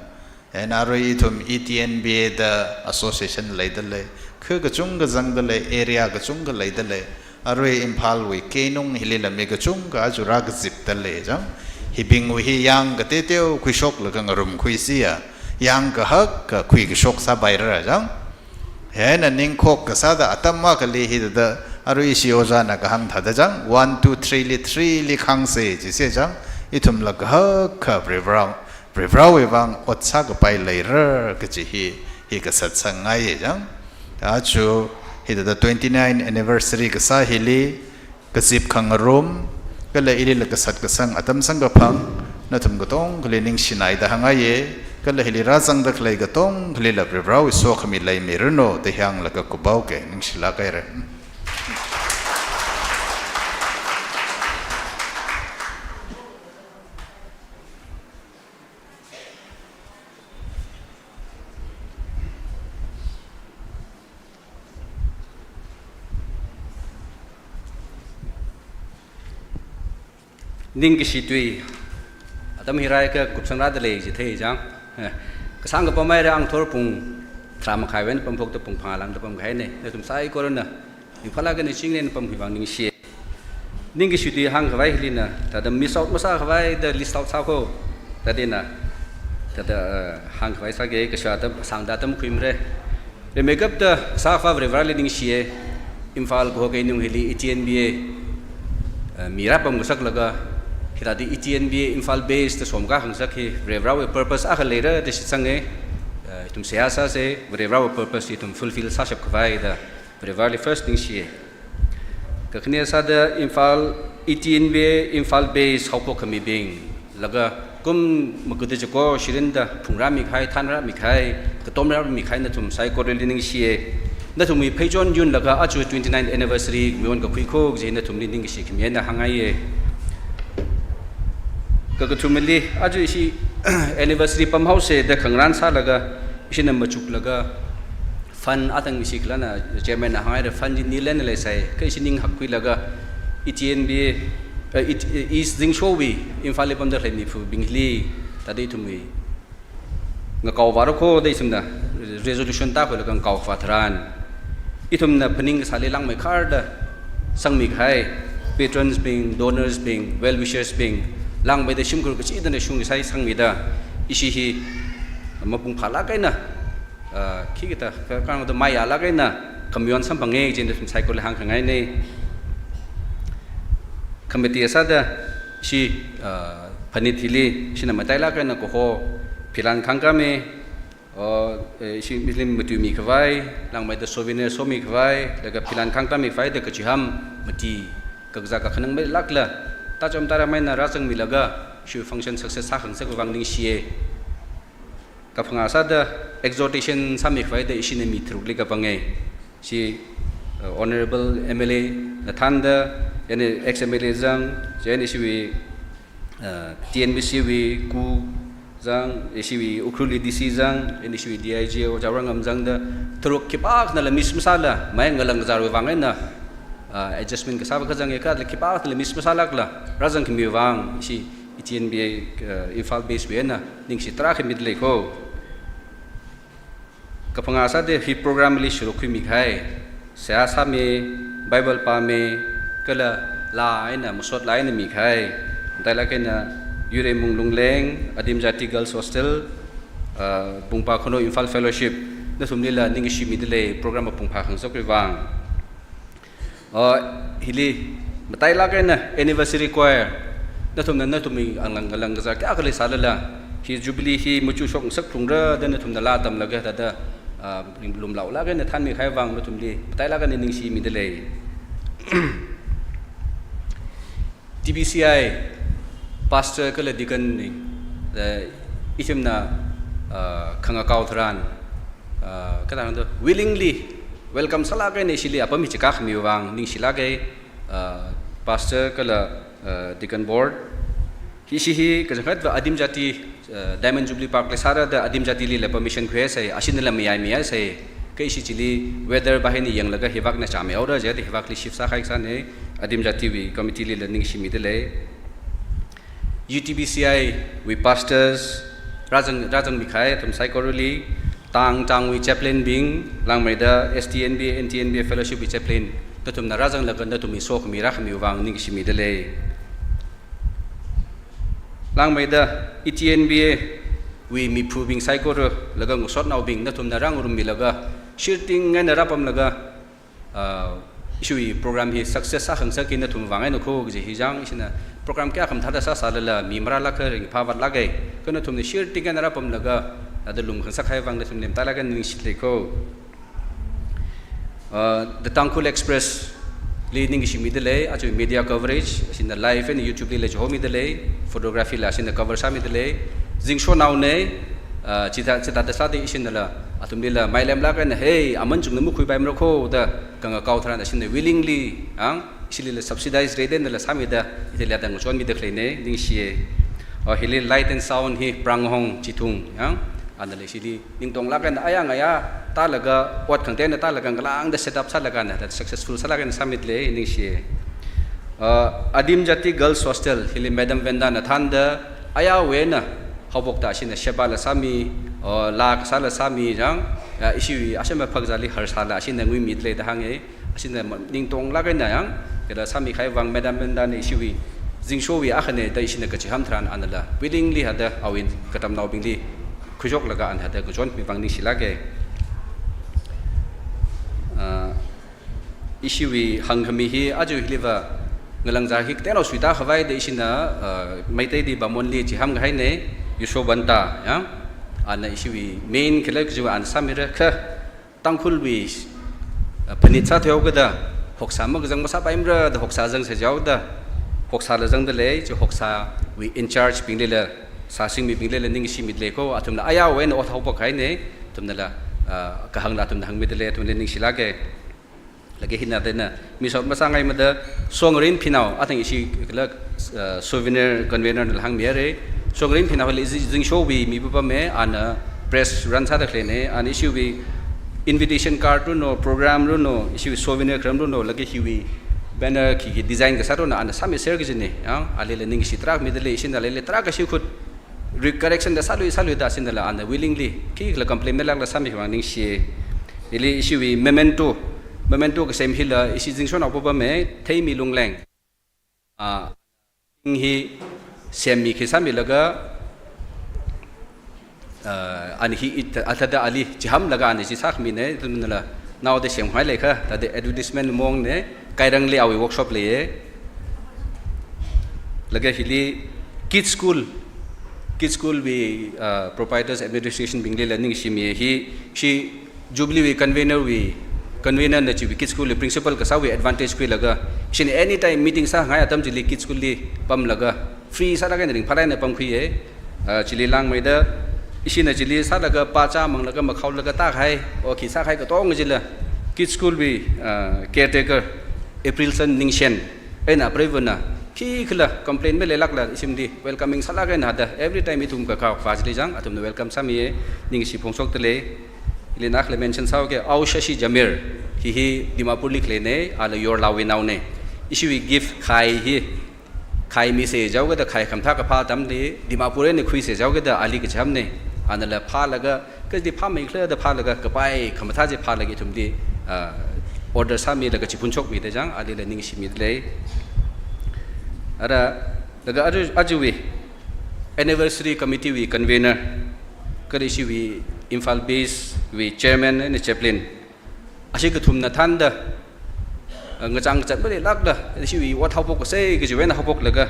And arui ithum E T N B A da association leidalei, kha kachungkha zangdalei, area kachungkha leidalei. Arui Imphalwui keinung hilila mi kachungkha aja rākazipdalei jang. Hibingwui hi yāng kateoteo khuishoklaga ngarumkhuisiya, yāng kahak kha khuikashok sāpaira jang. Hina ningkhok kasāda atam akhali hithāda, arui ishi ojāna kahāng thāda jang, one, two, three li, three li khāngsei jise jang, ithumla kahak kha Varivarā, Varivarāwui vang ot sākapai leira kachi hi, hi kasat sāngai jang. Aja hithāda twenty-nine anniversary kasā hili, kazip khangarum, kala ilila kasat kasang atam samkaphang, nathum katongkhali ningshinaida hāngngaiya, Kala hili rāzangda khalei katongalila Varivarāwui sokhami leimiranu da hānglaga kuphaoki, ningshilāk haira. Ningkashi tui, atam hi rāakha kupsangrāda lei chi thei chang. Eh, kasāng kapam haira, angthor pung tharā makhaiwui eina pamphokta pung phangā lāngda pamkahaina. Nathum saikorana ringphālāk eina chingri eina pam hivang ningshi. Ningkashi tui hāngkhavai hilina, thāda miss out masākhavai da list out sākho, thāda ina, thāda, eh, hāngkhavai sāki, kashā atam, sāngda atam khuimara. Rimeikapta Kasā Akhava Varivarāli ningshiya, Imphal kaho keinung hili E T N B A, eh, mi rāpamngasaklaga, hithāda E T N B A Imphal base da somkakhangasak hi Varivarāwui purpose akha leira da shitsanga, eh, ithum seihā sāsa, Varivarāwui purpose hi ithum fulfill sāshapkhavai da Varivarāli first ningshiya. Kakhane sāda Imphal E T N B A, Imphal base haophok khamibing, laga kum magada chiko shirinda phungrāmikahai, thānrāmikahai, katomrāmikahai nathum saikorali ningshiya. Nathumwui pheichon yunlaga aja twenty-ninth anniversary miwon kakhui kho kaji nathumli ningkashi khami eina hāngngaiya. Kakathumali aja ishi anniversary pamhaosa da khangarān sālaga, ishina machuklaga, fund athang ishi khalana chairman na hānghaira, fund chi nil eina leisai, kha ishi ning hakkhuilaga E T N B A, eh, E T, eh, East Zingshowui Imphalli pamda khalei miphubingli, thāda ithumwui ngakaovāra kho da ithumna resolution tākhuilaga ngakaovā tharan, ithumna phaning kasāli langmeikharda sangmikahai, patrons bing, donors bing, well wishers bing, langmeida shimkhur kachidana shung kasai sangmida, ishi hi mapung phālāk eina, ah, khikida, ka-, kangda mayālāk eina khamayon samphanga kaji nathum saikorali hāngkhangaina. Khamati sāda ishi, ah, phanit hili ishina matailāk eina kaho philan khangkami, oh, eh, ishi milim matuimikhavai, langmeida souvenir somikhavai, laga philan khangkami khavai da kachiham mati kakazā kakhanang mailākla, tachom tara maina rāzangmilaga, ishi function success sākhangasakwui vang ningshiya. Kaphangā sāda exhortation sāmikhavai da ishina mi tharukli kapanga. Ishi, uh, Honorable M L A na thānda, chieina ex M L A zang, chieina ishiwui, uh, T N B C wui Ku zang, ishiwui Ukhrulli D C zang, chieina ishiwui D I G O Jaorangam zangda, tharuk khipākhanala miss masāla, mayang ngalang kazārwui vang eina, uh, adjustment kasā va kazanga kala khipākhanala miss masālākla rāzangkhamiwui vang, ishi E T N B A, uh, Imphal base wui eina ningshi tarākha mida lei kho. Kaphangā sāda hi program li sharuk khuimikahai, seihā sāmi, Bible pāmi, kala laa eina, masot laa eina mikahai, matailāk eina Yuremung Lungleng, Adim Jati Girls Hostel, uh, Bungpa Khunou Imphal Fellowship, nathumlila ningkashi mida lei program mapung phākhangasakwui vang. Oh, hili matailāk eina anniversary choir, nathumna nathumwui ngalang ngalang kazā kayākha leisālala, hi Jubilee hi machukshok ngasakphungra da nathumna laa tamlaga thāda, ah, lumlaolāk eina thānmikahai vang nathumli matailāk eina ningshimida lei. T B C I pastor kala deacon bing, eh, ithumna, ah, khangakao tharan, ah, kathāda willingly welcome sālāk eina ishili apam hi chikākhamiwui vang ningshilāka, ah, pastor kala, ah, deacon board. Hi ishi hi kachangkhatva Adim Jati, ah, Diamond Jubilee Park li sārada Adim Jati lila permission khuihaisai, ashinala mayaimihaisai. Kha ishi chili weather va hina yanglaga hivākna chāmihaora jida hivākli shift sākahai kasāna, Adim Jatiwui committee lila ningshimida lei. U T B C I wui pastors, rāzang, rāzangmikahai athum saikorali, tang tangwui chaplain bing, langmeida S T N B A, N T N B A fellowship wui chaplain, nathumna rāzanglaga nathumwui sokhami rākhamiwui vang ningshimida lei. Langmeida E T N B A wui miphubing saikora laga ngasotnaobing nathumna rāngarummilaga, shirting eina rāpamlaga, ah, ishiwui program hi success sākhangasakki nathum vang eina kho kaji hi chang, ishina program kayākha mathāda sāsālala mi marālākha ringphāvātlāka, kha nathumna shirting eina rāpamlaga, thāda lumkhangasakhai vang nathumli matailāk eina ningshida lei kho. Uh, The Tangkhul Express li ningshimida lei, aja media coverage, ishina live eina YouTube lila chihomida lei, photography la ishina cover sāmida lei, Zingshonaona, Ah, chithā, chithāda sāda ishinala, athumlila mailemlāk eina, "Hey, aman chungna makhuipaimara kho," da kangakao tharan ishinna willingly, ang, ishilila subsidize rate einala sāmida, ithili atam ngachonmida khaleina, ningshiya. Oh, hili light and sound hi Pranghong Chithung, ang, anala ishili ningtonglāk eina ayang aya tālaga, ot khangatei eina tālaga ngalāngda set up sālaga na, that successful sālāk eina sāmida lei, ningshiya. Uh, Adim Jati Girls Hostel, hili Madam Vendana thānda, ayāwui eina haophokda ishina shebala sāmi, uh, laa kasāla sāmi jang, uh, ishiwui ashema phakzāli harsāla ishina nguimida lei da hānga, ishina ma-, ningtonglāk eina yang, kala sāmi kahai vang Madam Vendana ishiwui zingshowui akhana da ishina kachiham tharan anala willingly hithāda awui katamnaobingli khuishoklaga ana hithāda kachonmi vang ningshilāka. Uh, Ishiwui hāngkhami hi aja hiliva ngalāngzar hi kateonao suitākhavai da ishina, uh, Meiteili Bamonli chiham kahaina, Yashovanta, ya. Ana ishiwui main khalei kajiva ana sāmira kha Tangkhulwui, uh, phanit sāthuihaokida, hoksā makazang masāpaimara da hoksā zangsa jihaoda, hoksāla zangda lei, chi hoksāwui in charge binglila, sāsingmibinglila ningshimida lei kho, athumla ayāwui eina ot haophok kahaina, athumnala, uh, kahāngla athumna hāngmida lei, athumli ningshilāka. Laga hina dana, mi short masāngaimada, Songrin Phinao, athang ishi kala, uh, souvenir convener nala hāngmihaira. Songrin Phinao hili zi-, zingshowui mi papame, ana press run sāda khaleina, ana ishiwui invitation card runo, program runo, ishiwui souvenir kharam runo, laga hiwui banner khikhi design kasā runo, ana sāmiser kajina, ya, alila ningshi tarākha mida lei, ishina alila tarākha shikhut, re-, correction da sālui, sālui da sindala ana willingly, khikhala complain melākla sāmi vang ningshi. Hili ishiwui memento, memento kasem hila ishi zingshonao papame, Theimi Lungleng. Ah, hi semmi khi sāmilaga, ah, ana hi it-, athāda ali chihamlaga ana chi sākhamina, athumnala naoda semkhavai leikha, thāda advertisement mongna, Kairangli awui workshop leiya. Laga hili Kids School, Kids School wui, uh, proprietors administration binglila ningshimi hi, ishi Jubilee wui convener wui, convener na chiwui Kids School wui principal kasāwui advantage khuilaga, ishina anytime meeting sāngai atam chili Kids School li pamlaga, free sālaga ringphālāk eina pamkhuiya. Ah, chili langmeida, ishina chili sālaga pāchā manglaga makhaolaga tākahai, o khi sākahai katonga chila, Kids School wui, ah, caretaker, Aprilson Ningshen, eina apreivana, khikhala complain maleilākla ishimli welcoming sālāk eina da, every time ithum kakā kavā chili jang, athumna welcome sāmiya, ningshi phongshokda lei, ili nakhala mention sāhaoki, Ao Shashi Jamir, hi hi Dimapurli khaleina, ala Yorlawui naona, ishiwui gift khai hi, khai misa jihaokida khai khamathā kaphā atamli, Dimapur eina khuisa jihaokida ali kachihamna, anala phālaga, kadi phāmeikhala da phālaga, kapai khamathā chi phālaga ithumli, ah, order sāmilaga chiphunshokmida jang, alila ningshimida lei. Ara, laga aja, ajawui anniversary committee wui convener, kala ishiwui Imphal Base wui chairman eina chaplain, ashi kathumna thānda, uh, ngachang kachat maleilākla, ishiwui ot haophok kasai kajiwui eina haophoklaga,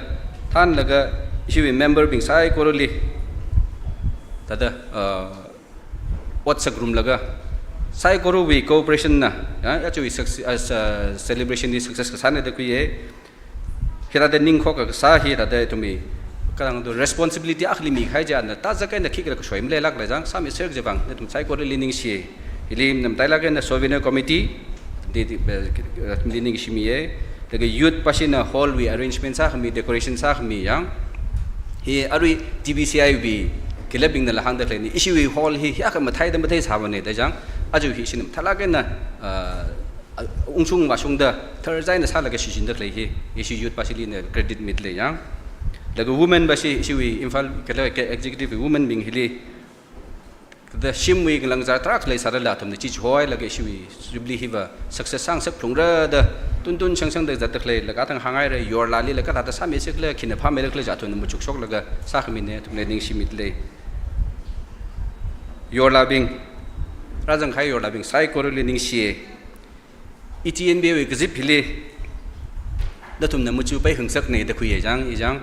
thānlaga, ishiwui member bing saikorali, thāda, uh, ot sāngarumlaga, saikorawui cooperation na, ya, ya chiwui success, uh, celebration li success kasāna da khuiya. Hithāda ningkhok kasā hi thāda ithumwui, kharang tu responsibility akhali mikahai china, tazak eina khikhala kashoi maleilākla jang, sāmiser kaji vang, nathum saikorali ningshi. Hili namtailāk eina souvenir committee, di, di, eh, athumli ningshimiya. Laga youth pashina hall wui arrangement sākhami, decoration sākhami jang. Hi arui T B C I wui, khalibingnala hāngda khaleina, ishiwui hall hi, hiyākha matheida mathei sāmana da jang, aja hi ishina mathālāk eina, ah, a, ungshung vāshungda, tharzaina sālaga shichinda khalei hi, ishi youth pashilina credit mida lei jang. Laga women pashi, ishiwui Imphal, kala ka executive women bing hili, thāda shimwui ngalāngzar tarākha leisālala athumna chihoilaga ishiwui Jubilee hiva success sāngasak phalungra da, tuntun shangshangda zatda khalei, laga athang hānghaira, Yorlali laga thāda sāmisikhala, khina phāmeilākhala chi athumna machukshoklaga sākhamina, athumli ningshimida lei. Yorlabing, rāzangkahai Yorlabing saikorali ningshiya. E T N B A wui kazip hili, nathumna machupai khangasakna da khuiya jang, i jang.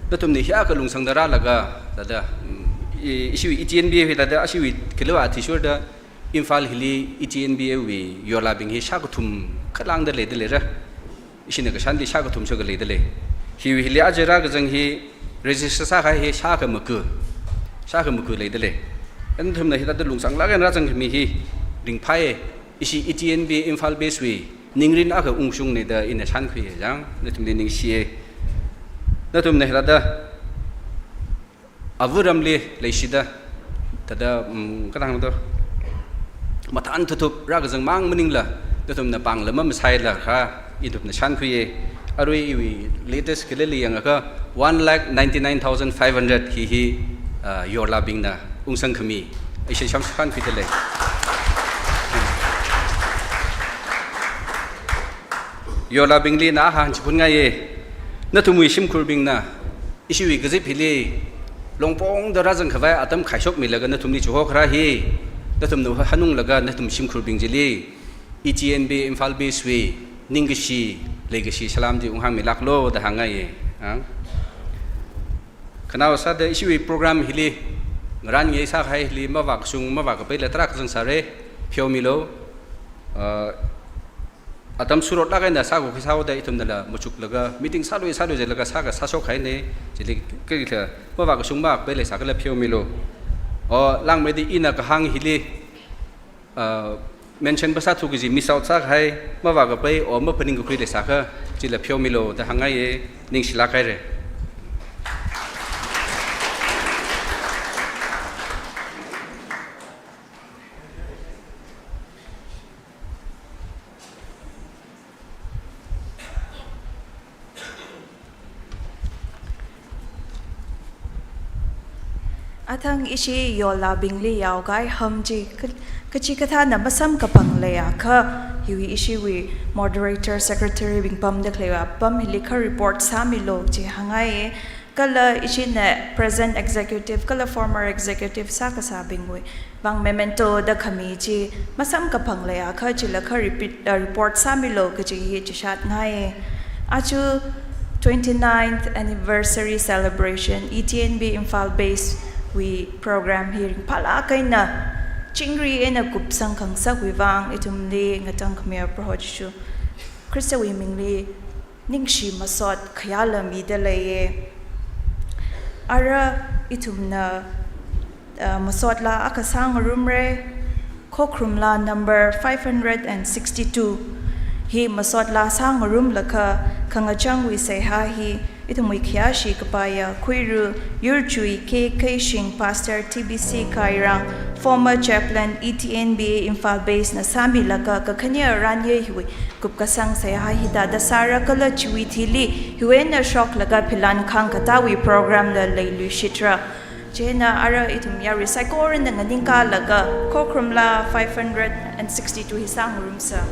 Nathumna hiyākha lungsangda rālaga, thāda, mm, i, ishiwui E T N B A hi thāda, ashiwui khalei athishurda, Imphal hili E T N B A wui Yorlabing hi shākathum khalāngda leida leira. Ishina kashanli shākathum shokha leida lei. Hiwui hili aja rākazang hi register sākahai hi shākha maga. sākhamakhui leidalei. Nathumna hithāda lungsānglāk eina rāzangkhami hi ringphāya, ishi E T N B Imphal Base wui ningrin akha ungshungna da ina shānkhuiya chang, nathumli ningshiya. Nathumna hithāda āva ramli leishida, thāda, um, kathāng do, mathān thutthup rākazang mang maningla, nathumna pāngla mamasailaga, ithumna shānkhuiya. Arui iwui latest khalili yangakha one lakh ninety-nine thousand five hundred hi hi, ah, yorlabingna ungsangkhami. Ishi sham shānkhuidalei. Yorlabingli ina hāngchiphun ngaiya. Nathumwui shimkhurbingna ishiwui kazip hili longpongda rāzangkhavai atam khaishokmilaga nathumli chihokharā hi, nathumna hanunglaga nathum shimkhurbing chili E T N B Imphal Base wui ningkashi, leikashi salam chi unghāngmilāklu da hāngngaiya. Ah. Khanao sāda ishiwui program hili, ngarān ngai sākahai hili, mavākashung, mavākapaila tarākha zangsāra, pheomilu. Ah, atam surotlāk eina sākakhui sāhaoda ithumnala machuklaga, meeting sālui sālui jilaga sākha sāshokhaina, chili kha mavākashung mavākapai leisākhala pheomilu. O, langmeida ina kahāng hili, ah, mention pa sāthu kaji miss out sākahai, mavākapai, o maphaningkakhui leisākha, chila pheomilu da hāngngaiya, ningshilāk haira. Athang ishi yorlabingli yaokahai ham chi ka-, kachikathāna masamkaphang leiakha, hiwui ishiwui moderator, secretary bing pamda khaleiwui apam hili kha report sāmilu chi hāngngaiya. Kala ishina present executive kala former executive sākasābingwui vang memento da khami chi masamkaphang leiakha chila kha repeat, uh, report sāmilu kaji hi chishatngai. Aja twenty-ninth anniversary celebration E T N B Imphal Base wui program hi ringphālāk eina chingri eina kupsang khangasakwui vang ithumli ngatangkhamiya Proho Jishu Khristawui mingli ningshi masot khayāla midaleiya. Ara ithumna, uh, masot laa akha sāngarumra, Khokharum laa number five hundred and sixty-two. Hi masot laa sāngarumlaga khangachangwui seihā hi ithumwui khayāshi kapaiya Khuira Yurchui K Keishing, Pastor T B C Kairang, former chaplain E T N B Imphal Base na sāmilaga kakhane ranye hiwui kupkasang seihā hithāda sāra kala chiwui thili hiwui eina shoklaga philan khangkatāwui program la leiluishitra. Chieina ara ithum yarui saikorana nganingkalaga Khokharum laa five hundred and sixty-two hi sāngarumsa.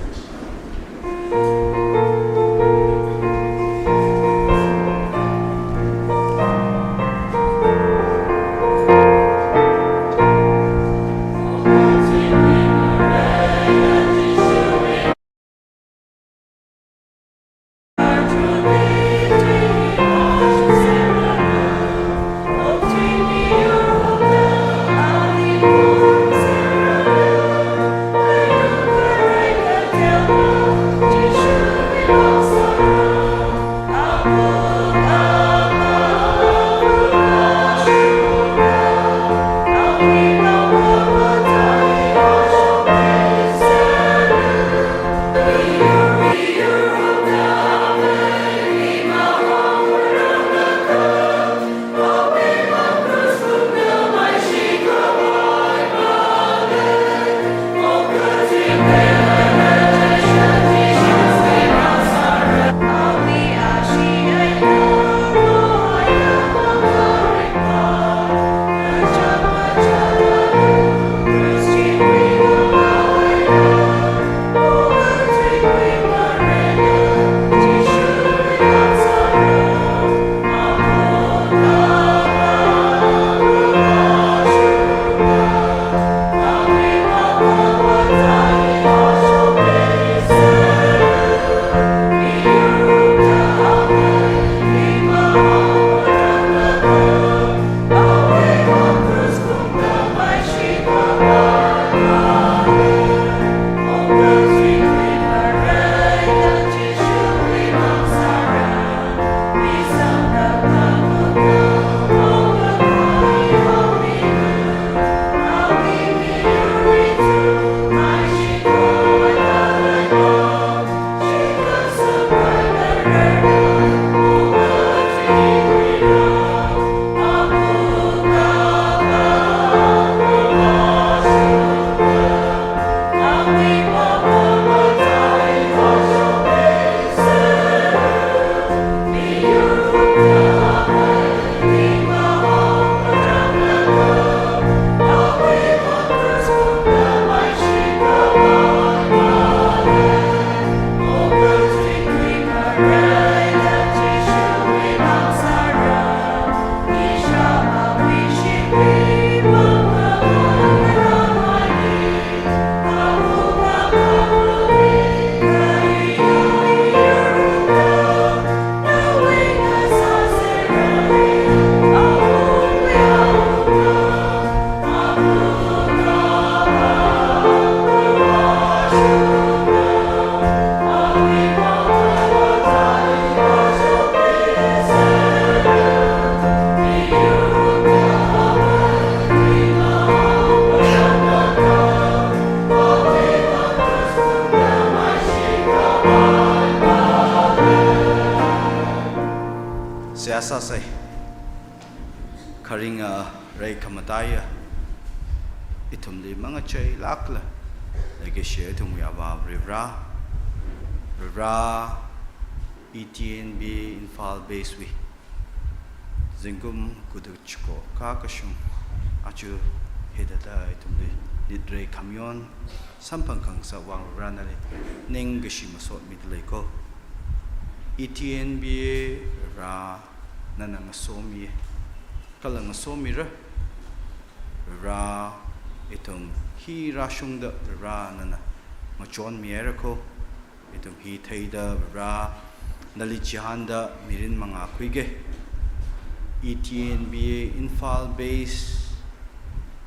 Seihā sāsei. Kharinga rai khamataiya, ithumli mangacheilākla leikashi ithumwui Avā Varivara, Varivara, E T N B Imphal Base wui zingkum kuthuchiko kakashung aja hithāda ithumli nitrei khamayon samphang khangasak vang Varivara nali ningkashi masotmida leiko. E T N B Varivara nana ngasomi, kala ngasomira. Varivara, ithum hi rāshungda Varivara nana ngachonmi haira ko. Ithum hi theida Varivara nali chihānda mirin mangā khuiga. E T N B Imphal Base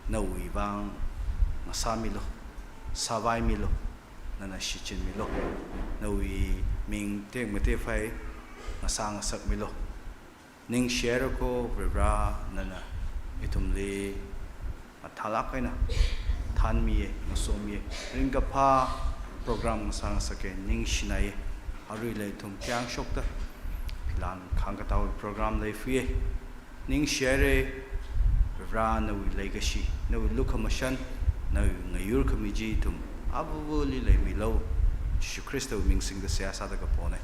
nawui vang ngasāmilu, sāvaimilu, nana shichinmilu, nawui ming tekmatei phei ngasā ngasakmilu. Ningshi haira ko Varivara nana ithumli mathālāk eina thānmiya, ngasomiya, ringkaphā program ngasā ngasaka ningshinaya. Aruila ithum khayang shokta philan khangkatāwui program leifuya. Ningshi haira Varivara nawui leikashi, nawui lukhamashan, nawui ngayur khami chi ithum avuvuli leimilu. Jishu Khristawui ming singda seihā sāda kapona.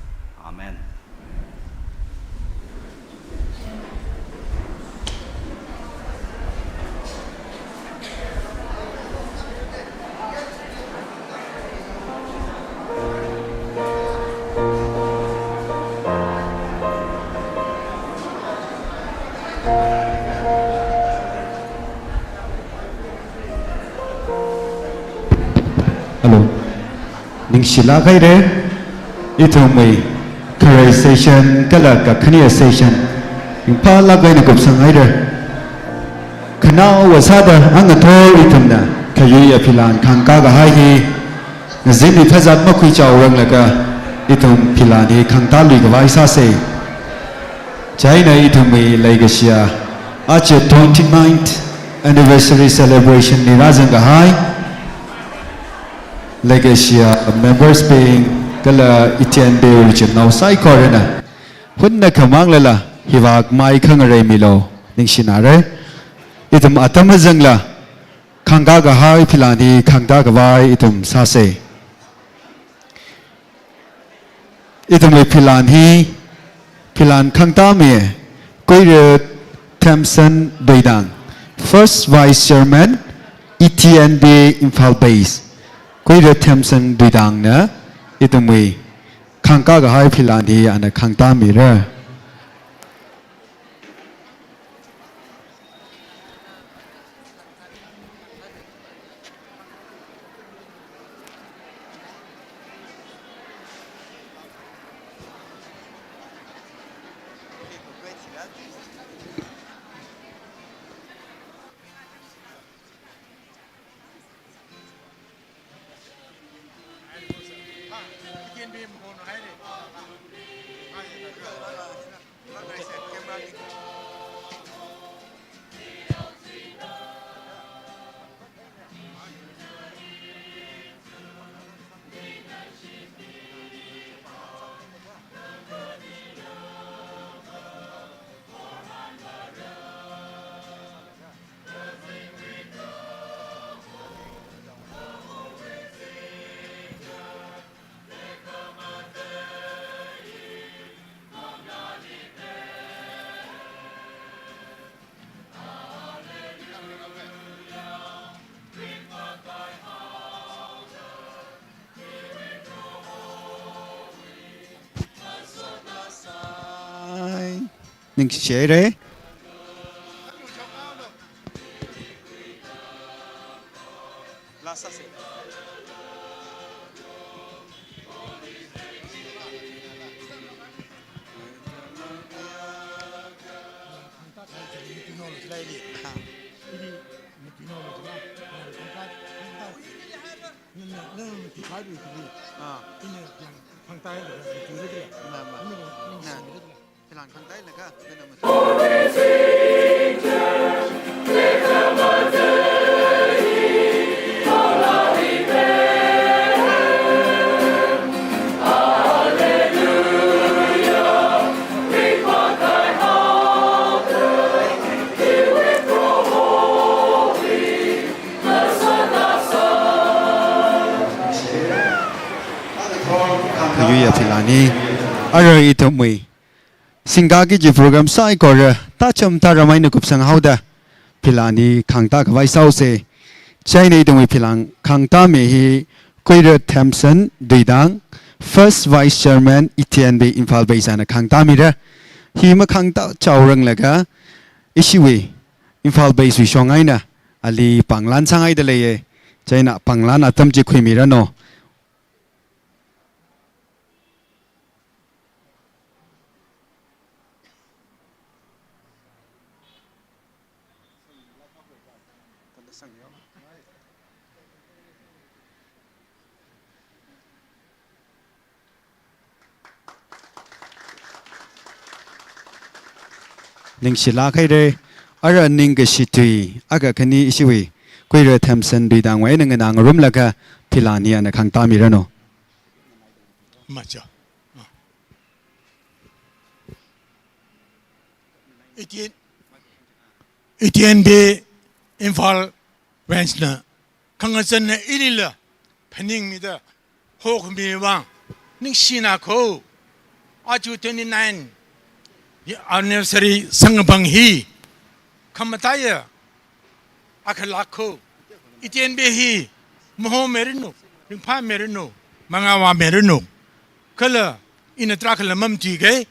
Amen. Hello. Ningshilāk haira, ithumwui kharei session kala kakhane session ringphālāk eina kupsang haira. Khanaowa sāda angathor ithumna khayui aphilan khangkā kahai hi, ngazin hi phazat makhuichaoranglaga ithum philan hi khangtālui khavai sāsei. Chieina ithumwui leikashiya aja twenty-ninth anniversary celebration li rāzang kahai leikashiya members bing kala E T N B wui chimnao saikorana hunna khamanglala hivāk mai khangareimilu, ningshinara. Ithum atam mazangla khangkā kahai philan hi khangtā khavai ithum sāsei. Ithumwui philan hi, philan khangtāmi Kuira Themson Duidang, First Vice Chairman, E T N B Imphal Base. Kuira Themson Duidangna ithumwui khangkā kahai philan hi ana khangtāmira. Ningshi haira. Arui ithumwui singkaki kaji program saikora tacham taram eina kupsang haoda, philān hi khangtā khavai sāhaosa. Chieina ithumwui philān khangtā mi hi Kuira Themson Duidang, First Vice Chairman, E T N B Imphal Based na khangtā mira. Hi makhangtā chaoranglaga, ishiwui Imphal Based wui shong eina ali pānglan sāngaida leiya. Chieina pānglan atam chi khuimiranu. Ningshilāk haira. Ara ningkashi tui akha khani ishiwui Kuira Themson Duidangwui eina nganā ngarumlaga philān hi ana khangtā miranu. Macha. E T N, E T N B Imphal Branch na khangazanna ilila phaningmida hokhami vang ningshina kho. Aja twenty-nine anniversary sangbang hi khamataiya akhalāk kho. E T N B hi mahomiranu, ringphāmiranu, mangāvāmiranu. Kala ina tarākha lam mamtui kei,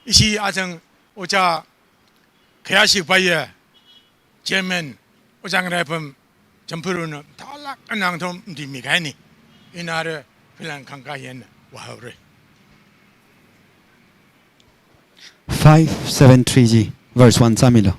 ishi achang ojā khayāshi paiya Chairman, Ojā Ngaraipam Champuruna thalāk anang thom dimi kaini. Ina ara philān khangkā yan vāhaora. Five seven three G, verse one sāmilu.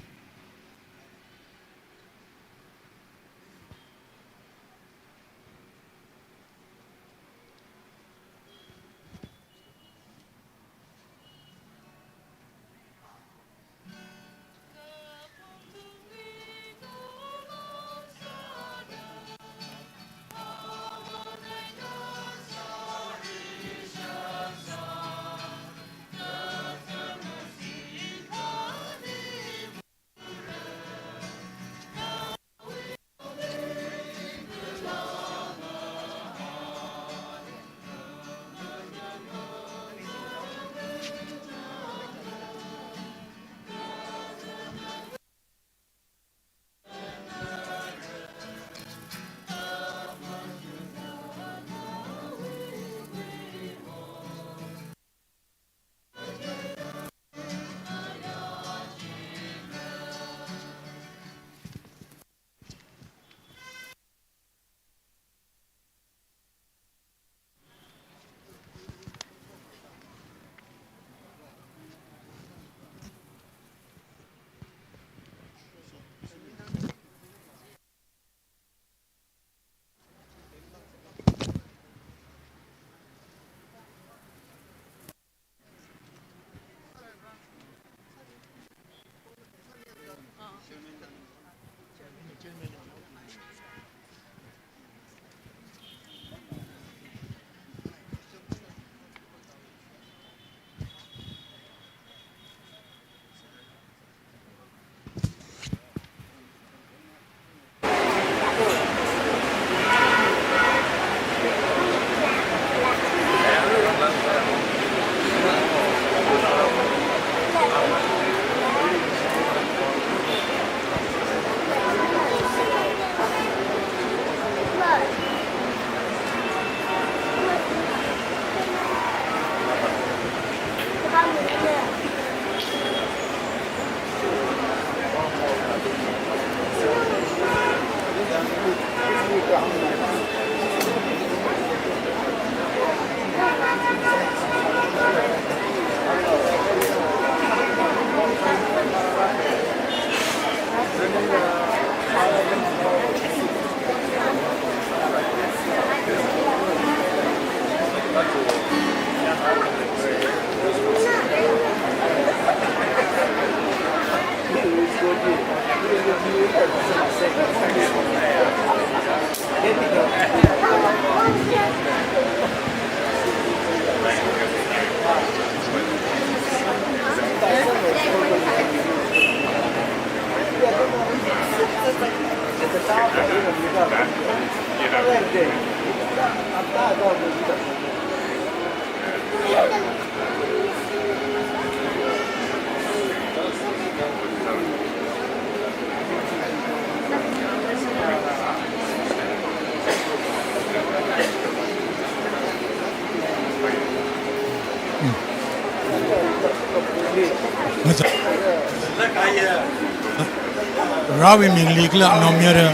Varewui mingli kala Naomayara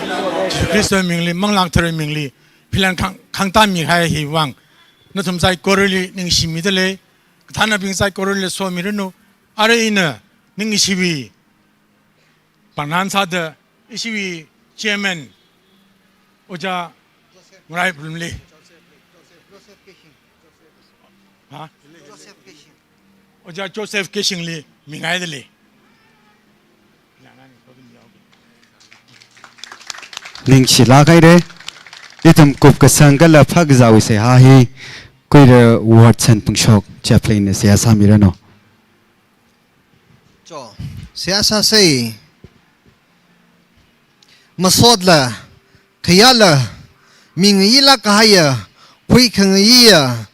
Jesu Khristawui mingli, Manglā Katharawui mingli, philan khang, khangtāmihai hi vang, nathum saikorali ningshimida lei, kathānabing saikorali somiranu, arui ina ningshiwui pangnan sāda, ishiwui chairman, Ojā Ngarai Pulumli. Ha? Ojā Joseph Keishingli mingaida lei. Ningshilāk haira. Ithum kupkasang kala phākazāwui seihā hi, khuira Watson Pungshok Chaplain na seihā sāmiranu. Cho, seihā sāsei. Masotla, khayāla, mingayilāk kahaiya, khuikhangaiya,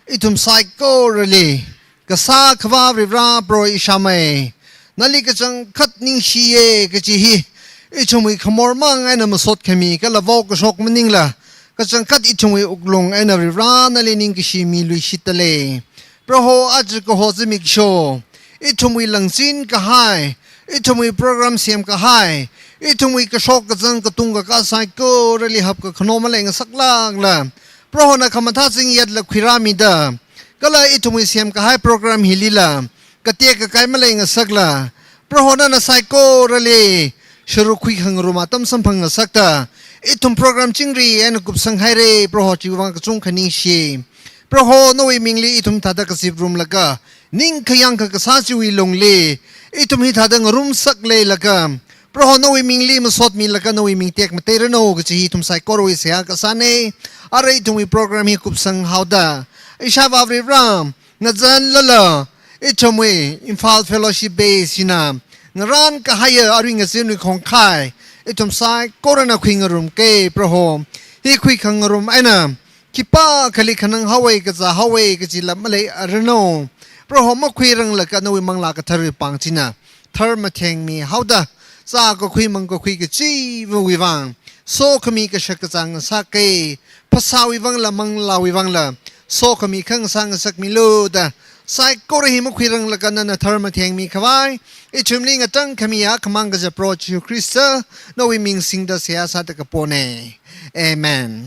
ithum saikorali, kasā Akhava Varivara Proho Isha mei, nali kachangkhat ningshiya kachi hi, ithumwui khamormang eina masot khami kala vaokashok maningla, kachangkhat ithumwui wuklung eina Varivara nali ningkashi miluishitda lei. Proho aja kaho zimiksho, ithumwui langzin kahai, ithumwui program semkahai, ithumwui kashok kazang katung kakā saikorali hapkakhano maleingasaklākla, Prohona khamathā zingyatla khuirāmida, kala ithumwui semkahai program hilila, katek kakai maleingasakla, Proho nana saikorali sharuk khuikhangarum atam samphangngasakta, ithum program chingri eina kupsang haira, Proho chiwui vang kachungkha ningshi. Proho nawui mingli ithum thāda kazip rumlaga, ningkhayang kakasā chiwui lungli, ithum hithāda ngarumsak leilaga, Proho nawui mingli masot milaga nawui ming tekmateiranu kachi hi ithum saikorawui seihā kasāna. Arui ithumwui program hi kupsang haoda, Ishāvā Varivara, nazanlala, ithumwui Imphal Fellowship Base hina ngaran kahaiya arui ngazinwui khongkhai, ithum saikorana khuingarumki Proho. Hi khuikhangarum eina khipākhali khanang haowa kazā haowa kachila maleiaranu. Proho makhuiranglaga nawui Manglā Katharawui pāng china tharmathengmi haoda, zākakhui mangkakhui kachivawui vang, sokhami kashak kazang ngasaka, phasāwui vangla manglāwui vangla, sokhami khangasā ngasakmilu da, saikora hi makhuiranglaga nana tharmathengmi khavai, ithumli ngatangkhami akhamang kaja Proho Jesu Khrista, nawui ming singda seihā sāda kapona. Amen.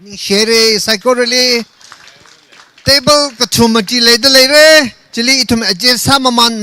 Ningshi haira saikorali. Table kathum mati leida leira. Chili ithum adjust sāmamān